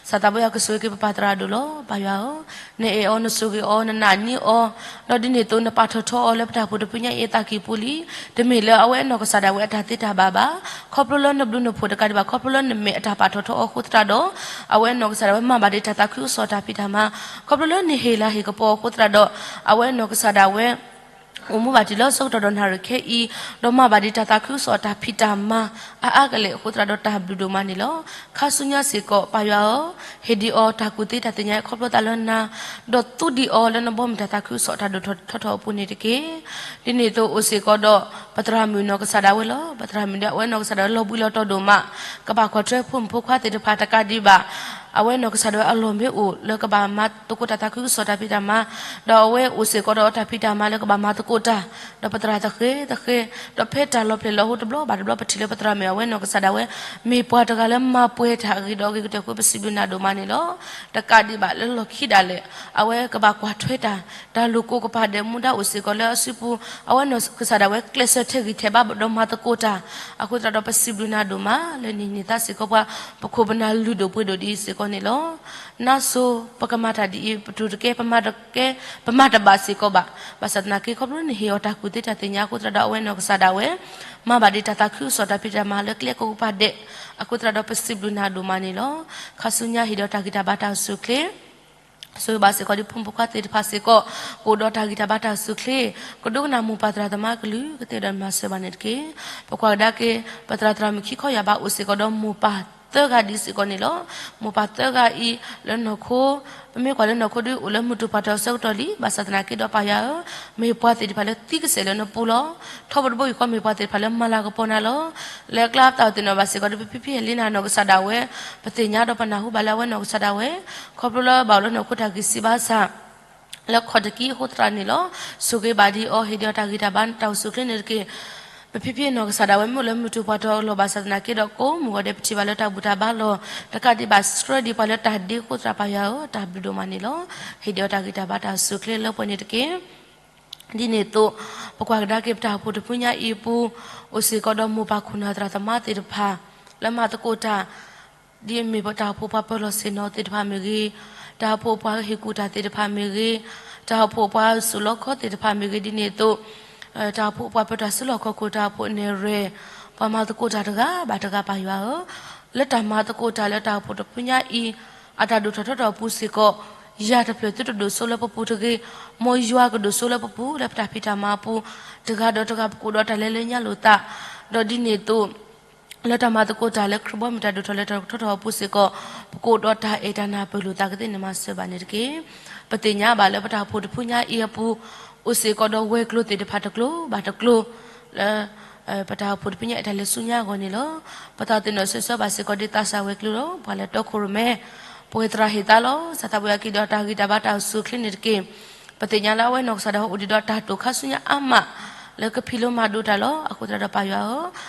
ကစၢ်သးဘိယွၤကဆိၣ်ဂ့ၤက့ၤပပၢ်သရၣ်ဒိၣ်လီၤ. ပၢ်ယွၤဧၢ, နအဲၣ်အီၤ နဆိၣ်ဂ့ၤအီၤ နနာ်န့ၢ်အီၤ ဒီးဒ်န့ၣ်အသိးနပာ်ထီၣ်ထီအီၤလၢပတၢ်အိၣ်ဖှိၣ်တဖုညါအံၤအသးကံၢ်ပူၤလံ. တမ့ၢ်လၢအဝဲနီၢ်ကစၢ်ဒၣ်ဝဲအတၢ်သ့တၢ်ဘၣ်ဘၣ်. ခီဖျိလၢနဘျုးနဖှိၣ်တကးဒံးဘၣ် ခီဖျိလၢနမဲာ်အတၢ်ပာ်ထီၣ်ထီအီၤအဃိသတးဒီး အဝဲနီၢ်ကစၢ်ဒၣ်ဝဲမၤဘၣ်ဒံးတၢ်သးခုကစီၣ်တၢ်ဖံးတၢ်မၤ ခီဖျိလၢနဟ့ၣ်လၤဟ့ၣ်ကပီၤအဃိသတးဒီး အဝဲနီၢ်ကစၢ်ဒၣ်ဝဲ အိၣ်မူဘၣ်တုၤလၢဆၢကတီၢ်ဒီးနၣ်ရံၣ်ခဲအံၤ ဒီးမၤဘၣ်ဒံးတၢ်သးခုကစီၣ်တၢ်ဖံးတၢ်မၤ အါအါကလဲာ်အဃိသတးဒီးတၢ်ဘျုးဒိၣ်မးန့ၣ်လီၤ. ခါဆူညါစ့ၢ်ကီး ပၢ်ယွၤဧၢ, ဟ့ၣ်ဒံးအီၤတၢ်ကူၣ်သ့တၢ်သ့ၣ်ညါခီဖျိသးလၢနၤ, ဒီးသူဒံးအီၤလၢနဘီမုၢ်တၢ်သးခုကစီၣ်တၢ်ဒိၣ်ထီၣ်ထီထီၣ်အပူၤန့ၣ်တက့ၢ်. ဒ်န့ၣ်အသိးအိၣ်စ့ၢ်ကီးဒီး ပသရၣ်မုၣ်နီၢ်ကစၢ်ဒၣ်ဝဲလီၤ. ပသရၣ်မုၣ်ဒီးအဝဲနီၢ်ကစၢ်ဒၣ်ဝဲလီၤဘှံးလီၤတီၤဒိၣ်မး, ကဘၣ်ကွၢ်ထွဲဖိမုၣ်ဖိခွါသ့ၣ်တဖၣ်တကးဒံးဘၣ် အဝဲနီၢ်ကစၢ်ဒၣ်ဝဲအလီၢ်မ့ၢ်အိၣ်လၢကဘၣ်မၤသကိးတၢ်သးခုကစီၣ်တၢ်ဖံးတၢ်မၤ, ဒီးအဝဲအိၣ်စ့ၢ်ကီးဒီးတၢ်ဖံးတၢ်မၤလၢကဘၣ်မၤသကိးတၢ်, ဒီးပသရၣ်သဃဲၤသဃဲၤ, ဒီးဖဲတၢ်လီၤဖျဲၣ်လီၤဟိတဘျီဘၣ်တဘျီ ပထံၣ်လၢပသရၣ်မုၣ်အဝဲနီၢ်ကစၢ်ဒၣ်ဝဲ မ့ၢ်ပှၤတဂၤလၢမၤပှဲၤတၢ်အဂ့ၤဒီးအဂ့ၤကတၢၢ်အဃိ ပစံးဘျုးနၤဒိၣ်မးန့ၣ်လီၤ. တကးဒံးဘၣ်လၢလီၢ်ခံဒၣ်လဲာ် အဝဲကဘၣ်ကွၢ်ထွဲတၢ်, တၢ်လိာ်ကိးကပၤဒဲးမူဒါအိၣ်စ့ၢ်ကီးလၢအစုပူၤ, အဝဲနီၢ်ကစၢ်ဒၣ်ဝဲကျဲးစၢးထဲးဂံၢ်ထဲးဘါဒီးမၤသကိးတၢ်, အဃိသတးဒီးပစံးဘျုးနၤဒိၣ်မး လၢနဟ့ၣ်န့ၢ်သးစ့ၢ်ကီးပှၤ ပခိၣ်ပနၢ်လုၢ်ဒိၣ်ပှ့ၤဒိၣ်ဒ်အံၤစ့ၢ်ကီးန့ၣ်လီၤ. နါစိၤ ပကမၤတၢ်ဒ်အံၤ ပတူၢ်တကဲ ပမၤတကဲ ပမၤတဘၣ်စ့ၢ်ကီးဘၣ်. ဘၣ်ဆၣ်သနာ်က့ ခီဖျိနဟ့ၣ်အီၤတၢ်ကူၣ်သ့တၢ်သ့ၣ်ညါအဃိသတးဒီး အဝဲနီၢ်ကစၢ်ဒၣ်ဝဲ မၤဘၣ်ဒံးတၢ်သးခုကစီၣ်တၢ်ဖံးတၢ်မၤလၢကျဲကိးကပၤဒဲး, အဃိသတးဒီးပစံးဘျုးနၤဒိၣ်မးန့ၣ်လီၤ. ခါဆူညါဟ့ၣ်ဒီးတၢ်ဂံၢ်တၢ်ဘါတၢ်အိၣ်ဆူၣ်အိၣ်ချ့ ဆိၣ်ဂ့ၤဘၣ်စ့ၢ်ကီးဒ်ဖိမုၣ်ဖိခွါသ့ၣ်တဖၣ်စ့ၢ်ကီး ကအိၣ်ဒီးတၢ်ဂံၢ်တၢ်ဘါတၢ်အိၣ်ဆူၣ်အိၣ်ချ့, ကဒိကနၣ်မိၢ်ပၢ်သရၣ်သမါအကလုၢ်ကသ့ဒီးမၤစၢၤဘၣ်န့ၣ်တက့ၢ်. ပကွၢ်ကဒါက့ၤ ပသရၣ်သရၣ်မုၣ်ခံခီယၢ်ဘးအိၣ်စ့ၢ်ကီးဒီးမိၢ်ပၢ်သၢဂၤဒ်စ့ၢ်ကီးန့ၣ်လီၤ. မိၢ်ပၢ်သၢဂၤအံၤ လၢနီၢ်ခိ ပမ့ၢ်ကွၢ်လၢနီၢ်ခိဒ် အိၣ်လၢမုၢ်တူာ်ပှၢ်တီၢ်အဆၢကတီၢ်လံ. ဘၣ်ဆၣ်သနာ်က့ဒီးပၢ်ယွၤဧၢ, မ့ၢ်ပှၤသ့ၣ်တဖၣ်လၢသံကစဲာ်လၢနပူၤလီၤ. ထီဘိတဘိယူၢ်ဃီ မ့ၢ်ပှၤသ့ၣ်တဖၣ်လၢမၤလၤကပီၤနၤလီၤ. လၢအကျါပတၢ်အိၣ်သ့ၣ်နီၣ်ဘၣ်စ့ၢ်ကီးဒီး ပဖံဖံဟဲလံနၤနီၢ်ကစၢ်ဒၣ်ဝဲ, ပသ့ၣ်ညါဒီးပနၢ်ဟူဘၣ်လၢအဝဲနီၢ်ကစၢ်ဒၣ်ဝဲ ခီဖျိလၢဘၣ်အိၣ်လၢနီၢ်ခိတၢ်ဂံၢ်စၢ်ဘါစၢ် လၢခီၣ်တကံအဃိသတးန့ၣ်လီၤ. ဆိၣ်ဂ့ၤဘၣ်ဒံးအီၤ ဟ့ၣ်ဒံးအီၤတၢ်ဂံၢ်တၢ်ဘါတၢ်အိၣ်ဆူၣ်အိၣ်ချ့န့ၣ်တက့ၢ်. ပဖံဖံနီၢ်ကစၢ်ဒၣ်ဝဲ မ့ၢ်အိၣ်လၢမုၢ်တူာ်ပှၢ်တီၢ်အလီၢ်ဘၣ်ဆၣ်သနာ်က့ဒီး ကိးမုၢ်ဂီၤဒဲး ပထံၣ်ဘၣ်လၢတၢ်ဘူၣ်တၢ်ဘါလီၢ်, တကးဒံးဘၣ် ဆှၢဒံးပှၤလၢတၢ်ဒ့အဃိသတး ပၢ်ယွၤဧၢ, တၢ်ဘျုးဒိၣ်မးန့ၣ်လီၤ. ဟ့ၣ်ဒံးအီၤတၢ်ဂံၢ်တၢ်ဘါတၢ်အိၣ်ဆူၣ်အိၣ်ချ့လၢပှဲၤန့ၣ်တက့ၢ်. ဒ်န့ၣ်အသိး ပကွၢ်ကဒါက့ၤပတၢ်အိၣ်ဖှိၣ်တဖုညါအံၤအပူၤ, အိၣ်စ့ၢ်ကီးဒီးမိၢ်ပၢ်ခိၣ်နၢ်သရၣ်သမါသ့ၣ်တဖၣ် လၢမၤသကိးတၢ် ဒ်အမ့ၢ်ပတၢ်အိၣ်ဖှိၣ်ပှၤပၢၤလီၢ်ဆ့ၣ်နီၤသ့ၣ်တဖၣ်မ့ၢ်ဂ့ၤ, တၢ်အိၣ်ဖှိၣ်ပှၤဟ့ၣ်ကူၣ်တၢ်သ့ၣ်တဖၣ်မ့ၢ်ဂ့ၤ, တၢ်အိၣ်ဖှိၣ်ပှၤစူးလီခီသ့ၣ်တဖၣ်မ့ၢ်ဂ့ၤ ဒ်န့ၣ်အသိး တၢ်အိၣ်ဖှိၣ်ပှၤပၢၤတၢ်စုလီၢ်ခီၣ်ခိၣ် တၢ်အိၣ်ဖှိၣ်နဲၣ်ရွဲၣ် ပှၤမၤသကိးတၢ်တဂၤဘၣ်တဂၤ ပၢ်ယွၤဧၢ, လၢတၢ်မၤသကိးတၢ်လၢတၢ်အိၣ်ဖှိၣ်တဖုညါအံၤ အတၢ်ဒိၣ်ထီၣ်ထီထီၣ်အပူၤစ့ၢ်ကီး, ယၤတဖျၢၣ်သုတဒိၣ်စိလၢပပူၤတဂ့ၤ, မ်ယွၤကဒိၣ်စိလၢပပူၤ လၢပတၢ်ဖံးတၢ်မၤအပူၤ, တဂၤဒီးတဂၤပကအိၣ်ဒီးတၢ်လဲၤလၢညါလိာ်သး, ဒီးဒ်န့ၣ်အသိး လၢတၢ်မၤသကိးတၢ်လၢခရံာ်ဘီမုၢ်တၢ်ဒိၣ်ထီၣ်လဲၤထီၣ်ထီထီၣ်အပူၤစ့ၢ်ကီး, ပကအိၣ်ဒီးတၢ်အဲၣ်တၢ်နၢ်ပၢၢ်လိာ်သးကသ့ၣ်န့ၣ်မၤစၢၤဘၣ်န့ၣ်တက့ၢ်. ပသ့ၣ်ညါဘၣ်လၢပတၢ်အိၣ်ဖှိၣ်တဖုညါအံၤအပူၤ, အိၣ်စ့ၢ်ကီးဒီးဝဲၤကျိၤသ့ၣ်တဖၣ်တကျိၤဘၣ်တကျိၤ, လၢ ပတၢ်အိၣ်ဖှိၣ်တဖုညါအံၤတၢ်လဲၤဆူညါအဂီၢ်န့ၣ်လီၤ. ပသးသ့ၣ်နီၣ်ဆၢဆၢဘၣ်စ့ၢ်ကီးဒ်သးစၢ်ဝဲၤကျိၤလီၤ. ပှၤလၢတီခိၣ်ရိၣ်မဲ, ပဝဲသရၣ်ဟ့ၣ်သါလီၤ. စၢ်သးပှၢ်က့ၤဒီးတၢ်ဂံၢ်တၢ်ဘါတၢ်အိၣ်ဆူၣ်အိၣ်ချ့န့ၣ်တက့ၢ်. ပသ့ၣ်ညါလၢအဝဲနီၢ်ကစၢ်ဒၣ်ဝဲအိၣ်ဒံးဒီးတၢ်တိာ်ခါဆူညါအါမး, လၢကဖံးလိမၤဒိးတၢ်လီၤ. အဃိသတးဒီးပၢ်ယွၤဧ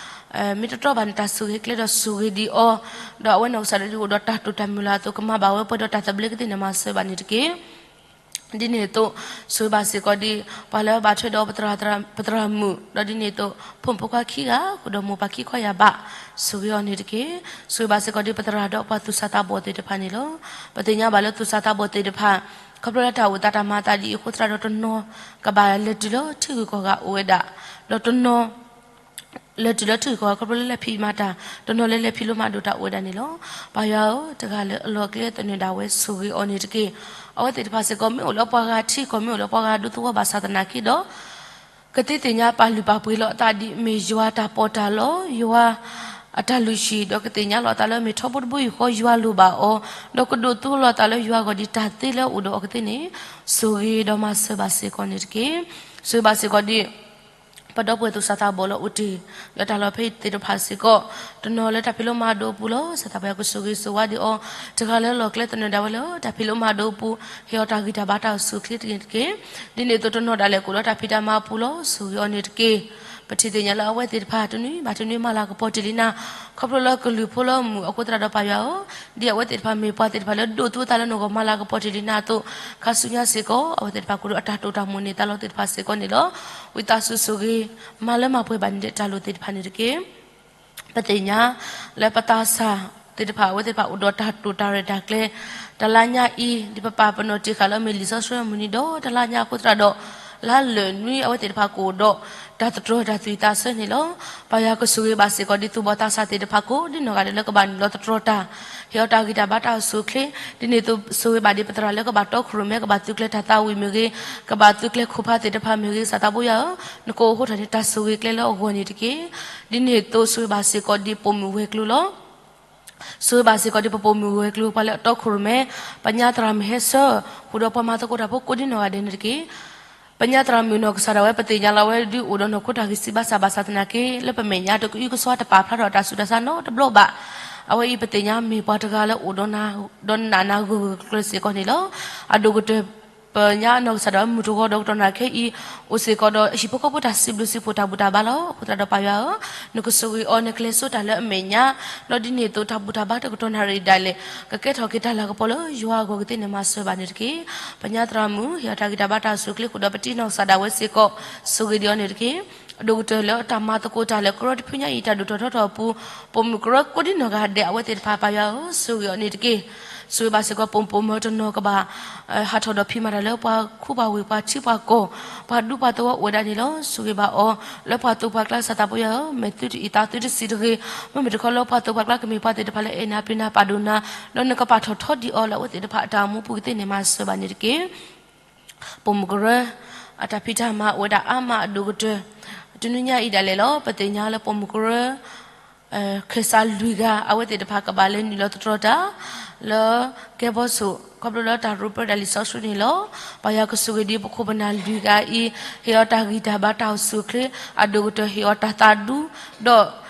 ၢ, မ့ၢ်တတီဘၣ်န့ၣ် တၢ်ဆိၣ်ဂ့ၤကျဲဒီးဆိၣ်ဂ့ၤဒံးအီၤ, ဒီးအဝဲနီၢ်ကစၢ်ဒၣ်ဒ်အိၣ်ဒီးတၢ်တိာ်တၢ်မုၢ်လၢ်အသိး ကမၤဘၣ်ဝဲပှဲၤဒီးတၢ်သဘျ့ကသ့ၣ်န့ၣ်မၤစၢၤဘၣ်န့ၣ်တက့ၢ်. ဒ်န့ၣ်အသိး, ဆိၣ်ဂ့ၤဘၣ်စ့ၢ်ကီးဒ် ပှၤလၢဘၣ်ထွဲဒီးပသရၣ်, ပသရၣ်မုၣ်, ဒီးဒ်န့ၣ်အသိး ဖိမုၣ်ဖိခွါခံဂၤ ဃုာ်ဒီးမိၢ်ပၢ်ခံခီယၢ်ဘး, ဆိၣ်ဂ့ၤအီၤန့ၣ်တက့ၢ်. ဆိၣ်ဂ့ၤဘၣ်စ့ၢ်ကီးဒ်ပသရၣ်ဒီးပှၤသူၣ်စၢ်သးဘီၣ်သ့ၣ်တဖၣ်န့ၣ်လီၤ. ပသ့ၣ်ညါဘၣ်လၢသူၣ်စၢ်သးဘီၣ်သ့ၣ်တဖၣ်, ခီဖျိလၢတၢ်အိၣ်သးတၢ်မၤအသးဒ်အံၤအဃိသတးဒီးတနီၤ ကဘၣ်လဲၤတုၤလၢထံဂုၤကီၢ်ဂၤအိၣ်ဝဲဒၣ်, ဒီးတနီၤ လဲၤတုၤလၢထံဂုၤကီၢ်ဂၤခီဖျိလၢလဲၤဖံးမၤတၢ်, တနီၤလၢလဲၤဖံးလိမၤဒိးတၢ်အိၣ်ဝဲဒၣ်န့ၣ်လီၤ. ပၢ်ယွၤဧၢ, တဂၤလၢအလီၢ်ကျဲသနၢၣ်ဒၣ်ဝဲဆိၣ်ဂ့ၤအီၤန့ၣ်တက့ၢ်. အဝဲသ့ၣ်တဖၣ်စ့ၢ်ကီး မ့ၢ်အိၣ်လၢပှၤဂၤထံကီၢ် မ့ၢ်အိၣ်လၢပှၤဂၤဒူသဝီဘၣ်ဆၣ်သနာ်က့ဒီး ကသ့သ့ၣ်ညါပာ်လုၢ်ပာ်ပှ့ၤလီၤအသးဒ်အမ့ၢ်ယွၤတၢ်ပီးတၢ်လီ, ယွၤအတၢ်လုၢ်ဟံၣ်, ဒီးကသ့ၣ်ညါလီၤအသးလၢအမ့ၢ်ထီဘိတဘိယူၢ်ဃီယွၤလိၣ်ဘၣ်အီၤ, ဒီးကဒိးသူလီၤအသးလၢယွၤအဂီၢ်ဒ်တၢ်သ့လၢအအိၣ်ဒီးအီၤကသ့န့ၣ်, ဆိၣ်ဂ့ၤဒီးမၤစၢၤဘၣ်စ့ၢ်ကီးန့ၣ်တက့ၢ်. ဆိၣ်ဂ့ၤဘၣ်စ့ၢ်ကီးဒ် ပဒီပုၢ်ဝဲၢ်သူၣ်စၢ်သးဘီၣ်လၢအိၣ်တ့ၢ်လၢတၢ်လီၢ်ဖဲအံၤသ့ၣ်တဖၣ်စ့ၢ်ကီး, တနီၤလၢတၢ်ဖံးလိမၤဒိးအပူၤလီၤ. စၢ်သးပှၢ်ယွၤကဆိၣ်ဂ့ၤဆိၣ်ဝါဒံးအီၤ, တဂၤလၢလီၢ်ကျဲသနၢၣ်ဒၣ်ဝဲလၢတၢ်ဖံးလိမၤဒိးအပူၤ, ဟ့ၣ်အီၤတၢ်ဂံၢ်တၢ်ဘါတၢ်အိၣ်ဆူၣ်အိၣ်ချ့တက့ၢ်. ဒ်န့ၣ်အသိးတနီၤဒၣ်လဲာ်ကအိၣ်လၢတၢ်ဖံးတၢ်မၤအပူၤလီၤ. ဆိၣ်ဂ့ၤအီၤန့ၣ်တက့ၢ်. ပထံၣ်သ့ၣ်ညါလၢအဝဲသ့ၣ်တဖၣ်တနွံဘၣ်တနွံမၤလၤကပီၤတ့ၢ်လံနၤ, ခီဖျိလၢကလုၢ်ဖိလၢအမုာ်အဃိသတးဒီးပၢ်ယွၤဧၢ, ဒ်အဝဲသ့ၣ်တဖၣ်မ့ၢ်ပှၤသ့ၣ်တဖၣ်လၢဒိးသူအသးလၢနဂီၢ်မၤလၤကပီၤတ့ၢ်လံနၤအသိး, ခါဆူညါစ့ၢ်ကီး အဝဲသ့ၣ်တဖၣ်ကအိၣ်ဒီးအတၢ်တိာ်တၢ်မိၣ်န့ၢ်သါလီၤသ့ၣ်တဖၣ်စ့ၢ်ကီးန့ၣ်လီၤ. ဝံသးစူၤဆိၣ်ဂ့ၤ မၤလၢမၤပှဲၤဘၣ်န့ၣ်ဒီးတၢ်လိၣ်သ့ၣ်တဖၣ်န့ၣ်တက့ၢ်. ပသ့ၣ်ညါလၢပသးစၢ်သ့ၣ်တဖၣ်အဝဲသ့ၣ်တဖၣ်အိၣ်ဒီးတၢ်တိာ်တၢ်ရဲၣ်တၢ်ကျဲၤ, တလါညါအံၤ ဒ်ပပာ်ပနီၣ်တ့ၢ်ဃာ်လၢအမ့ၢ်လံာ်စီဆှံအမုၢ်နံၤဒီးတလါညါအဃိသတးဒီး လါလၢာ်နွံအဝဲသ့ၣ်တဖၣ်ကအိၣ်ဒီးတၢ်သတြီၤတၢ်သွံၣ်သးဆၢန့ၣ်လီၤ. ပၢ်ယွၤကဆိၣ်ဂ့ၤဘၣ်စ့ၢ်ကီးဒ်သူၣ်ဘီၣ်သးစၢ်သ့ၣ်တဖၣ်ကိးဒ်နီၢ်ဂၤဒဲးလၢကဘၣ်နုာ်လီၤသတြီၤတၢ်, ဟ့ၣ်အီၤတၢ်ဂံၢ်တၢ်ဘါတၢ်အိၣ်ဆူၣ်အိၣ်ချ့, ဒ်န့ၣ်အသိးဆိၣ်ဂ့ၤဘၣ်ဒ်ပသရၣ်လၢကဘၣ်တီခိၣ်ရိၣ်မဲကဘၣ်သုးကျဲၤတၢ်သးဝံၣ်မ့ၢ်ဂ့ၤ, ကဘၣ်သုးကျဲၤခိၣ်ဖးသ့ၣ်တဖၣ်မ့ၢ်ဂ့ၤ, စၢ်သးဘိယွၤဧၢ, နကအိၣ်ဃိထီၣ်န့ၢ်တၢ်ဆိၣ်ဂ့ၤကျဲလၢအဂီၢ်န့ၣ်တက့ၢ်. ဒ်န့ၣ်အသိးဆိၣ်ဂ့ၤဘၣ်စ့ၢ်ကီးဒ်ပိာ်မုၣ်ဝဲၤကျိၤလီၤ. ဆိၣ်ဂ့ၤဘၣ်စ့ၢ်ကီးဒ်ပပိာ်မုၣ်ဝဲၤကျိၤ ပှၤလၢအတီခိၣ်ရိၣ်မဲ, ပညါသရၣ်မုၣ်ဟဲဆၢ, ဃုာ်ဒီးပှၤမၤသကိးတၢ်ဖိကိးဒ်နီၢ်ဂၤဒဲးန့ၣ်တက့ၢ်. ပညါသရၣ်မုၣ်နီၢ်ကစၢ်ဒၣ်ဝဲ ပသ့ၣ်ညါလီၤဝဲဒ်အိၣ်ဒီးနီၢ်ခိတၢ်ဂံၢ်စၢ်ဘါစၢ်ဘၣ်ဆၣ်သနာ်က့ လၢပမဲာ်ညါတကအုကစွါတပာ်ဖျါထီၣ်တၢ်ဆူးတၢ်ဆါနီတဘျီဘၣ်. အဝဲအံၤပသ့ၣ်ညါမ့ၢ်ပှၤတဂၤလၢအိၣ်ဒီးနး, ဒီးနးနးဂၢၢ်ဂၢၢ်ကျၢၤစ့ၢ်ကီးန့ၣ်လီၤ. အဒိၣ်ကတၢၢ် ပညါနီၢ်ကစၢ်ဒၣ်ဝဲမုၢ်တဂီၤဒီးကတီၢ်နၢ်ခဲအံၤ, အိၣ်စ့ၢ်ကီးဒီးဟံၣ်ဖိဃီဖိတၢ်စံးဘျုးစံးဖှိၣ်တၢ်ဘူၣ်တၢ်ဘါလီၤ. အဃိသတးဒီးပၢ်ယွၤဧၢ, နကဆိၣ်ဂ့ၤအီၤ နကလဲၤစိတၢ်လၢအမဲာ်ညါ, ဒီးဒ်န့ၣ်အသိးတၢ်ဘူၣ်တၢ်ဘါတကတီၢ်နၣ်ရံၣ်ဒၣ်လဲာ် ကကဲထီၣ်က့ၤတၢ်လၤကပီၤလၢယွၤအဂီၢ်ကသ့ၣ်န့ၣ်မၤစၢၤဘၣ်န့ၣ်တက့ၢ်. ပညါသရၣ်မုၣ် ဟ့ၣ်အီၤတၢ်ဂံၢ်တၢ်ဘါတၢ်အိၣ်ဆူၣ်အိၣ်ချ့ဃုာ်ဒီးပတံၤနီၢ်ကစၢ်ဒၣ်ဝဲစ့ၢ်ကီး ဆိၣ်ဂ့ၤဒံးအီၤန့ၣ်တက့ၢ်. အဒိၣ်ကတၢၢ်လၢတၢ်မၤသကိးတၢ်လၢကရၢတဖုညါအံၤ တၢ်ဒိၣ်ထီၣ်ထီထီၣ်အပူၤ, ပိာ်မုၣ်ကရၢကိးဒ်နီၢ်ဂၤဒဲး အဝဲသ့ၣ်တဖၣ်ပၢ်ယွၤဧၢ, ဆိၣ်ဂ့ၤအီၤန့ၣ်တက့ၢ်. ဆိၣ်ဂ့ၤဘၣ်စ့ၢ်ကီးပိာ်မုၣ်ပိာ်မၢၤတနီၤကဘၣ် ဟးထီၣ်ဒီးဖံးမၤတၢ်လၢပှၤခူပှၤဝ့ၢ်ပှၤထံပှၤကီၢ်, ပှၤဒူပှၤသဝီအိၣ်ဝဲဒၣ်န့ၣ်လီၤ. ဆိၣ်ဂ့ၤဘၣ်အီၤ လၢပှၤသိပှၤကျါစၢ်သးပှၢ်ယွၤဧၢ, မဲာ်သုတအံၣ်သးသုတဆံးတဂ့ၤ, မ့မ့ၢ်တခီလၢပှၤသိပှၤကျါကမ့ၢ်ပှၤသ့ၣ်တဖၣ်လၢအဲၣ်နၤပျံၤနၤပာ်ဒိၣ်နၤ, ဒီးနကပာ်ထီၣ်ထီဒံးအီၤလၢအဝဲသ့ၣ်တဖၣ်အတၢ်အိၣ်မူပူၤကသ့ၣ်န့ၣ်မၤစၢၤဘၣ်န့ၣ်တက့ၢ်. ပိာ်မုၣ်ကရၢ အတၢ်ဖံးတၢ်မၤအိၣ်ဝဲဒၣ်အါမးအဒိၣ်ကတၢၢ်, တနွံညါအံၤဒၣ်လဲာ်လီၤ. ပသ့ၣ်ညါလၢပိာ်မုၣ်ကရၢ ခၢၣ်စးလွံၢ်ဂၤ အဝဲသ့ၣ်တဖၣ်ကဘၣ်လဲၤနုာ်လီၤသတြီၤတၢ် လၢကဲဘီဆိၣ် ခီဖျိလၢတၢ်ရူပၢတၢ်လံာ်စီဆှံန့ၣ်လီၤ. ပၢ်ယွၤကဆိၣ်ဂ့ၤဒံးပခိၣ်ပနၢ်လွံၢ်ဂၤအံၤ, ဟ့ၣ်အီၤတၢ်ဂံၢ်တၢ်ဘါတၢ်အိၣ်ဆူၣ်အိၣ်ချ့, အဒိၣ်ကတၢၢ်ဟ့ၣ်အီၤတၢ်သးဒူ,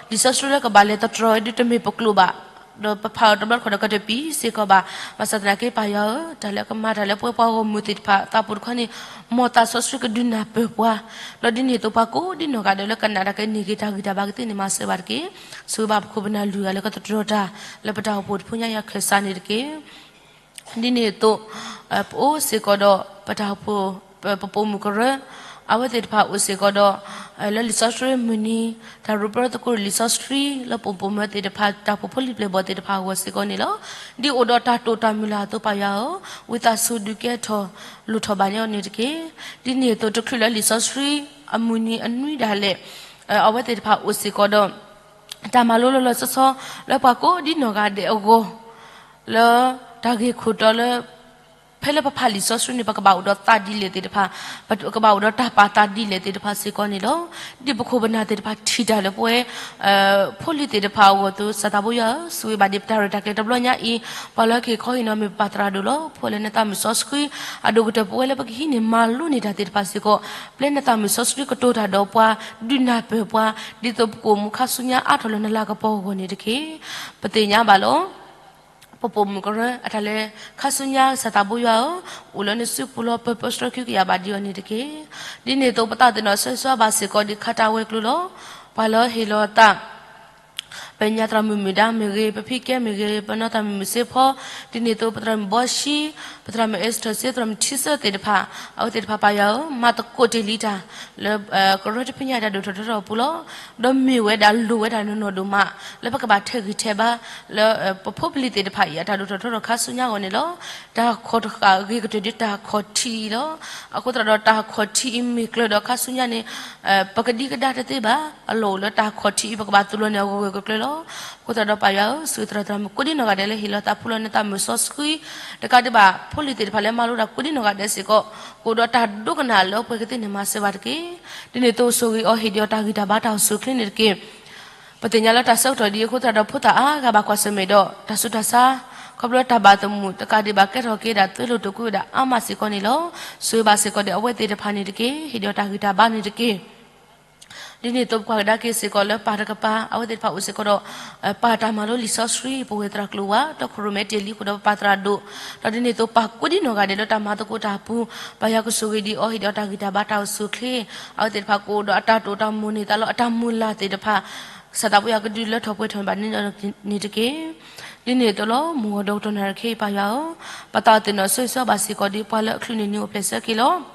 ဒီးလံာ်စီဆှံလၢကဘၣ်လဲၤသတြီၤဒ်တမ့ၢ်ပကျိာ်ဘၣ်, ဒီးပဖးအီၤတဘျီတခီၣ်ဒီးကတပံၤစ့ၢ်ကီးဘၣ်. ဘၣ်ဆၣ်သနာ်က့ပၢ်ယွၤဧၢ, တၢ်လၢကမၤတၢ်လၢပဝဲပှၤဂီၢ်မုၢ်သ့ၣ်တဖၣ်အသးပူၤတခီန့ၣ်, မ်သးစီဆှံကဒုးနၢ်ပၢၢ်ပှၤ, ဒီးဒ်န့ၣ်အသိးပှၤကိးဒ်နီၢ်ဂၤဒဲးလၢကနၣ်တၢ်ကန့ၢ်က့ၤတၢ်ဂံၢ်တၢ်ဘါကသ့ၣ်န့ၣ်မၤစၢၤဘၣ်တက့ၢ်. ဆိၣ်ဂ့ၤဘၣ်ပခိၣ်ပနၢ်လွံၢ်ဂၤလၢကသတြီၤတၢ် လၢပတၢ်အိၣ်ဖှိၣ်တဖုညါအံၤအခၢၣ်စးန့ၣ်တက့ၢ်. ဒ်န့ၣ်အသိး ပအိၣ်စ့ၢ်ကီးဒီးပတၢ်အိၣ်ဖှိၣ် ပပိာ်မုၣ်ကရၢ အဝဲသ့ၣ်တဖၣ်အိၣ်စ့ၢ်ကီးဒီး လၢလံာ်စီဆှံမုၢ်နံၤ တၢ်ရူးပြၢသကိးလံာ်စီဆှံ လၢပိာ်ပိာ်မၢၤသ့ၣ်တဖၣ် တၢ်ဖီဖိလံာ်ပျဲၢ်ဘီၣ်သ့ၣ်တဖၣ်အဂီၢ်စ့ၢ်ကီးန့ၣ်လီၤ. ဒ်အိၣ်ဒီးတၢ်တိာ်တၢ်မုၢ်လၢ်အသိးပၢ်ယွၤဧၢ, ဝံသးစူၤဒုးကဲထီၣ်လိၣ်ထီၣ်ဘၣ်န့ၢ်အီၤန့ၣ်တက့ၢ်. ဒ်န့ၣ်အသိးတချုးလၢလံာ်စီဆှံအမုၢ်နံၤအနွံဒၣ်လဲာ် အဝဲသ့ၣ်တဖၣ်အိၣ်စ့ၢ်ကီးဒီး တၢ်မၤလိလီၤလီၤဆီဆီ လၢပှၤကိးဒ်နီၢ်ဂၤဒဲးအဂီၢ် လၢတၢ်ဂ့ၢ်ခိၣ်တီလၢ ဖဲလၢပဖးလံာ်စီဆှံန့ၣ် ပကဘၣ်အိၣ်ဒီးသးဒ်လဲၣ်သ့ၣ်တဖၣ်, ပကဘၣ်အိၣ်ဒီးတၢ်ပာ်သးဒ်လဲၣ်သ့ၣ်တဖၣ်စ့ၢ်ကီးန့ၣ်လီၤ. ဒ်ပခိၣ်ပနၢ်သ့ၣ်တဖၣ်ထံၣ်တၢ်လၢပဝဲ ဖိလံၤသ့ၣ်တဖၣ်အဂီၢ်အသိး စီၤသးဘိယွၤဧၢ, ဆိၣ်ဂ့ၤဘၣ်ဒံးပတၢ်ရဲၣ်တၢ်ကျဲၤတဘျီညါအံၤ, ပှၤလၢက့ၤခီဟ့ၣ်နီၤမ့ၢ်ပပၢ်သရၣ်ဒိၣ်လီၤ. ဖှိၣ်လၢနသးမုၢ်စီဆှံ အဒိၣ်ကတၢၢ်ပဝဲလၢပကဟံးန့ၢ်မၤလိန့ၢ်တၢ်သ့ၣ်တဖၣ်စ့ၢ်ကီး, ပျဲနသးမုၢ်စီဆှံကတိၤတၢ်ဒီးပှၤ, ဒုးနၢ်ပၢၢ်ပှၤ, ဒ်သိးပကအိၣ်မူခါဆူညါအါထီၣ်လၢနလၤကပီၤအဂီၢ်န့ၣ်တက့ၢ်. ပသ့ၣ်ညါဘၣ်လီၤ ပပိာ်မုၣ်ကရၢ အတၢ်လဲၤခါဆူညါ စီၤသးဘိယွၤဧၢ, အိၣ်လၢနစုပူၤလီၤ ပၢၤပၢဆှၢခံကယၤဘၣ်ဒံးအီၤန့ၣ်တက့ၢ်. ဒ်န့ၣ်အသိး ပသးသ့ၣ်နီၣ်ဆိၣ်ဂ့ၤဘၣ်စ့ၢ်ကီးဒ်ခးတၢ်ဝဲၤကျိၤလီၤ. ပှၤလၢဟ့ၣ်လီၤသး ပညါသရၣ်မုၣ်မုၢ်ဒါမ့ၢ်ဂ့ၤ, ပဖံကဲမ့ၢ်ဂ့ၤ, ပနီၢ်သရၣ်မုၣ်မုၢ်စ့ဖီ, ဒ်န့ၣ်အသိး ပသရၣ်မုၣ်ဘီၡံ, ပသရၣ်မုၣ်အဲစထၢၣ်စ့, သရၣ်မုၣ်ထံစၢသ့ၣ်တဖၣ်, အဝဲသ့ၣ်တဖၣ်ပၢ်ယွၤဧၢ, မၤသကိးတ့ၢ်လံတၢ် လၢ ကရၢတဖုညါအတၢ်ဒိၣ်ထီၣ်ထီထီၣ်အပူၤလီၤ. ဒီးမ့ၢ်ဝဲဒၣ်လိၣ်ဝဲဒၣ်နီၢ်နီၢ်ဒိၣ်မး လၢပကဘၣ်ထဲးဂံၢ်ထဲးဘါ လၢပဖိပလံၤသ့ၣ်တဖၣ်အံၤ အတၢ်ဒိၣ်ထီၣ်ထီထီၣ်ခါဆူညါအဂီၢ်န့ၣ်လီၤ. တၢ်ခီၣ်တဃာ်ဂ့ၤကတၢၢ်ဒ်တၢ်ခီၣ်ထံးအံၤလီၤ. အဃိသတးဒီးတၢ်ခီၣ်ထံးအံၤမ့ၢ်ကျၢၤဒီးခါဆူညါန့ၣ် ပကဒံကဒါတသ့ဘၣ်. အလီၢ်အိၣ်လၢတၢ်ခီၣ်ထံးအံၤ ပကဘၣ်သူၣ်လီၤန့ၢ်အဂီၢ်ဂ့ၤကကျၢၤလီၤ. အဃိသတးဒီးပၢ်ယွၤဧၢ, ဆိၣ်ဂ့ၤသရၣ်သရၣ်မုၣ်ကိးဒ်နီၢ်ဂၤဒဲးလၢဟ့ၣ်လီၤသးဖှိၣ်လီၤနသးမုၢ်စီဆှံ တကးဒံးဘၣ် ဖိလံၤသ့ၣ်တဖၣ်လၢမၤလိတၢ်ကိးဒ်နီၢ်ဂၤဒဲးစ့ၢ်ကီး ကအိၣ်ဒီးတၢ်ဒိကနၣ်လၢပှဲၤကသ့န့ၣ်မၤစၢၤဘၣ်တက့ၢ်. ဒ်န့ၣ်အသိးဆိၣ်ဂ့ၤအီၤဟ့ၣ်ဒံးအီၤတၢ်ဂံၢ်တၢ်ဘါတၢ်အိၣ်ဆူၣ်အိၣ်ချ့န့ၣ်တက့ၢ်. ပသ့ၣ်ညါလၢတၢ်ဆၢကတီၢ်ဒ်အံၤအဃိသတးဒီး ဖိသၣ်အါဂၤဘၣ်ကွၢ်ဆၢၣ်မဲာ်ဒီး တၢ်ဆူးတၢ်ဆါ ခီဖျိတၢ်ဘၣ်သမုာ် တကးဒံးဘၣ်ကဲထီၣ်က့ၤဒၣ် သွေးလွန်တုပ်ကွေးဝဲဒၣ်အါမးစ့ၢ်ကီးန့ၣ်လီၤ. ဆိၣ်ဂ့ၤဘၣ်စ့ၢ်ကီးဒ်အဝဲသ့ၣ်တဖၣ်န့ၣ်တက့ၢ်. ဟ့ၣ်ဒံးအီၤတၢ်ဂံၢ်တၢ်ဘါန့ၣ်တက့ၢ်. ဒ်န့ၣ်အသိးပကွၢ်ကဒါက့ၤစ့ၢ်ကီးလၢပၢ်တကပၤ အဝဲသ့ၣ်တဖၣ်အိၣ်စ့ၢ်ကီးဒီး ပၢ်တၢ်မၤလိလံာ်စီဆှံ ပဝဲသရၣ်ကျိၤဝါ ဒီးခိၣ်ရိၣ်မဲတ့ၢ်လံဃုာ်ဒီးပပၢ်သရၣ်ဒိၣ်, ဒီးဒ်န့ၣ်အသိးပၢ်ကိးဒ်နီၢ်ဂၤဒဲးလၢတၢ်မၤသကိးတၢ်အပူၤ ပၢ်ယွၤကဆိၣ်ဂ့ၤဒံးအီၤ ဟ့ၣ်ဒံးအီၤတၢ်ဂံၢ်တၢ်ဘါတၢ်အိၣ်ဆူၣ်အိၣ်ချ့, အဝဲသ့ၣ်တဖၣ်ကအိၣ်ဒီးအတၢ်တိာ်တၢ်မိၣ်န့ၢ်သးလီၤ အတၢ်မုၢ်လၢ်သ့ၣ်တဖၣ် ကစၢ်သးပှၢ်ယွၤကဒုးလၢထီၣ်ပှဲၤထီၣ်ဘၣ်န့ၣ်တက့ၢ်. ဒ်န့ၣ်အသိးလီၤ မုၢ်ဂီၤဒီးကတီၢ်နၣ်ရံၣ်ခဲအံၤပၢ်ယွၤဧၢ, ပသးအိၣ်သ့ၣ်နီၣ်ဆိၣ်ဂ့ၤဆိၣ်ဂ့ၤဘၣ်စ့ၢ်ကီးဒ်ပှၤလၢအချုးန့ၢ်နံၤအိၣ်ဖျဲၣ်ဆၢက့ၤလီၤ.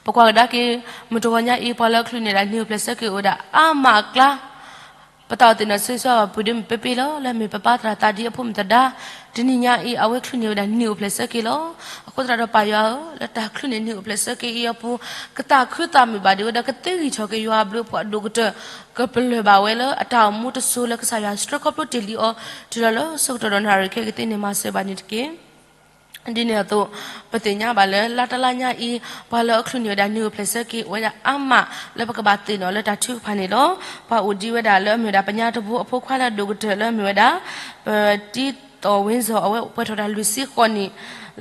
ပကွၢ်ကဒါက့ၤ မုၢ်တဂီၤညါအံၤ ပှၤလၢအချုးန့ၢ်ဒၣ်နံၤအိၣ်ဖျဲၣ်ဆၢက့ၤအိၣ်ဝဲဒၣ်အါမးအကျါ, ပသးအိၣ်သ့ၣ်နီၣ်ဆိၣ်ဂ့ၤဆိၣ်ဂ့ၤဘၣ်ပုၢ်ဒ့မုၣ်ပ့ပ့လီၤ လၢအမ့ၢ်ပပၢ်သရၣ်သးဒ်အဖိမုၣ်သဒါ, တနံၤညါအံၤ အဝဲချုးန့ၢ်ဝဲဒၣ်နံၤအိၣ်ဖျဲၣ်ဆၢက့ၤလီၤ. အဃိသတးဒီးပၢ်ယွၤဧၢ, လၢတၢ်ချုးန့ၢ်နံၤအိၣ်ဖျဲၣ်ဆၢက့ၤအံၤအပူၤ ကသးခုသးမုာ်ဘၣ်ဒံးဝဲဒီးကသ့ဂံၢ်ထီၣ်က့ၤယွၤအဘျုးအဖှိၣ်အဒိၣ်ကတၢၢ် ကပလၢၢ်ဘၣ်ဝဲလၢအတၢ်အိၣ်မူတစိၤလၢကစၢ်ယွၤဆှၢခီဖျိတ့ၢ်လံအီၤ တုၤလီၤလၢဆၢကတီၢ်ဒီးနၣ်ရံၣ်ခဲကသ့န့ၣ်မၤစၢၤဘၣ်န့ၣ်တက့ၢ်. ဒ်န့ၣ်အသိး ပသ့ၣ်ညါဘၣ်လၢ လါတလါညါအံၤ ပှၤလၢအချုးန့ၢ်ဝဲဒၣ်နံၤအိၣ်ဖျဲၣ်ဆၢက့ၤအိၣ်ဝဲဒၣ်အါမး လၢပကဘၣ်သ့ၣ်နီၣ်လၢတၢ်ထုကဖၣ်န့ၣ်လီၤ. ပှၤအိၣ်ဒံးဝဲဒၣ်လၢအမ့ၢ်ဝဲဒၣ်ပညါတဘိအဖိခွါလၢအဒိၣ်ကတၢၢ်လၢအမ့ၢ်ဝဲဒၣ် ပတံၤသီၣ်ဝ့စီၤ အဝဲအိၣ်ပှဲၤထီၣ်ဝဲဒၣ်လွံၢ်ဆံဃိးနံၣ်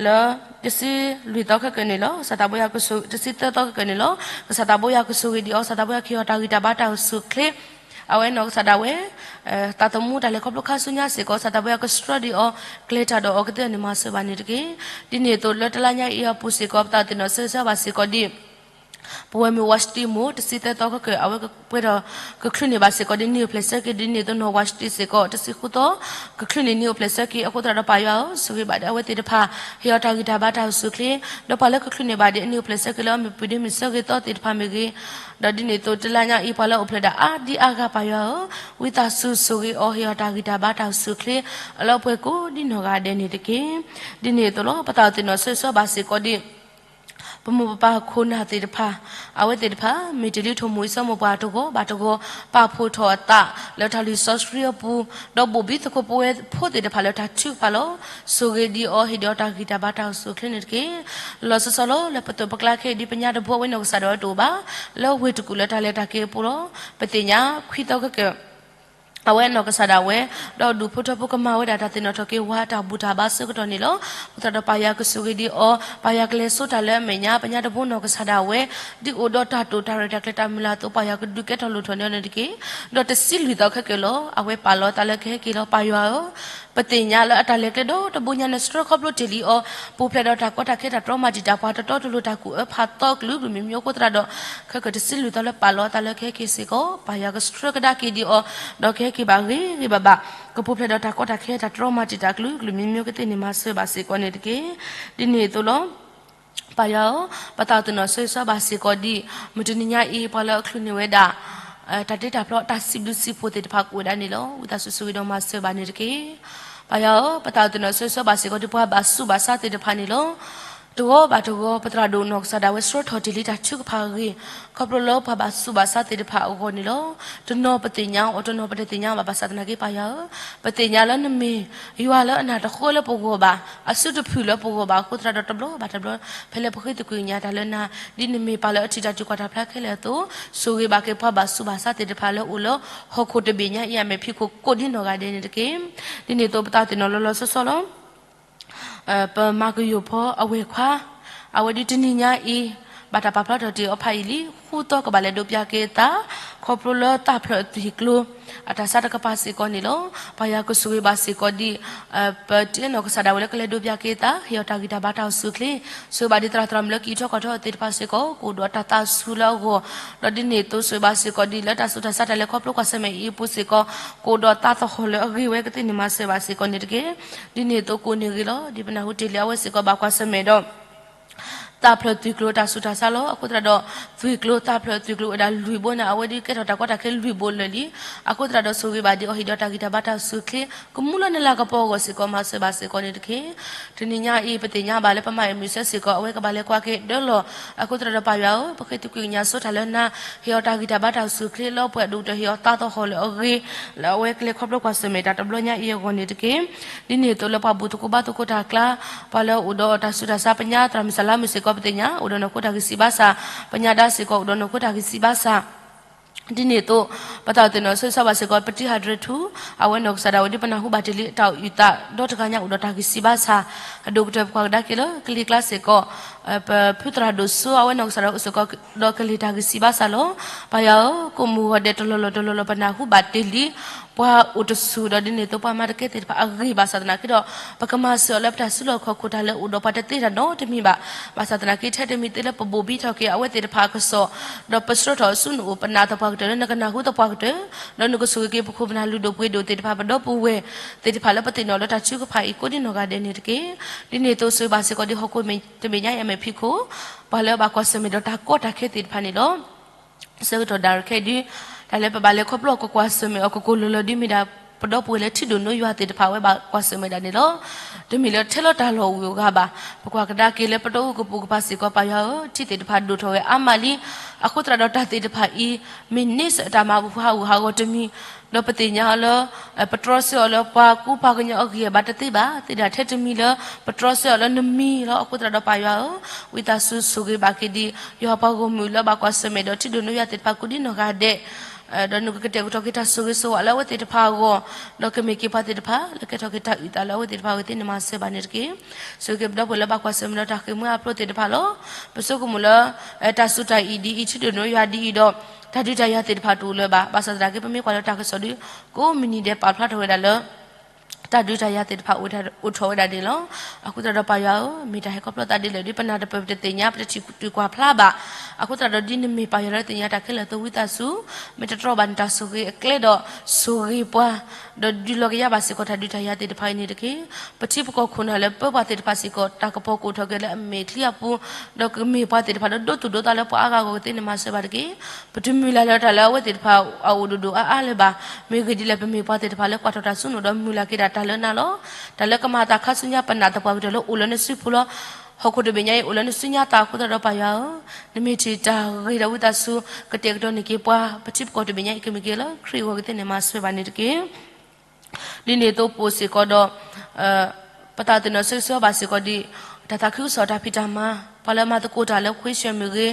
လၢ တဆံလွံၢ်သီခဲကၢၢ်န့ၣ်လီၤ. ကစၢ်သးဘိယွၤကဆိၣ် တဆံသၢသီခဲကၢၢ်န့ၣ်လီၤ. ကစၢ်သးဘိယွၤကဆိၣ်ဂ့ၤဒံးအီၤ ကစၢ်သးဘိယွၤကဟ့ၣ်အီၤတၢ်ဂံၢ်တၢ်ဘါတၢ်အိၣ်ဆူၣ်အိၣ်ချ့ အဝဲနီၢ်ကစၢ်ဒၣ်ဝဲ သးသမူတၢ်လဲၤခီဖျိခါဆူညါစ့ၢ်ကီး ကစၢ်သးဘိယွၤကဆှၢဒံးအီၤ ကျဲၤတၢ်ဒီးအီၤကသ့အီၤန့ၣ်မၤစၢၤဘၣ်န့ၣ်တက့ၢ်. ဒ်န့ၣ်အသိးလၢတလါညါအံၤအပူၤစ့ၢ်ကီး ပသးအိၣ်သ့ၣ်နီၣ်ဆိၣ်ဂ့ၤဆိၣ်ဂ့ၤဘၣ်စ့ၢ်ကီးဒ် ပဝဲမုၢ်ဝါၡတံမိၢ် တဆံသၢသီခဲကၢၢ် အဝဲကပှဲၤဒီးကချုးန့ၢ်ဘၣ်စ့ၢ်ကီးဒ်နံၤအိၣ်ဖျဲၣ်ဆၢက့ၤ ဒ်န့ၣ်အသိးနီၢ်ဝါၡတံစ့ၢ်ကီး တဆံဃုသီ ကချုးန့ၢ်နံၤအိၣ်ဖျဲၣ်ဆၢက့ၤ အဃိသတးဒီးပၢ်ယွၤဧၢ ဆိၣ်ဂ့ၤဘၣ်ဒီးအဝဲသ့ၣ်တဖၣ် ဟ့ၣ်အီၤတၢ်ဂံၢ်တၢ်ဘါတၢ်အိၣ်ဆူၣ်အိၣ်ချ့ ဒီးပှၤလၢကချုးန့ၢ်ဘၣ်ဒ်အနံၤအိၣ်ဖျဲၣ်ဆၢက့ၤလၢအမ့ၢ်ပုၢ်ဒ့မုၣ်ဆၢဂ့ၤသီသ့ၣ်တဖၣ်မ့ၢ်ဂ့ၤ ဒီးဒ်န့ၣ်အသိးတလါညါအံၤ ပှၤလၢအိၣ်ဖျဲၣ်ဒၣ်အါဒံအါဂၤပၢ်ယွၤဧၢ, ဝံသးစူၤဆိၣ်ဂ့ၤအီၤ ဟ့ၣ်အီၤတၢ်ဂံၢ်တၢ်ဘါတၢ်အိၣ်ဆူၣ်အိၣ်ချ့ အလၢပှဲၤကိးဒ်နီၢ်ဂၤဒဲးန့ၣ်တက့ၢ်. ဒ်န့ၣ်အသိးလီၤ ပသးအိၣ်သ့ၣ်နီၣ်ဆိၣ်ဂ့ၤဆိၣ်ဂ့ၤဘၣ်စ့ၢ်ကီးဒ် ပမိၢ်ပပၢ်ခိၣ်နၢ်သ့ၣ်တဖၣ် အဝဲသ့ၣ်တဖၣ် မ့ၢ်တ့ၢ်လံထိၣ်မိၣ်အံၤ စီၤမိၢ်ပှၢ်တဂီၤဘၣ်တဂီၤ ပာ်ဖှိၣ်ထီၣ်အသးလၢတၢ်လံာ်စီဆှံအပူၤ, ဒီးဘိၣ်ဘံသကိးပဝဲဖိသ့ၣ်တဖၣ်လၢတၢ်ထုကဖၣ်လီၤ. ဆိၣ်ဂ့ၤဒံးအီၤ ဟ့ၣ်ဒံးအီၤတၢ်ဂံၢ်တၢ်ဘါတၢ်အိၣ်ဆူၣ်အိၣ်ချ့န့ၣ်တက့ၢ်. လီၤဆီဆီလီၤ လၢပသိးပကျါခဲအံၤ ဒ်ပညါတဘိအဝဲနီၢ်ကစၢ်ဒၣ်ဝဲတအိၣ်ဘၣ် လၢဝ့ၢ်တကူၣ်လၢတၢ်လဲၤတၢ်က့ၤအပူၤလီၤ. ပသ့ၣ်ညါခွံသီခဲကၢၢ် အဝဲနီၢ်ကစၢ်ဒၣ်ဝဲ ဒီးဒူၣ်ဖိထၢဖိကမၤဝဲဒၣ်တၢ်သ့ၣ်နီၣ်ထီၣ်က့ၤဝဲတၢ်ဘူၣ်တၢ်ဘါဆၢကတီၢ်န့ၣ်လီၤ. အဃိသတးဒီးပၢ်ယွၤကဆိၣ်ဂ့ၤဒံးအီၤ ပၢ်ယွၤကလဲၤဆိတၢ်လၢအမဲာ်ညါ ပညါတဘိနီၢ်ကစၢ်ဒၣ်ဝဲ ဒ်အိၣ်ဒီးတၢ်တိာ်တၢ်ရဲၣ်တၢ်ကျဲၤတၢ်မုၢ်လၢ်အသိး ပၢ်ယွၤကဒုးကဲထီၣ်လိၣ်ထီၣ်န့ၢ်အီၤန့ၣ်တက့ၢ်. ဒီးတဆံလွံၢ်သီခဲကၢၢ်လီၤ အဝဲပာ်လီၤသးလၢကဟဲက့ၤလီၤ ပၢ်ယွၤဧၢ ပသ့ၣ်ညါလၢအတၢ်လဲၤကျဲဒီတဘိညါ နဆှၢခီဖျိတ့ၢ်လံအီၤ, ပူၤဖျဲးဒီးတၢ်ကီတၢ်ခဲတၢ်တြီမၤတံာ်တာ်ပှၤတတီတလိၤတၢ်ကူၣ်အၢဖးသီကလုာ်ကလုာ်မံၤမံၤအဃိသတးဒီး ခဲကၢၢ်တဆံလွံၢ်သီလၢပာ်လီၤအသးလၢကဟဲက့ၤစ့ၢ်ကီး ပၢ်ယွၤကဆှၢကဒါက့ၤဒံးအီၤ, ဒီးကဟဲက့ၤဘၣ်ဂ့ၤဂ့ၤဘၣ်ဘၣ်, ကပူၤဖျဲးဒီးတၢ်ကီတၢ်ခဲတၢ်တြီမၤတံာ်တာ်ကလုာ်ကလုာ်မံၤမံၤကသ့ၣ်န့ၣ်မၤစၢၤဘၣ်စ့ၢ်ကီးန့ၣ်တက့ၢ်. ဒ်န့ၣ်အသိးလီၤ ပၢ်ယွၤဧၢ, ပသးအုးသ့ၣ်နီၣ်ဆၢဂ့ၤဆၢဝါဘၣ်စ့ၢ်ကီးဒ် မုၢ်တနံၤညါအံၤ ပှၤလၢအချုးန့ၢ်ဝဲဒၣ် တၢ်တ့တၢ်ဖျီတၢ်စံးဘျုးစံးဖှိၣ်သ့ၣ်တဖၣ် ကအိၣ်ဝဲဒၣ်န့ၣ်လီၤ. ဝံသးစူၤဆိၣ်ဂ့ၤဒီးမၤစၢၤဘၣ်န့ၣ်တက့ၢ်. ပၢ်ယွၤဧၢ, ပသးအုးသ့ၣ်နီၣ်ဆၢဂ့ၤဆၢဝါဘၣ်စ့ၢ်ကီးဒ်ပှၤဘၣ်ဆူးဘၣ်ဆါသ့ၣ်တဖၣ်န့ၣ်လီၤ. တဂီၤဘၣ်တဂီၤ ပသရၣ်ဒိၣ်နီၢ်ကစၢ်ဒၣ်ဝဲ ဆှၢထီၣ်တ့ၢ်လံတၢ်ထုကဖၣ်အဂ့ၢ် ခီဖျိလၢပှၤဘၣ်ဆူးဘၣ်ဆါသ့ၣ်တဖၣ်အဂီၢ်န့ၣ်လီၤ. တနီၤပသ့ၣ်ညါအီၤ, တနီၤပတသ့ၣ်ညါဘၣ်. ဘၣ်ဆၣ်သနာ်က့ ပၢ်ယွၤဧၢ, ပသ့ၣ်ညါလၢနမ့ၢ်ယွၤလၢအနၢ်တဃၢလၢပဂီၢ်ဘၣ်, အစုတဖုၣ်လၢပဂီၢ်ဘၣ်အဃိသတးဒီး တဘျီဘၣ်တဘျီ ဖဲလၢပဃ့သကွံာ်ကညးတၢ်လၢနၤ, ဒ်နမ့ၢ်ပၢ်လၢအထံၣ်တၢ်ထုကဖၣ်တၢ်ဖျါခဲလၢာ်အသိး, ဆိၣ်ဂ့ၤဘၣ်က့ၤပှၤဘၣ်ဆူးဘၣ်ဆါသ့ၣ်တဖၣ်လၢအိၣ်လၢဟီၣ်ခိၣ်တဘ့ၣ်ညါအံၤ အမဲာ်ဖံးခိၣ်ကိးဒ်နီၢ်ဂၤဒဲးန့ၣ်တက့ၢ်. ဒ်န့ၣ်အသိး ပသးအုးသ့ၣ်နီၣ်လီၤလီၤဆီဆီလီၤ. ပမၤကယိၣ်ဖီအဝဲၢ်ခွါ, အဝဲဒ်တနံၤညါအံၤ ဘၣ်တၢ်ပာ်ဖျါထီၣ်တ့ၢ်အီၤဖးယံာ်လံ, ဃုသီကဘၣ်လဲၤဒိးပျၢ်က့ၤအသး ခီဖျိလၢသၣ်ဖျၢၣ်အသွံၣ်ကျိၤ အတၢ်ဆါတကပၤစ့ၢ်ကီးန့ၣ်လီၤ. ပၢ်ယွၤကဆိၣ်ဂ့ၤဘၣ်စ့ၢ်ကီးဒ် ပတ့နီၢ်ကစၢ်ဒၣ်ဝဲလၢကလဲၤဒိးပျၢ်က့ၤအသး ဟ့ၣ်အီၤတၢ်ဂံၢ်တၢ်ဘါတၢ်အိၣ်ဆူၣ်အိၣ်ချ့, ဆိၣ်ဂ့ၤဘၣ်ဒ်သရၣ်သရၣ်မုၣ်လၢကအံးထွဲကွၢ်ထွဲအီၤသ့ၣ်တဖၣ်စ့ၢ်ကီး ကအိၣ်ဒီးတၢ်သးဆူၣ်လၢအဂီၢ်, ဒီးဒ်န့ၣ်အသိးဆိၣ်ဂ့ၤဘၣ်စ့ၢ်ကီးဒ်လၢတၢ်ဆူးတၢ်ဆါတၢ်လဲၤခီဖျိကွၢ်ဆၢၣ်မဲာ်အံၤအပူၤစ့ၢ်ကီး ကအိၣ်ဒီးသးသဟီၣ်လၢအဂ့ၤဝဲကသ့ၣ်န့ၣ်မၤစၢၤဘၣ်စ့ၢ်ကီးန့ၣ်တက့ၢ်. ဒ်န့ၣ်အသိးကအိၣ်န့ၣ်ဂ့ၤလီၤ. ဒ်ပနၢ်ဟူတ့ၢ်လံအဝဲစ့ၢ်ကီးဘၣ်ကွၢ်ဆၢၣ်မဲာ်ဒီး သၣ်ဖျၢၣ်သွံၣ်ကျိၤတၢ်ဆူးတၢ်ဆါလီၤ. အဃိသတးဒီး သွံၣ်ကျိၤ သၣ်ဖျၢၣ်သွံၣ်ကျိၤအိၣ်ဝဲဒၣ်လွံၢ်ဘိန့ၣ် အဝဲဒ်ကဲထီၣ်တၢ်ကီတၢ်ခဲလွံၢ်ဘိလၢာ်လံ. အဃိသတးဒီးဆိၣ်ဂ့ၤဘၣ်ဒ်အီၤ ဟ့ၣ်ဒီးတၢ်ဂံၢ်တၢ်ဘါတၢ်အိၣ်ဆူၣ်အိၣ်ချ့ ကမူလၢနလၤကပီၤအဂီၢ်စ့ၢ်ကီး မၤစၢၤဘၣ်စ့ၢ်ကီးန့ၣ်တက့ၢ်. တနံၤညါအံၤ ပသ့ၣ်ညါဘၣ်လၢပမၤအံၣ်မုာ်စဲစ့ၢ်ကီး အဝဲကဘၣ်လဲၤကွၢ်က့ၤဒၢလီၢ်. အဃိသတးဒီးပၢ်ယွၤဧၢ, ပဃ့သကွံာ်ကညးဆိတၢ်လၢနၤ, ဟ့ၣ်အီၤတၢ်ဂံၢ်တၢ်ဘါတၢ်အိၣ်ဆူၣ်အိၣ်ချ့လၢပှဲၤအဒိၣ်ကတၢၢ် ဟ့ၣ်အီၤသးသဟီၣ်လၢအဂ့ၤ လၢအဝဲကလဲၤခီဖျိကွၢ်ဆၢၣ်မဲာ်တၢ်တဘျီညါအံၤအဂီၢ်န့ၣ်တက့ၢ်. ဒ်န့ၣ်အသိးလၢပှၤဘူၣ်သကိးဘါသကိးတၢ်အကျါ, ပှၤလၢအအိၣ်ဒီးတၢ်ဆူးတၢ်ဆါ ပညါသရၣ်မုၣ်စၢ်လါမုၣ်စ့ၢ်ကီး ပသ့ၣ်ညါ အိၣ်ဒီးနီၢ်ခိတၢ်ဂံၢ်စံးဘါစၢ်, ပညါဒါစ့ၢ်ကီး အိၣ်ဒီးနီၢ်ခိတၢ်ဂံၢ်စံးဘါစၢ် ဒ်န့ၣ်အသိး ပသးအုးသ့ၣ်နီၣ်ဆၢဂ့ၤဆၢဝါဘၣ်စ့ၢ်ကီး ပတံၤဟးဒြဲထူ, အဝဲနီၢ်ကစၢ်ဒၣ်ဝဲဒ်ပနၢ်ဟူဘၣ်တ့ၢ်လံအတၢ်အိၣ်အုၣ်သးဒီတဂၤညါ အိၣ်ဒီးတၢ်ဂံၢ်စံးဘါစၢ်, အဒိၣ်ကတၢၢ်ပကွၢ်ကဒါက့ၤလၢကလံၤကျါစ့ၢ်ကီး, ပဖုသရၣ်ဒိၣ်စိ အဝဲနီၢ်ကစၢ်ဒၣ်ဝဲအိၣ်စ့ၢ်ကီးဒီးကလံၤတၢ်ဂံၢ်စံးဘါစၢ်လီၤ. ပၢ်ယွၤဧၢ, ကိးမုၢ်ဂီၤဒဲးတလီၢ်လီၢ်တလီၢ်လီၢ် ပနၢ်ဟူဘၣ်တ့ၢ်လံ ပှၤအိၣ်တဆူၣ်ဒီး ဒ်န့ၣ်အသိးပှၤမၤတကဲသ့ၣ်တဖၣ်အဂ့ၢ် ဘၣ်ဆၣ်သနာ်က့ဒီး ပကမၤစၢၤအီၤလၢပတၢ်စုလီၢ်ခီၣ်ခိၣ် တၢ်လဲၤအိၣ်ဒီးပှၤတသ့တၢ်နီတမံၤဘၣ်. ဘၣ်ဆၣ်သနာ်က့ ထဲတမံၤသ့လၢပဘိၣ်ဘံထီၣ်က့ၤအဝဲသ့ၣ်တဖၣ်အကစီၣ်, ဒီးပဆှၢထီၣ်ဆူနအိၣ် ပနာ်သပှၢ်ကတၢၢ်လၢနကနၢ်ဟူသပှၢ်ကတၢၢ်, ဒီးနကဆိၣ်ဂ့ၤက့ၤပခိၣ်ပနၢ်လုၢ်ဒိၣ်ပှ့ၤဒိၣ်သ့ၣ်တဖၣ် ပဒီပုၢ်ဝဲၢ်သ့ၣ်တဖၣ်လၢပသ့ၣ်နီၣ်လၢတၢ်ထုကဖၣ်အံၤ ကိးဒ်နီၢ်ဂၤဒဲးန့ၣ်တက့ၢ်. ဒ်န့ၣ်အသိးဆိၣ်ဂ့ၤဘၣ်စ့ၢ်ကီး ဒ်ဟီၣ်ခိၣ်တဘ့ၣ်ညါအံၤအမဲာ်ဖံးခိၣ်, ပှၤလၢအဘၣ်ကွၢ်ဆၢၣ်မဲာ်ဒီးတၢ်ကီတၢ်ခဲသ့ၣ်တဖၣ်န့ၣ်လီၤ. ဆၢကတီၢ်ဒၣ်ရဲၣ်ခဲအံၤဒုး တၢ်လၢပဘၣ်လဲၤခီဖျိအီၤ ကကွၢ်ဆၢၣ်မဲာ်အီၤကကိၢ်လီၤလီၤဒုး မ့ၢ်ဒၣ် ပဒီပုၢ်ဝဲၢ်လၢထံဒိၣ်နိယွၤသ့ၣ်တဖၣ် အဝဲဘၣ်ကွၢ်ဆၢၣ်မဲာ်ဒၣ်န့ၣ်လီၤ. တမ့ၢ်လၢထဲလၢတၢ်လီၢ်အိၣ်ဂၤဘၣ်. ပကွၢ်ကဒါက့ၤလၢပတီၢ်အူကပူၤကပၤစ့ၢ်ကီး ပၢ်ယွၤဧၢ, ထံသ့ၣ်တဖၣ်ဒိၣ်ထီၣ်ဝဲအါမးလံ. အဃိသတးဒီးတၢ်သ့ၣ်တဖၣ်အံၤ မ့ၢ်န့ဆၢၣ်တၢ်မၤဟးဂူာ်ဟးဂီၤတမံၤ, ဒီးပသ့ၣ်ညါအီၤလၢ ပတြီဆၢအီၤလၢပှၤကူပှၤကညီအဂံၢ်အဘါတသ့ဘၣ်သ့ၣ်ဒၣ် ထဲတမံၤလၢ ပတြီဆၢအီၤလၢနမံၤလီၤ. အဃိသတးဒီးပၢ်ယွၤဧၢ, ဝံသးစူၤဆိၣ်ဂ့ၤဘၣ်က့ၤဒံး ယွၤပှၤဂီၢ်မုၢ်လၢအဘၣ်ကွၢ်ဆၢၣ်မဲာ်ဒီးထံဒိၣ်နိယွၤသ့ၣ်တဖၣ် ကိးဒ်နီၢ်ဂၤဒဲး, ဒီးနကကတဲာ်ကတီၤက့ၤတၢ်ဆိၣ်ဂ့ၤဆိၣ်ဝါလၢအဝဲသ့ၣ်တဖၣ်အဂီၢ်, ဒီးကမ့ၢ်က့ၤပှၤသ့ၣ်တဖၣ်လၢကဲထီၣ်က့ၤတၢ်အုၣ်သးလၢအဝဲသ့ၣ်တဖၣ်အဂ့ၢ်သ့ၣ်န့ၣ် မၤစၢၤဘၣ်န့ၣ်တက့ၢ်. ဆိၣ်ဂ့ၤက့ၤပဒီပုၢ်ဝဲၢ်လၢဘၣ်ကွၢ်ဆၢၣ်မဲာ်ဒီးတၢ်ဃ့ၢ်မှံဟးဖျိးသ့ၣ်တဖၣ်လီၤ. ပဆိကမိၣ်လၢ တၢ်စူၢ်တၢ်အံၤဒ်အံၤ ထံဒိၣ်နိယွၤဒ်အံၤဒီး တၢ်ဒုးတၢ်ယၤသ့ၣ်တဖၣ်တအိၣ်လၢၤဘၣ်. ဘၣ်ဆၣ်သနာ်က့ ပမ့ၢ်ကွၢ်လၢတၢ်ကစီၣ်ဒီး ကိးမုၢ်နံၤဒဲးပာ်ဖျါထီၣ်ဝဲဒၣ်လၢ တၢ်ဒုးတၢ်ယၤသ့ၣ်တဖၣ်အိၣ်ထီၣ်ဝဲဒၣ်န့ၣ်လီၤ. အဃိသတးဒီးပၢ်ယွၤဧၢ, မ့ၢ်တၢ်ဟဲခီဖျိသးဒ်လဲၣ်ဒီး ပနၢ်တပၢၢ်ပတသ့ၣ်ညါ ပတထံၣ်တုၤကွၢ်ဖျါဘၣ်. အဃိသတးဒီးဒ်နမ့ၢ်ပၢ်ယွၤလၢသ့ၣ်ညါတၢ်ခဲလၢာ်အသိး ဝံသးစူၤ မ့ၢ်တတြီဘၣ်နတၢ်ဆိၣ်ဂ့ၤအကျဲဒီး ဆိၣ်ဂ့ၤပှၤ ဒီးဒုးလီၤကယၤဘၣ်စ့ၢ်ကီး တၢ်ဒုးတၢ်ယၤသ့ၣ်တဖၣ်အံၤန့ၣ်တက့ၢ်. ပထံပကီၢ်ခိၣ်နၢ်လၢပၢပှၤသ့ၣ်တဖၣ်စ့ၢ်ကီး တၢ်ကပီၤကအိၣ်ထီၣ်က့ၤလၢအမဲာ်ချံအပူၤ, ဒီးကမ့ၢ်ပှၤသ့ၣ်တဖၣ်လၢဒိသူၣ်ဒိသးလၢပှၤအါဂၤအဂီၢ်ကသ့ၣ်န့ၣ် မၤစၢၤဘၣ်တက့ၢ်. ပတမုၢ်လၢ်လၢတၢ်လၢအဝဲသ့ၣ်တဖၣ်အအိၣ်ဒိၣ်ဒိၣ်အါအါလၢၤဘၣ်. မ့ၢ်ဂ့ၢ်ဒ်လဲၣ် ပမ့ၢ်ပှၤသ့ၣ်တဖၣ်လၢကွၢ်ထီၣ်တၢ်ဆူနအိၣ်ဒီးမုၢ်လၢ်က့ၤဒၣ်တၢ်လၢနၤလီၤ. တၢ်လၢကမၤအသးခါဆူညါ ပနာ်သပှၢ်ကတၢၢ်လၢအိၣ်လၢနစုပူၤလီၤ. ဟီၣ်ခိၣ်တဘ့ၣ်ညါအံၤ အိၣ်လၢနစုညါသးအဃိသတးဒီးပၢ်ယွၤဧၢ, နမ့ၢ်ထံၣ်တၢ်ဂ့ၤဒီးဝံသးစူၤ ကတဲာ်ကတီၤန့ၢ်က့ၤပှၤ ပထံပကီၢ်တဘ့ၣ်ညါအံၤ ကမ့ၢ်က့ၤလၢခရံာ်အဂီၢ်ကသ့ၣ်န့ၣ် မၤစၢၤဘၣ်န့ၣ်တက့ၢ်. ဒ်န့ၣ်အသိးပအိၣ်စ့ၢ်ကီးဒီး ပသးသ့ၣ်နီၣ်ဆၢဂ့ၤဆၢဝါဘၣ်စ့ၢ်ကီးဒ် တၢ်သးခုကစီၣ်တၢ်ဖံးတၢ်မၤ ပှၤလၢအမၤသကိးတၢ်လၢခွ့ဆၢၣ်မ့ၢ်ဂ့ၤ,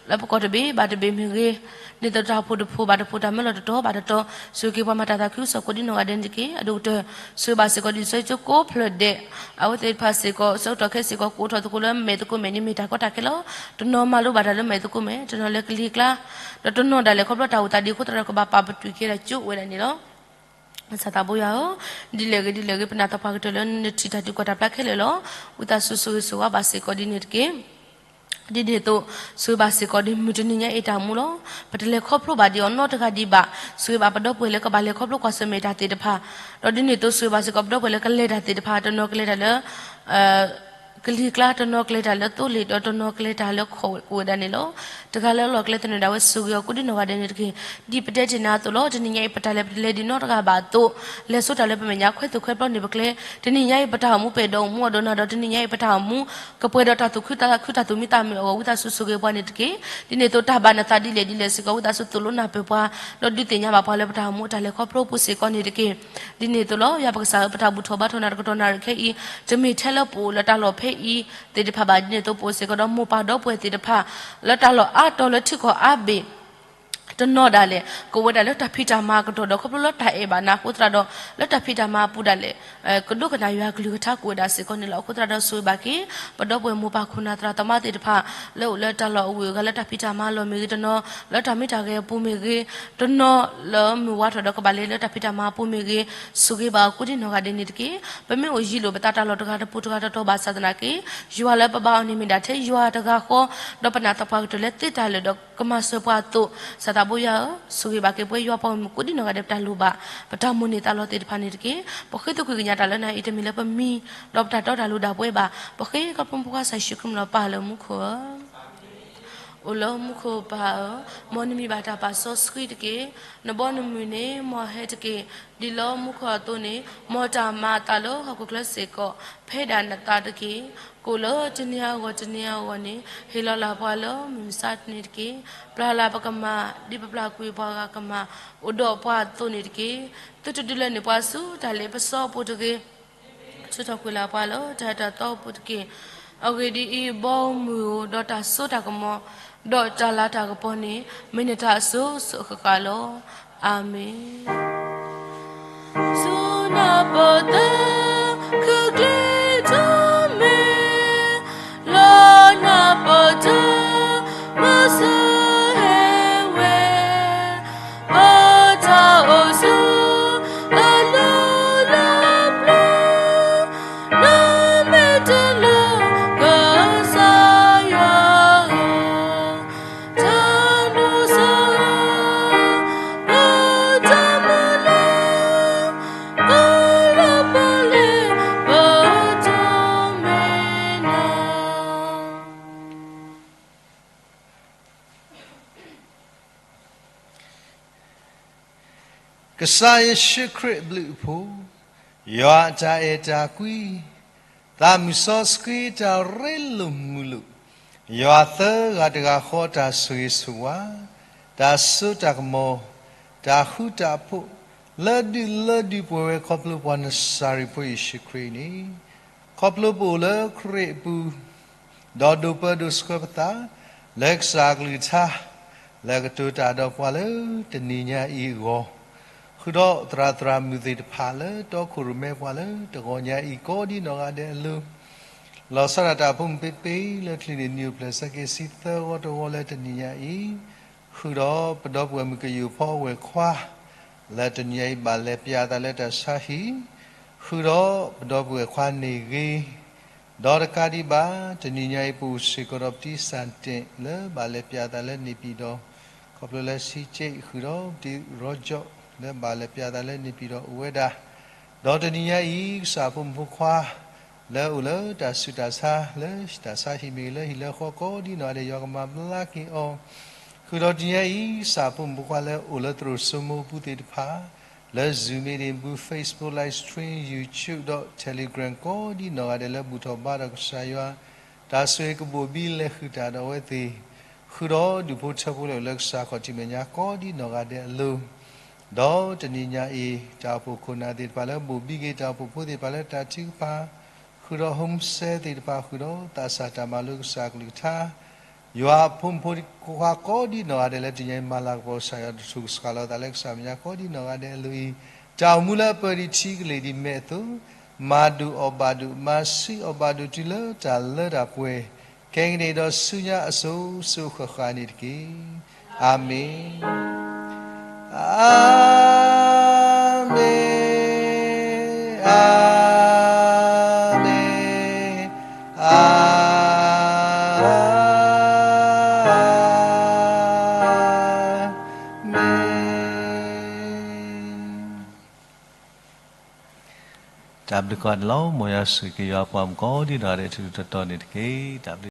လၢပကီၢ်တဘ့ၣ်ဘၣ်တဘ့ၣ်မ့ၢ်ဂ့ၤ, ဒ်သိးတၢ်အိၣ်ဖှိၣ်တဖှိၣ်ဘၣ်တဖှိၣ် တၢ်မၢလီၤတတီၤဘၣ်တတီၤ ဆိၣ်ဂ့ၤက့ၤပှၤမၤတၢ်သးခုကစီၣ်ကိးဒ်နီၢ်ဂၤဒဲးန့ၣ်တက့ၢ်. အဒိၣ်ကတၢၢ် ဆိၣ်ဂ့ၤဘၣ်စ့ၢ်ကီးဒ်စီၤယိၤကိးဖျၢၣ်ဒဲး အဝဲသ့ၣ်တဖၣ်စ့ၢ်ကီး ဆၢကတီၢ်ခဲအံၤစ့ၢ်ကီး ကအိၣ်ထီၣ်သကိးလၢမဲာ်သကိးမဲာ်န့ၣ် မ့ၢ်တၢ်ကီတၢ်ခဲလီၤ. တနီၤမၤလိဘၣ်တၢ်လၢမဲာ်သကိးမဲာ်, တနီၤလၢကလံၤကျါ, ဒီးတနီၤဒၣ်လဲာ်ခီဖျိတၢ်အိၣ်သးဒ်အဃိသတးဒီး ကဘၣ်ပာ်ပတုာ်က့ၤဒၣ်ကၠိအိၣ်ဝဲဒၣ်န့ၣ်လီၤ. ကစၢ်သးဘိယွၤဧၢ, ဒ်လဲၣ်ဂ့ၤ ဒ်လဲၣ်ဂ့ၤ ပနာ်သပှၢ်ကတၢၢ်လၢနထံၣ်တၢ်ဒုးကွၢ်တၢ်ဖျါခဲလၢာ်လီၤ. ဝံသးစူၤဆိၣ်ဂ့ၤဆိၣ်ဝါဘၣ်စ့ၢ်ကီးဒ်န့ၣ်တက့ၢ်. ဒ်န့ၣ်အသိး ဆိၣ်ဂ့ၤဘၣ်စ့ၢ်ကီးဒ်မုၢ်တနံၤညါအံၤတၢ်မူလီၤ. ပတလဲၤခီဖျိဘၣ်ဒ်အီၤနီတဂၤဒံးဘၣ်. ဆိၣ်ဂ့ၤဘၣ်ပဒီပုၢ်ဝဲၢ်လၢကဘၣ်လဲၤခီဖျိကွၢ်ဆၢၣ်မဲာ်တၢ်သ့ၣ်တဖၣ်, ဒီးဒ်န့ၣ်အသိးဆိၣ်ဂ့ၤဘၣ်စ့ၢ်ကီးပဒီပုၢ်ဝဲၢ်လၢကလဲၤတၢ်သ့ၣ်တဖၣ်, တနီၤကလဲၤတၢ်လၢ ကလံၤကျါတနီၤကျဲၤတၢ်လၢသိလ့ၣ် ဒီးတနီၤကျဲၤတၢ်လၢခိၣ်ဝဲဒၣ်န့ၣ်လီၤ. တဂၤလၢ်လၢ်ကျဲၤသနၢၣ်ဒၣ်ဝဲ ဆိၣ်ဂ့ၤအီၤကိးဒံနီၢ်ဂၤဒဲးန့ၣ်တက့ၢ်. ဒ်ပတဲတ့ၢ်နၤအသိးလီၤ. တနံၤညါအံၤ ပတၢ်လဲၤပတလဲၤဒံးနီတဂၤဘၣ်အသိး, လဲၤဆိတၢ်လၢပမဲာ်ညါ ခွဲသူၣ်ခွဲပျီန့ၢ်ပကျဲ. တနံၤညါအံၤ ပတၢ်အိၣ်မူပအဲၣ်ဒိးအိၣ်မူအီၤဒီးနၤဒီး တနံၤညါအံၤ ပတၢ်အိၣ်မူ ကပှဲၤဒီးတၢ်သူၣ်ခုသးခု တၢ်သူၣ်မံသးမုာ်အဂီၢ် ဝံသးစူၤဆိၣ်ဂ့ၤပှၤန့ၣ်တက့ၢ်. ဒ်န့ၣ်အသိး တၢ်ဘၣ်နသးဒ်လဲၣ်ဒ်လဲၣ်စ့ၢ်ကီး ဝံသးစူၤသိၣ်လိနၢ်ပၢၢ်ပှၤ ဒီးဒုးသ့ၣ်ညါဘၣ်ပှၤလၢပတၢ်အိၣ်မူအတၢ်လဲၤခီဖျိအပူၤစ့ၢ်ကီးန့ၣ်တက့ၢ်. ဒ်န့ၣ်အသိးလီၤ. ယွၤပကစၢ်ဧၢ, ပတၢ်ဘူၣ်ထီၣ်ဘါထီၣ်နၤတကတီၢ်နၣ်ရံၣ်ခဲအံၤ တမ့ၢ်ထဲလၢပအိၣ်လၢတၢ်လီၢ်ဖဲအံၤသ့ၣ်တဖၣ်ဘၣ်. ဒ်န့ၣ်အသိး ပအိၣ်စ့ၢ်ကီးဒီးမိၢ်ပၢ်ဒီပုၢ်ဝဲၢ်သ့ၣ်တဖၣ် လၢတၢ်လီၢ်အါတီၤလၢထံကီၢ်အါဘ့ၣ် တနီၤဒၣ်လဲာ် ကအိၣ်ဝဲဒၣ်လၢတၢ်ဖံးတၢ်မၤအကတီၢ်ဒီး ခီဖျိလၢတၢ်အဲၣ်ဘၣ်နၤအဃိသတးဒီး လၢတၢ်ဖံးတၢ်မၤအပူၤဒၣ်လဲာ် ကဒိကနၣ်ယွၤအကလုၢ်ကထါကအိၣ်ဝဲဒၣ်စ့ၢ်ကီးန့ၣ်လီၤ. အဃိသတးဒီးဆိၣ်ဂ့ၤဘၣ်က့ၤ ပဒီပုၢ်ဝဲၢ်မိၢ်ပၢ်ခိၣ်နၢ်သရၣ်သမါသ့ၣ်တဖၣ် လၢအိၣ်လၢတၢ်လီၢ်အဝ့ၢ်အဂၤလၢတၢ်ဖံးတၢ်မၤလီၢ်မ့ၢ်ဂ့ၤ, တနီၤလၢတၢ်မ့ၢ်တၢ်ဂဲၤအပူၤမ့ၢ်ဂ့ၤ, တနီၤလၢမုၢ်ဝါထီၣ်ဒီးကဘၣ်လဲၤလၢတၢ်ဖံးတၢ်မၤအပူၤမ့ၢ်ဂ့ၤ, ဆိၣ်ဂ့ၤဘၣ်အီၤကိးဒံနီၢ်ဂၤဒဲးန့ၣ်တက့ၢ်. ပမ့ၢ်အိၣ်ယံၤလိာ်ပသးတၢ်လီၢ်တဂၤတပူၤတဂၤတတီၤဘၣ်ဆၣ်သနာ်က့ ယွၤလၢပဘါအီၤန့ၣ်မ့ၢ်ဒၣ်ထဲယွၤတဂၤဃီ, ဒီးပနာ်သပှၢ်ကတၢၢ်လၢသ့တၢ်လၢာ်ဒီးကမၤစၢၤပှၤအသိး, စၢ်သးဘိယွၤဧၢ, ဆိၣ်ဂ့ၤဘၣ်က့ၤပဝဲယွၤပှၤဂီၢ်မုၢ်ကိးဒံနီၢ်ဂၤဒဲး ပတၢ်လိၣ်ဘၣ် ပတၢ်မိၣ်န့ၢ်သးလီသ့ၣ်တဖၣ်န့ၣ်တက့ၢ်. ပဃ့သကွံၢ်ကညးတၢ်လၢနၤအံၤ တမ့ၢ်လၢပမံၤ ဒီးပတၢ်တီတၢ်လိၤဒၣ်ပဝဲဘၣ်. ပဃ့ခီဖျိဖိခွါကစၢ်ယ့ၣ်ၡူးခရံာ်မံၤလီၤ ပၢ်လၢမူခိၣ်ဧၢ အိၣ်လၢမူခိၣ်ပၢ်ဧၢ, မ်နမံၤဘၣ်တၢ်ပာ်စီဆှံတက့ၢ်. နဘီနမုၢ်န့ၣ် မ်အဟဲတက့ၢ်. ဒ်လၢမူခိၣ်အသိးန့ၣ် မ်တၢ်မၤအသးလၢဟီၣ်ခိၣ်ချၢစ့ၢ်ကီး ဖဲဒၣ်နသးတက့ၢ်. ကိၣ်လၢတနံၤအဂီၢ်တနံၤအဂီၢ်န့ၣ် ဟ့ၣ်လီၤလၢ်ပှၤလၢမုၢ်မဆါတနံၤတက့ၢ်. ပျၢ်လၢ်ပကမၢ် ဒ်ပပျၢ်ကွံာ်ပှၤဂၤကမၢ် အိၣ်ဒီးပှၤအသိးန့ၣ်တက့ၢ်. သုတဒုးလဲၤန့ၢ်ပှၤဆူတၢ်လ့ပစီအပူၤတဂ့ၤ ထုးထီၣ်ကွံာ်လၢ်ပှၤလၢတၢ်အၢတၢ်သီအပူၤတက့ၢ်. အဂ့ၢ်ဒ်အံၤ, ဘီမုၢ်ဧိၤ, ဒီးတၢ်စိတၢ်ကမီၤ, ဒီးတၢ်လၤတၢ်ကပီၤန့ၣ် မ့ၢ်နတၢ်အစိၤစိၤအဃၣ်ဃၣ်လီၤ. အၤမ့ၣ်. ဆူနၢ်ပၢၢ်သၢ ခုၣ်ချ့ထီၣ်မ့ၢ် လီၤနၢ်ပၢၢ်တၢ် မၤစၢၤဟဲဝဲ ပတၢ်အိၣ်ဆူ အလီၢ်လၢပျၢၤ နမ့ၢ်တလီၤ ကစၢ်ယွၤဧၢ, တၢ်မူစီ ပတၢ်မၤလၤ ပလီၢ်ပလဲၢ် ပတၢ်မ့ၢ်နၤ ကစၢ်ယ့ၣ်ၡူးခရံာ်အဘျုးအဖှိၣ်, ယွၤအတၢ်အဲၣ်တၢ်ကွံ, သးမုၢ်စီဆှံတၢ်ရ့လိာ်မုာ်လိာ်, ယွၤသၢဂၤတဂၤဃီတၢ်ဆိၣ်ဂ့ၤဆိၣ်ဝါ, တၢ်စိတၢ်ကမီၤ, တၢ်ဃူတၢ်ဖိး, လၢဒုးလၢဒုးပှဲၤဝဲခီဖျိပှၤနစၤရ့းဖိယ့ၣ်ၡူးခရံာ်န့ၣ်, ခီဖျိပအိၣ်လၢခရံာ်အပူၤ ဒီးဒိးပၢဒိးဆှၢပသး လၢကစၢ်အကလုၢ်ကထါ လၢကတိၤတၢ်ဒီးပှၤလၢတနံၤညါအံၤအဂီၢ်, ဃုာ်ဒီးသရၣ်သရၣ်မုၣ်သ့ၣ်တဖၣ်လၢတီခိၣ်ရိၣ်မဲပှၤလၢတဂီၤညါအံၤကိးဒံနီၢ်ဂၤဒဲးအလိၤ, လီၤဆီဒၣ်တၢ်ဖိမုၣ်ဖံဖုလၢချံန့ၣ် နံၣ်အိၣ်ဖျဲၣ်ဆၢက့ၤဆံသၢဂီၤတဂီၤလၢတနံၤညါအံၤ, ဃုာ်ဒီးပဒီပုၢ်ဝဲၢ်မုၣ်ကယိၣ်ဖီဝဲၢ်ခွါ လၢတနံၤညါအံၤဘၣ်လဲၤပျးအသးလၢတၢ်ဆါဟံၣ်, ဃုာ်ဒီးပဒီပုၢ်ဝဲၢ်ခွါန့ၣ်ဂ့ၤ ဒီးတကးဒံးဘၣ် တနံၤညါအံၤပအိၣ်စ့ၢ်ကီးဒီးပတံၢ်စၣ်တ့ၣ်လၢဘၣ်လဲၤပျးအသးလၢန့ၣ်ပံၤဒီး, ခီဖျိလၢဆံကၠံၣ်ဃုာ်ဒီးပတံၢ်ရီကၠီၣ် လၢဘၣ်လဲၤပျးအသးလၢန့ၣ်ပံၤဒီးအိၣ်ဝဲဒၣ်, ဒီးတနံၤညါအံၤ ကစၢ်ဖိမုၣ်ဖိခွါ လၢအိၣ်လၢတၢ်ဆူးတၢ်ဆါ လၢတၢ်ဆါဟံၣ်မ့ၢ်ဂ့ၤ လၢဟံၣ်လၢဃီကိးဒံနီၢ်ဂၤဒဲး ယွၤကမၤဘျါက့ၤအီၤ, ဃုာ်ဒီးတနံၤညါအံၤ ကစၢ်ဖိမုၣ်ဖိခွါလၢအိၣ်လၢသရိာ်စိမိၤအပူၤသ့ၣ်တဖၣ် လၢ Zoom meeting ပူၤ Facebook live stream YouTube ဒီး Telegram ကိးဒံနီၢ်ဂၤဒဲးလၢဘူၣ်ထီၣ်ဘါဒီးကစၢ်ယွၤ, တၢ်ဆိၣ်ဂ့ၤကဘိၣ်ဘံလဲၤဃုာ်တၢ်ဒီးအဝဲသ့ၣ်, ဃုာ်ဒီးဒူၣ်ဖိထၢဖိလၢအိၣ်လၢကစၢ်ခီၣ်ထံးမဲာ်ညါကိးဒံနီၢ်ဂၤဒဲးအလိၤ, ဒီးတနံၤညါအံၤ တၢ်အိၣ်ဖှိၣ်ခိၣ်နၢ်သ့ၣ်တဖၣ်လၢဘိၣ်ဘံက့ၤ တၢ်အိၣ်ဖှိၣ်ဖိသ့ၣ်တဖၣ်လၢတၢ်ထုကဖၣ်, ဃုာ်ဒီး home cell သ့ၣ်တဖၣ် ဃုာ်ဒီးသးစၢ်တၢ်မၤလိကစၢ်အကလုၢ်ကထါ ယွၤအဖိမုၣ်ဖိခွါကိးဒံနီၢ်ဂၤဒဲးလၢတနံၤညါအံၤ မၤလၤကပီၤကစၢ်ယွၤ တထူၣ်ကဆှီလီၤသးလၢကစၢ်မဲာ်ညါကိးဒံနီၢ်ဂၤဒဲးအလိၤအံၤ, တၢ်အိၣ်မူလၢအပၢၢ်ဒံးထံကလ့ၢ်ဒံးမဲာ်အသိး, မၤဒိၣ်အီၣ်ဘၣ်ဒိၣ် မၤဆူၣ်အီၣ်ဘၣ်ဒိၣ်တုၤလၢတၢ်လၢတၢ်ပှဲၤ, ခဲကနံၣ်အံၤဒီးဆူညါအစိၤစိၤဃၣ်ဃၣ်န့ၣ်တက့ၢ်. အၤမ့ၣ်. အၤမ့ၣ်, အၤမ့ၣ်, အၤမ့ၣ်. တၢ်ဘျုးကိးဂၤဒဲးလီၤ. မ်ယွၤဆိၣ်ဂ့ၤက့ၤယွၤအပှၤမုၣ်ကိးဒံနီၢ်ဂၤဒဲး ထူထူတီတီန့ၣ်တက့ၢ်.